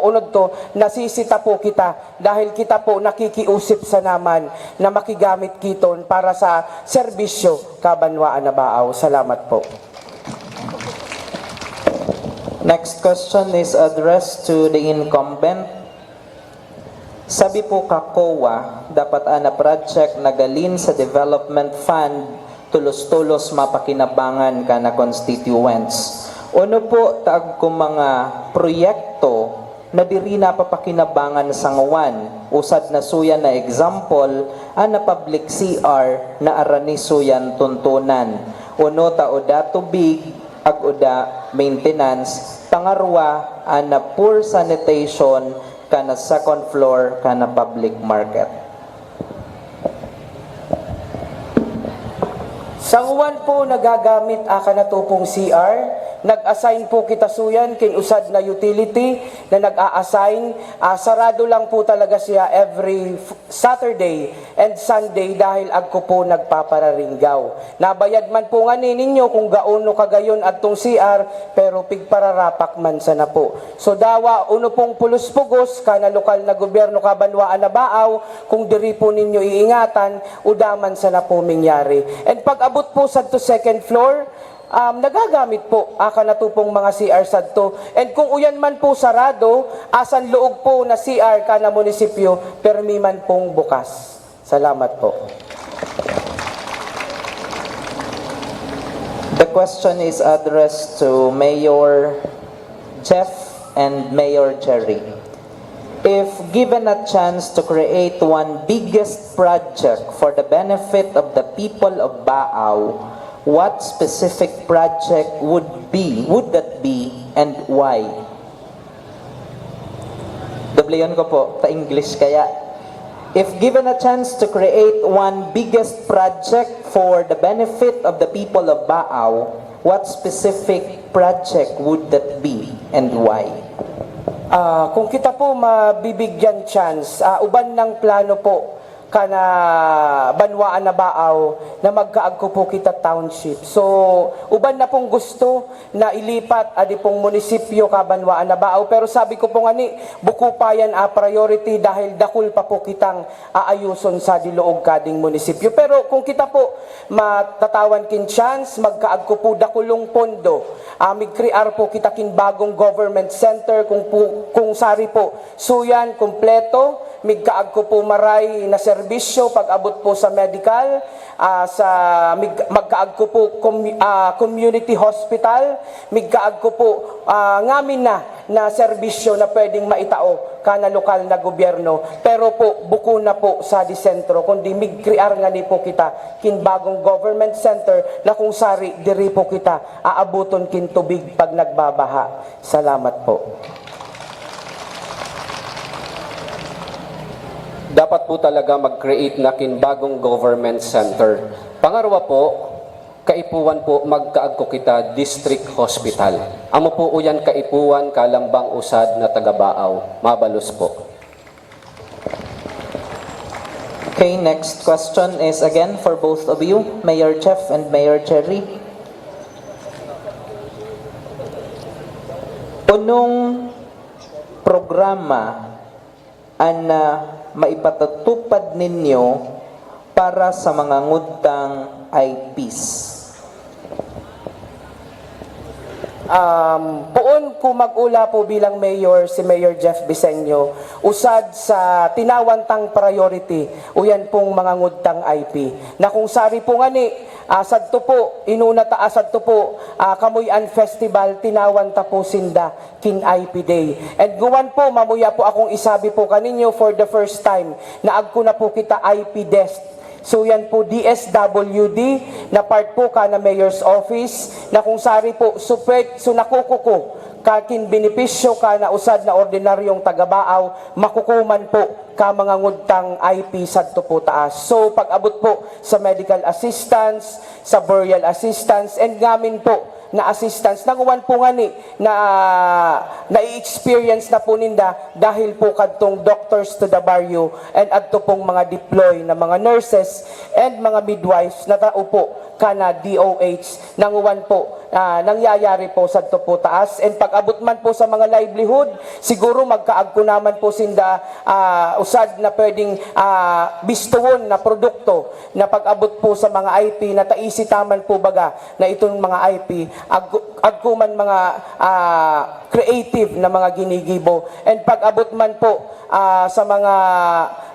unod to, nasisita po kita. Dahil kita po nakikiusip sa naman na makigamit kiton para sa serbisyo kabanwaan na Baao. Salamat po. Next question is addressed to the incumbent. Sabi po ka COA, dapat ana project na galin sa development fund, tulos-tulos mapakinabangan ka na constituents. Ano po taag ko mga proyekto na diri napapakinabangan sa ngawan? Usad na suya na example, ana public C R na arani suyan tuntunan. Uno ta oda tubig, ag-oda maintenance, pangarwa, ana poor sanitation, kana second floor, kana public market. Sa uwan po nagagamit aka na tupong C R, Nag-assign po kita suyan kin usad na utility na nag-a-assign. Ah, sarado lang po talaga siya every f- Saturday and Sunday dahil agko po nagpapararinggaw. Nabayad man po ngani ninyo kung gaano kagayon adtong C R, pero pigpararapak man sana po. So dawa, uno pong pulos pugos, kana lokal na gobyerno kabanwaan na Baaw, kung diri po ninyo iingatan, uda man sana po mingyari. And pag-abot po sadto second floor, um, nagagamit po, ah, kana to pong mga C R sadto. And kung uyan man po sarado, asan luog po na C R kana munisipyo, permi man pong bukas. Salamat po. The question is addressed to Mayor Jeff and Mayor Jerry. If given a chance to create one biggest project for the benefit of the people of Baaw, what specific project would be, would that be, and why? Dubleon ko po, ta English kaya. If given a chance to create one biggest project for the benefit of the people of Baaw, what specific project would that be and why? Ah, kung kita po mabibigyan chance, ah, uban ng plano po kana banwaan na Baaw na magkaagko po kita township. So, uban na pong gusto na ilipat adi pong munisipyo ka banwaan na Baaw. Pero sabi ko po ngani, buko pa yan a priority dahil dakul pa po kitang aayuson sa diloog kading munisipyo. Pero kung kita po matatawan kin chance, magkaagko po dakulong pondo. Ah, migkrear po kita kin bagong government center kung, po, kung sari po suyan, kompleto, migkaagko po maray na serbisyo pag-abot po sa medical, ah, sa mig- magkaagko po com- ah, community hospital, migkaagko po ah, ngamin na na serbisyo na pwedeng maitao kana lokal na gobyerno, pero po buko na po sa disentro, kundi migkrear ngani po kita kin bagong government center na kung sari diri po kita aabuton kin tubig pag nagbabaha. Salamat po. Dapat po talaga mag-create na kin bagong government center. Pangarwa po, kaipuhan po magkaagko kita district hospital. Amo po uyan kaipuhan kalambang usad na taga Baaw. Mabalos po. Okay, next question is again for both of you, Mayor Jeff and Mayor Jerry. Unong programa an ah, maipatatupad ninyo para sa mga ngudtang I Ps? Um, poon ko mag-ula po bilang mayor, si Mayor Jeff Bisenyo, usad sa tinawan tang priority, uyan pong mga ngudtang I P. Na kung sari po ngani, ah, sadto po, inuna ta, ah, sadto po, ah, Kamuy-an Festival, tinawan ta po sinda kin I P Day. And guwan po, mamuya po akong isabi po kaninyo for the first time na agko na po kita I P Desk. So yan po D S W D na part po ka na Mayor's Office na kung sari po supwet, so nakukuko ka kin benepisyo ka na usad na ordinaryong taga-Baaw, makukuman po ka mga ngudtang I P sadto po taas. So pag-abot po sa medical assistance, sa burial assistance, and ngamin po na assistance, nanguwan po ngani na nai-experience na po ninda dahil po kadtong Doctors to the Barrio and adto pong mga deploy na mga nurses and mga midwives na tao po kana D O H, nanguwan po, ah, nangyayari po sadto po taas. And pag-abot man po sa mga livelihood, siguro magkaagko naman po sinda, ah, usad na pwedeng, ah, bistuhon na produkto na pag-abot po sa mga I P na taisi taman po baga na itong mga I P, agko, agko man mga, ah, creative na mga ginigibo. And pag-abot man po, ah, sa mga,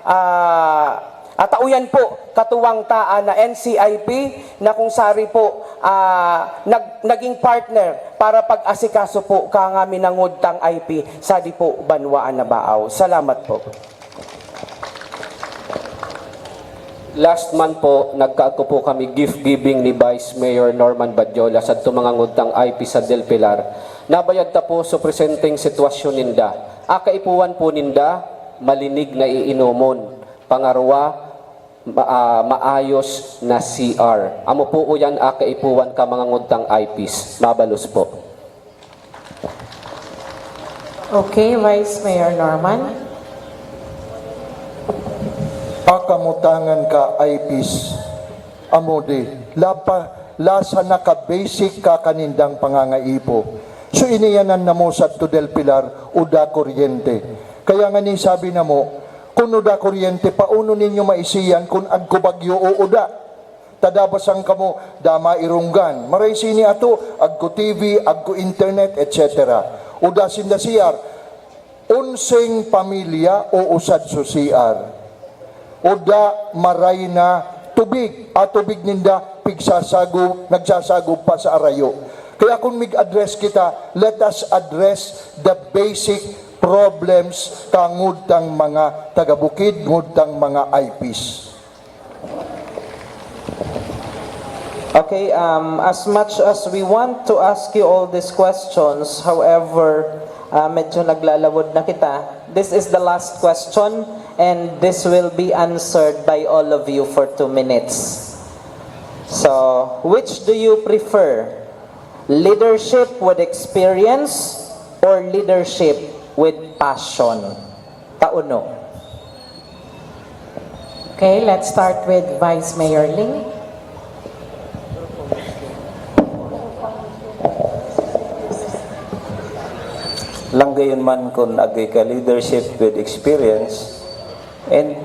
ah, ataw yan po, katuwang taan na N C I P na kung sari po, ah, nag, naging partner para pag-asikaso po ka ngamin na ngudtang I P sa di po banwaan na Baaw. Salamat po. Last month po, nagkaagko po kami gift giving ni Vice Mayor Norman Badiola sadto mga ngudtang I P sa Del Pilar. Nabayad ta po sa presenteng sitwasyon ninda. Akaipuhan po ninda, malinig na iinomon. Pangarwa, ma- ah, maayos na C R. Amo po uyan akaipuhan ka mga ngudtang I Ps. Mabalos po. Okay, Vice Mayor Norman. Pakamutangan ka, I Ps. Amo di, lapa, lasa na ka-basic ka kanindang pangangaipo. So, iniyanan na mo sa Tudel Pilar, uda kuryente. Kaya nga ni sabi na mo, kung uda kuryente, paano ninyo maisiyan kung agko bagyo o uda? Tadabasang kamo, dama irunggan. Maray sini ato, agko T V, agko internet, et cetera. Uda sinda siyar, onseng pamilya o usad so C R. Uda maray na tubig. A tubig ninda, pigsasagub, nagsasagub pa sa arayo. Kaya kung mig-address kita, let us address the basic problems kangod tang mga taga-bukid, ngod tang mga I Ps. Okay, um, as much as we want to ask you all these questions, however, uh, medyo naglalawod na kita. This is the last question and this will be answered by all of you for two minutes. So, which do you prefer? Leadership with experience or leadership with passion? Tauno. Okay, let's start with Vice Mayor Ling. Langgayon man kun agkoy ka leadership with experience, and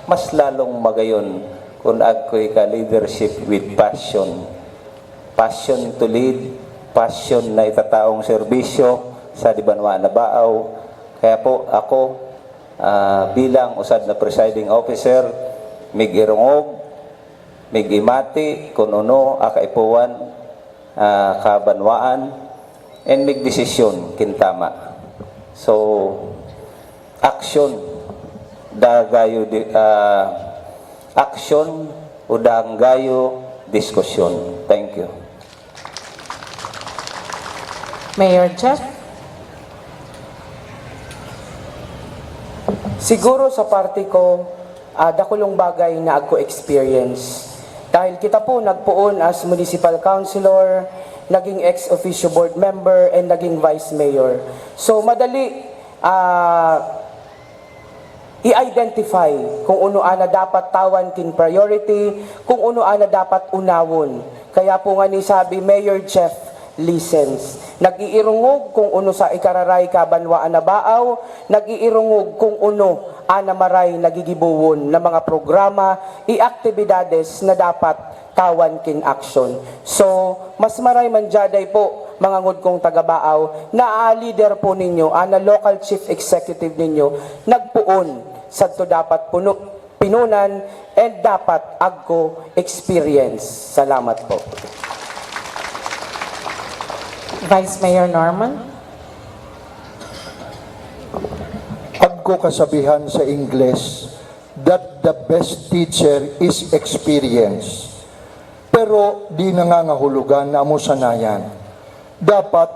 mas lalong magayon kun agkoy ka leadership with passion. Passion to lead, passion na itataong serbisyo sa di banwa na baaw. Kaya po ako, ah, bilang usad na presiding officer, mig-irungog, mig-imati kun ano a kaipuhan, ah, kabanwaan, and mig-desisyon kin tama. So, action, dagayo di, ah, action, o danggayo, diskusyon. Thank you. Mayor Jeff? Siguro sa parte ko, ah, dakulong bagay na agko experience. Dahil kita po nagpoon as municipal councilor, naging ex officio board member, and naging vice mayor. So, madali ah, i-identify kung ano ana dapat tawan kin priority, kung ano ana dapat unawon. Kaya po nga ni sabi, Mayor Jeff listens. Nag-iirungog kung ano sa ikararay kabanwaan na baaw, nag-iirungog kung ano ana maray nagigibohon na mga programa, i aktibidades na dapat tawan kin aksyon. So, mas maray man dyaday po, mga ngudkong taga-Baaw, na a-leader po ninyo, ana local chief executive ninyo, nagpoon, sadto dapat puno, pinunan, and dapat agko experience. Salamat po. Vice Mayor Norman? Agko kasabihan sa Ingles that the best teacher is experience. Pero di nangangahulugan na amo sanayan. Dapat,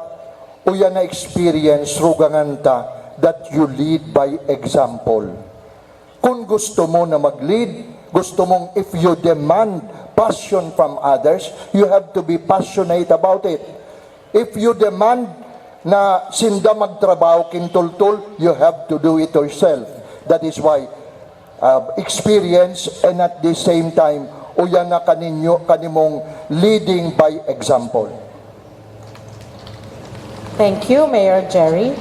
uya na experience, rugangan ta that you lead by example. Kung gusto mo na mag-lead, gusto mong, if you demand passion from others, you have to be passionate about it. If you demand na sinda magtrabaho kin tultol, you have to do it yourself. That is why uh, experience and at the same time, uya na kaninyo, kanimong leading by example. Thank you, Mayor Jerry.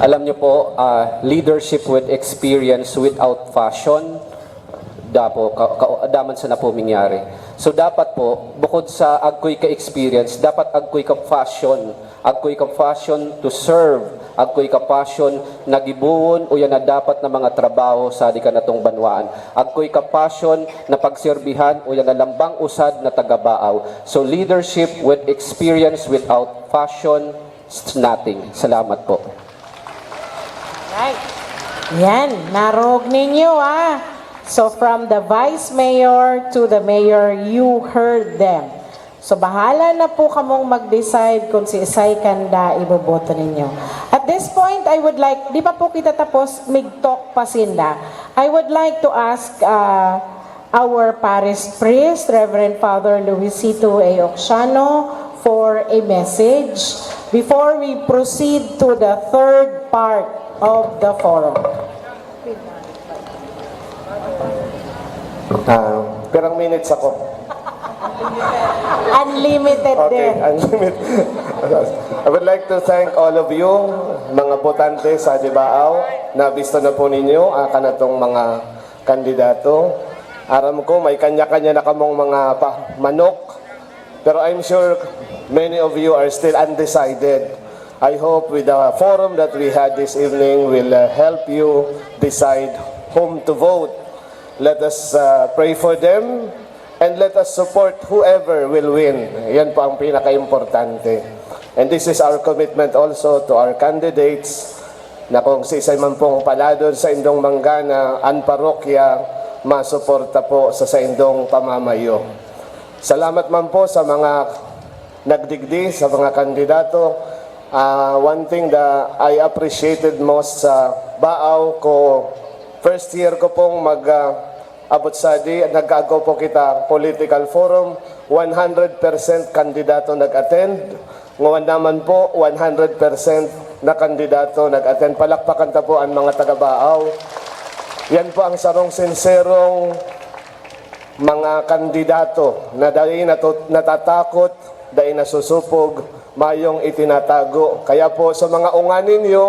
Alam niyo po, ah, leadership with experience without fashion, dapo, ka, ka, daman sa napo mingyari. So dapat po, bukod sa agkoy ka-experience, dapat agkoy ka-fashion. Agkoy ka-fashion to serve. Agkoy ka-fashion na gibohon o yan na dapat na mga trabaho sa di ka natong banwaan. Agkoy ka-fashion na pagserbihan o yan na lambang usad na taga-Baaw. So leadership with experience, without fashion, nothing. Salamat po. Right. Yan, narog ninyo ah. So from the vice mayor to the mayor, you heard them. So bahala na po kamong mag-decide kung si isay kanda iboboto ninyo. At this point, I would like, di pa po kita tapos, mig-talk pa sinda. I would like to ask uh, our parish priest, Reverend Father Luisito A. Oxiano, for a message. Before we proceed to the third part of the forum. Ah, pirang minutes ako? Unlimited Okay, din. Unlimited. I would like to thank all of you, mga botante sa Dibaaw, na bisto na po ninyo, ah, kanatong mga kandidato. Aram ko, may kanya-kanya na kamong mga pa, manok. Pero I'm sure many of you are still undecided. I hope with the forum that we had this evening will uh, help you decide whom to vote. Let us uh, pray for them and let us support whoever will win. Yan po ang pinaka-importante. And this is our commitment also to our candidates na kung siisay man pong paladon sa indong manggana, ang parokya masuporta po sa saindong pamamayo. Salamat man po sa mga nagdigdi, sa mga kandidato. Ah, one thing that I appreciated most sa Baaw ko, first year ko pong mag ah, abot sa di, nag-agaw po kita political forum, one hundred percent kandidato nag-attend. Ngawan naman po, one hundred percent na kandidato nag-attend. Palakpakan ta po ang mga taga-Baaw. Yan po ang sarong sinserong mga kandidato na dai natu- natatakot, dai nasusupog, mayong itinatago. Kaya po sa mga unga ninyo,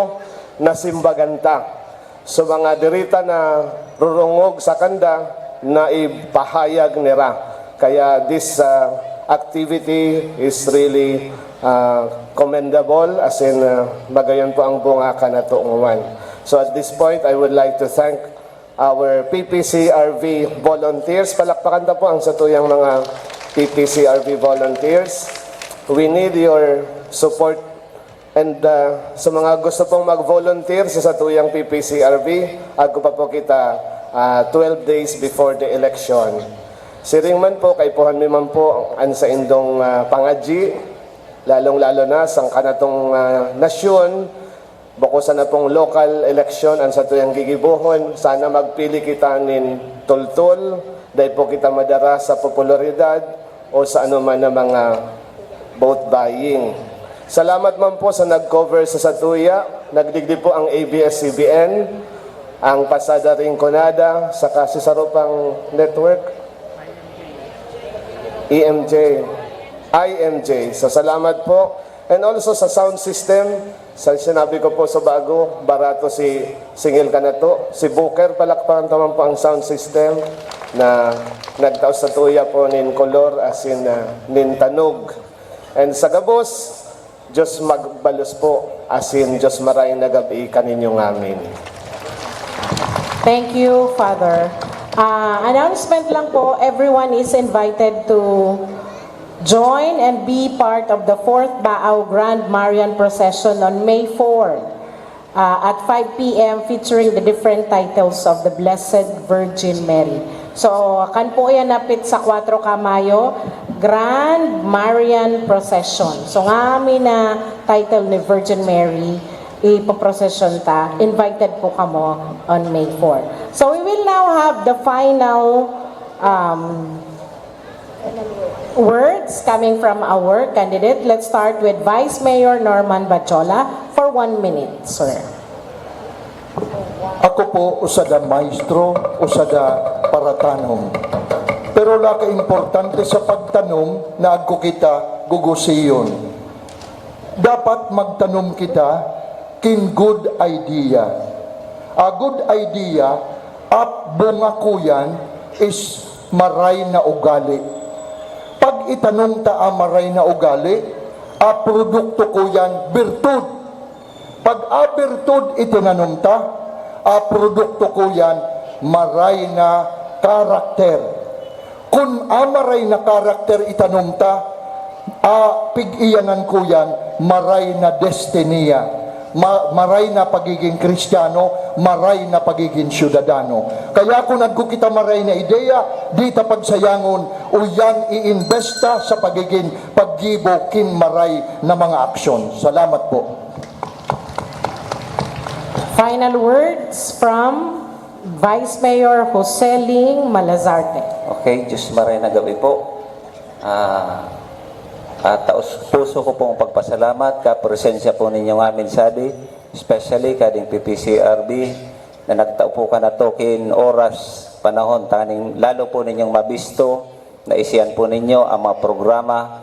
nasimbagan ta. So, mga dirita na rurungog sa kanda na ipahayag nira. Kaya this uh, activity is really uh, commendable, as in uh, magayon po ang bunga kanatunguan. So at this point, I would like to thank our P P C R V volunteers. Palakpakan ta po ang satuyang mga P P C R V volunteers. We need your support. And uh, sa mga gusto pong mag-volunteer sa satuyang P P C R V, agko pa po kita uh, twelve days before the election. Siring man po, kaipuhan mi man po ang saindong uh, pangadyi, lalong-lalo na sa kanatong uh, nasyon, bako sana pong local election ang satuyang gigibohon, sana magpili kita nin tultol, dahil po kita madara sa popularidad o sa anuman na mga vote buying. Salamat man po sa nag-cover sa satuya. Nagdigdi po ang A B S C B N, ang Pasada Rinconada, saka si Sarupang Network, E M J, I M J. So salamat po. And also sa sound system, sa sinabi ko po sa bago, barato si singil ka na to. Si Booker, palakpakan ta man po ang sound system na nagtaos sa tuya po nin kolor asin uh, nin tanog. And sa gabos, Diyos magbalos po, asin Diyos maray na gabi kaninyo ngamin. Thank you, Father. Uh, announcement lang po, everyone is invited to join and be part of the fourth Baaw Grand Marian Procession on May four uh, at five p.m. featuring the different titles of the Blessed Virgin Mary. So, kan po yan napit sa kwatro ka Mayo, Grand Marian Procession. So, nga amin na title ni Virgin Mary, ipoprosesyon ta, invited po kamo on May four. So, we will now have the final um, words coming from our candidate. Let's start with Vice Mayor Norman Bachola for one minute, sir. Ako po usada maestro, usada paratanom. Pero laka importante sa pagtanom na agko kita gugusiyon. Dapat magtanom kita kin good idea. A good idea, ap bunga kuyan is maray na ugali. Pag itanom ta a maray na ugali, a produkto kuyan birtud. Pag a birtud itinanom ta, a produkto kuyan maray na karakter. Kun a maray na karakter itanom ta, a pig-iyanan kuyan maray na destiniya. Ma- maray na pagiging Kristiyano, maray na pagiging syudadano. Kaya kun agko kita maray na ideya, di ta pagsayangon, uyan iimbesta sa pagiging paggibo kin maray na mga aksyon. Salamat po. Final words from Vice Mayor Jose Ling Malazarte. Okay, Diyos maray na gabi po. Ah, At taos puso ko pong pagpasalamat ka presensya po ninyo ngamin sabi, especially kading P P C R B, na nagtao po ka na to kin oras, panahon, taning lalo po ninyong mabisto na isiyan po ninyo ang mga programa,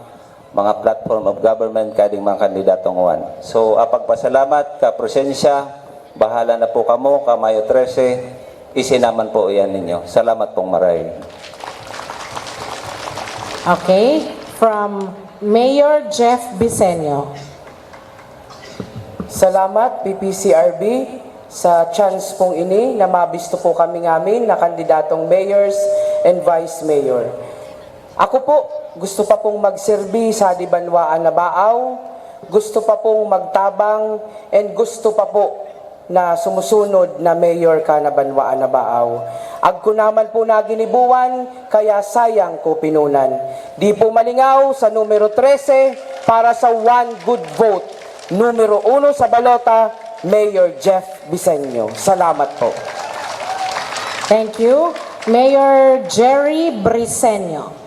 mga platform of government kading mga kandidatong one. So, apagpasalamat ka presensya, bahala na po kamo, ka Mayo trese, isinaman po iyan ninyo. Salamat pong maray. Okay, from Mayor Jeff Bisenyo. Salamat, P P C R B, sa chance pong ini na mabisto po kami ngamin na kandidatong mayors and vice mayor. Ako po, gusto pa pong magserbi sa di banwaan na baaw, gusto pa pong magtabang, and gusto pa po na sumusunod na mayor ka na banwaan na baaw. Agko naman po na ginibuan, kaya sayang ko pinunan. Di po malingaw sa numero trese para sa one good vote. Numero uno sa balota, Mayor Jeff Bisenyo. Salamat po. Thank you. Mayor Jerry Briseño.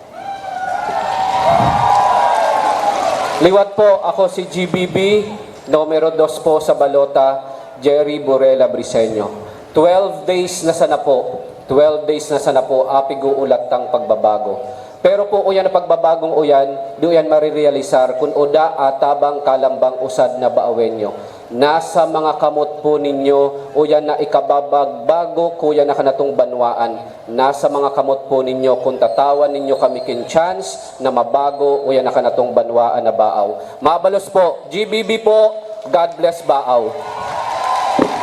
Liwat po, ako si G B B, numero dos po sa balota, Jerry Burela Briseño. Twelve days na sana po, twelve days na sana po, apig-uulat tang pagbabago. Pero po, uyan na pagbabagong uyan, di uyan marirealisar kun oda atabang kalambang usad na baawenyo. Nasa mga kamot po ninyo, uyan na ikababagbago kuya na kanatong banwaan. Nasa mga kamot po ninyo kun tatawan ninyo kami kin chance na mabago uyan na kanatong banwaan na baaw. Mabalos po, G B B po, God bless Baaw.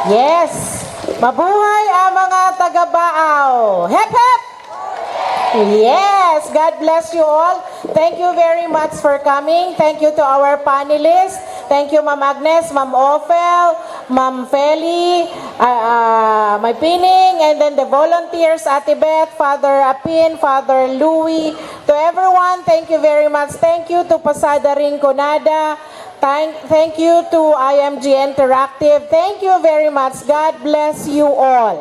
Yes! Mabuhay ang mga taga-Baaw! Hep, hep! Yes! God bless you all. Thank you very much for coming. Thank you to our panelists. Thank you, Ma'am Agnes, Ma'am Ophel, Ma'am Feli, uh, uh, my Pining, and then the volunteers, Ate Beth, Father Apin, Father Louis. To everyone, thank you very much. Thank you to Pasada Rinconada. Thank, thank you to I M G Interactive. Thank you very much. God bless you all.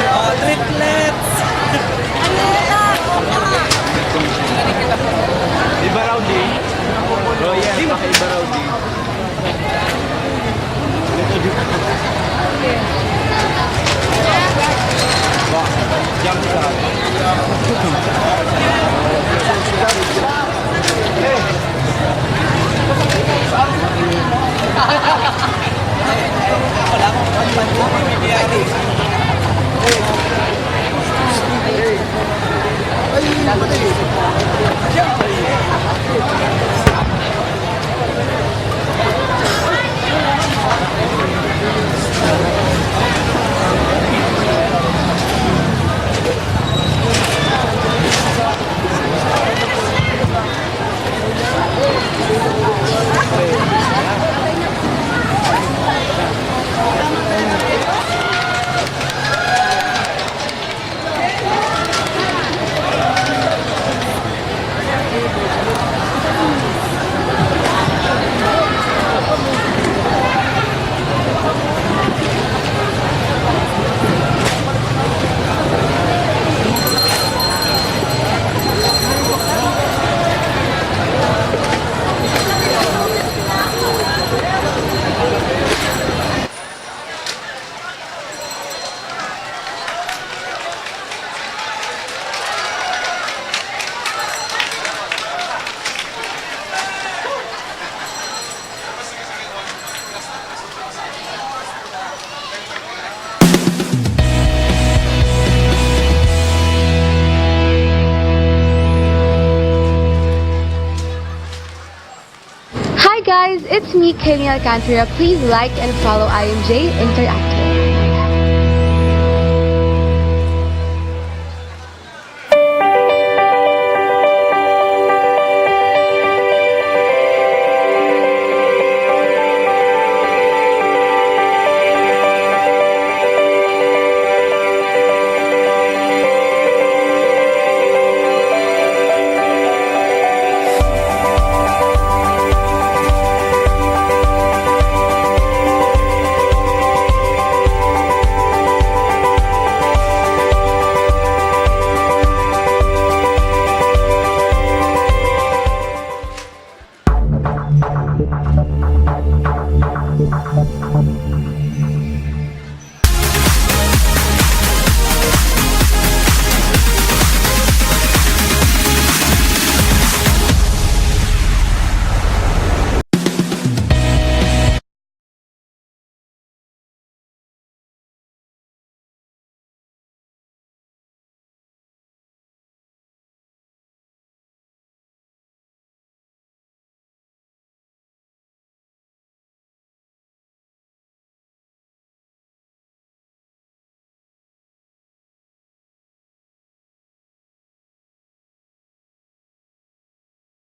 Oh, triplets! Iba raw din. Royal, baka iba raw din. Jump shot. Hi guys, it's me, Kaylee Alcantara. Please like and follow I M J Interactive.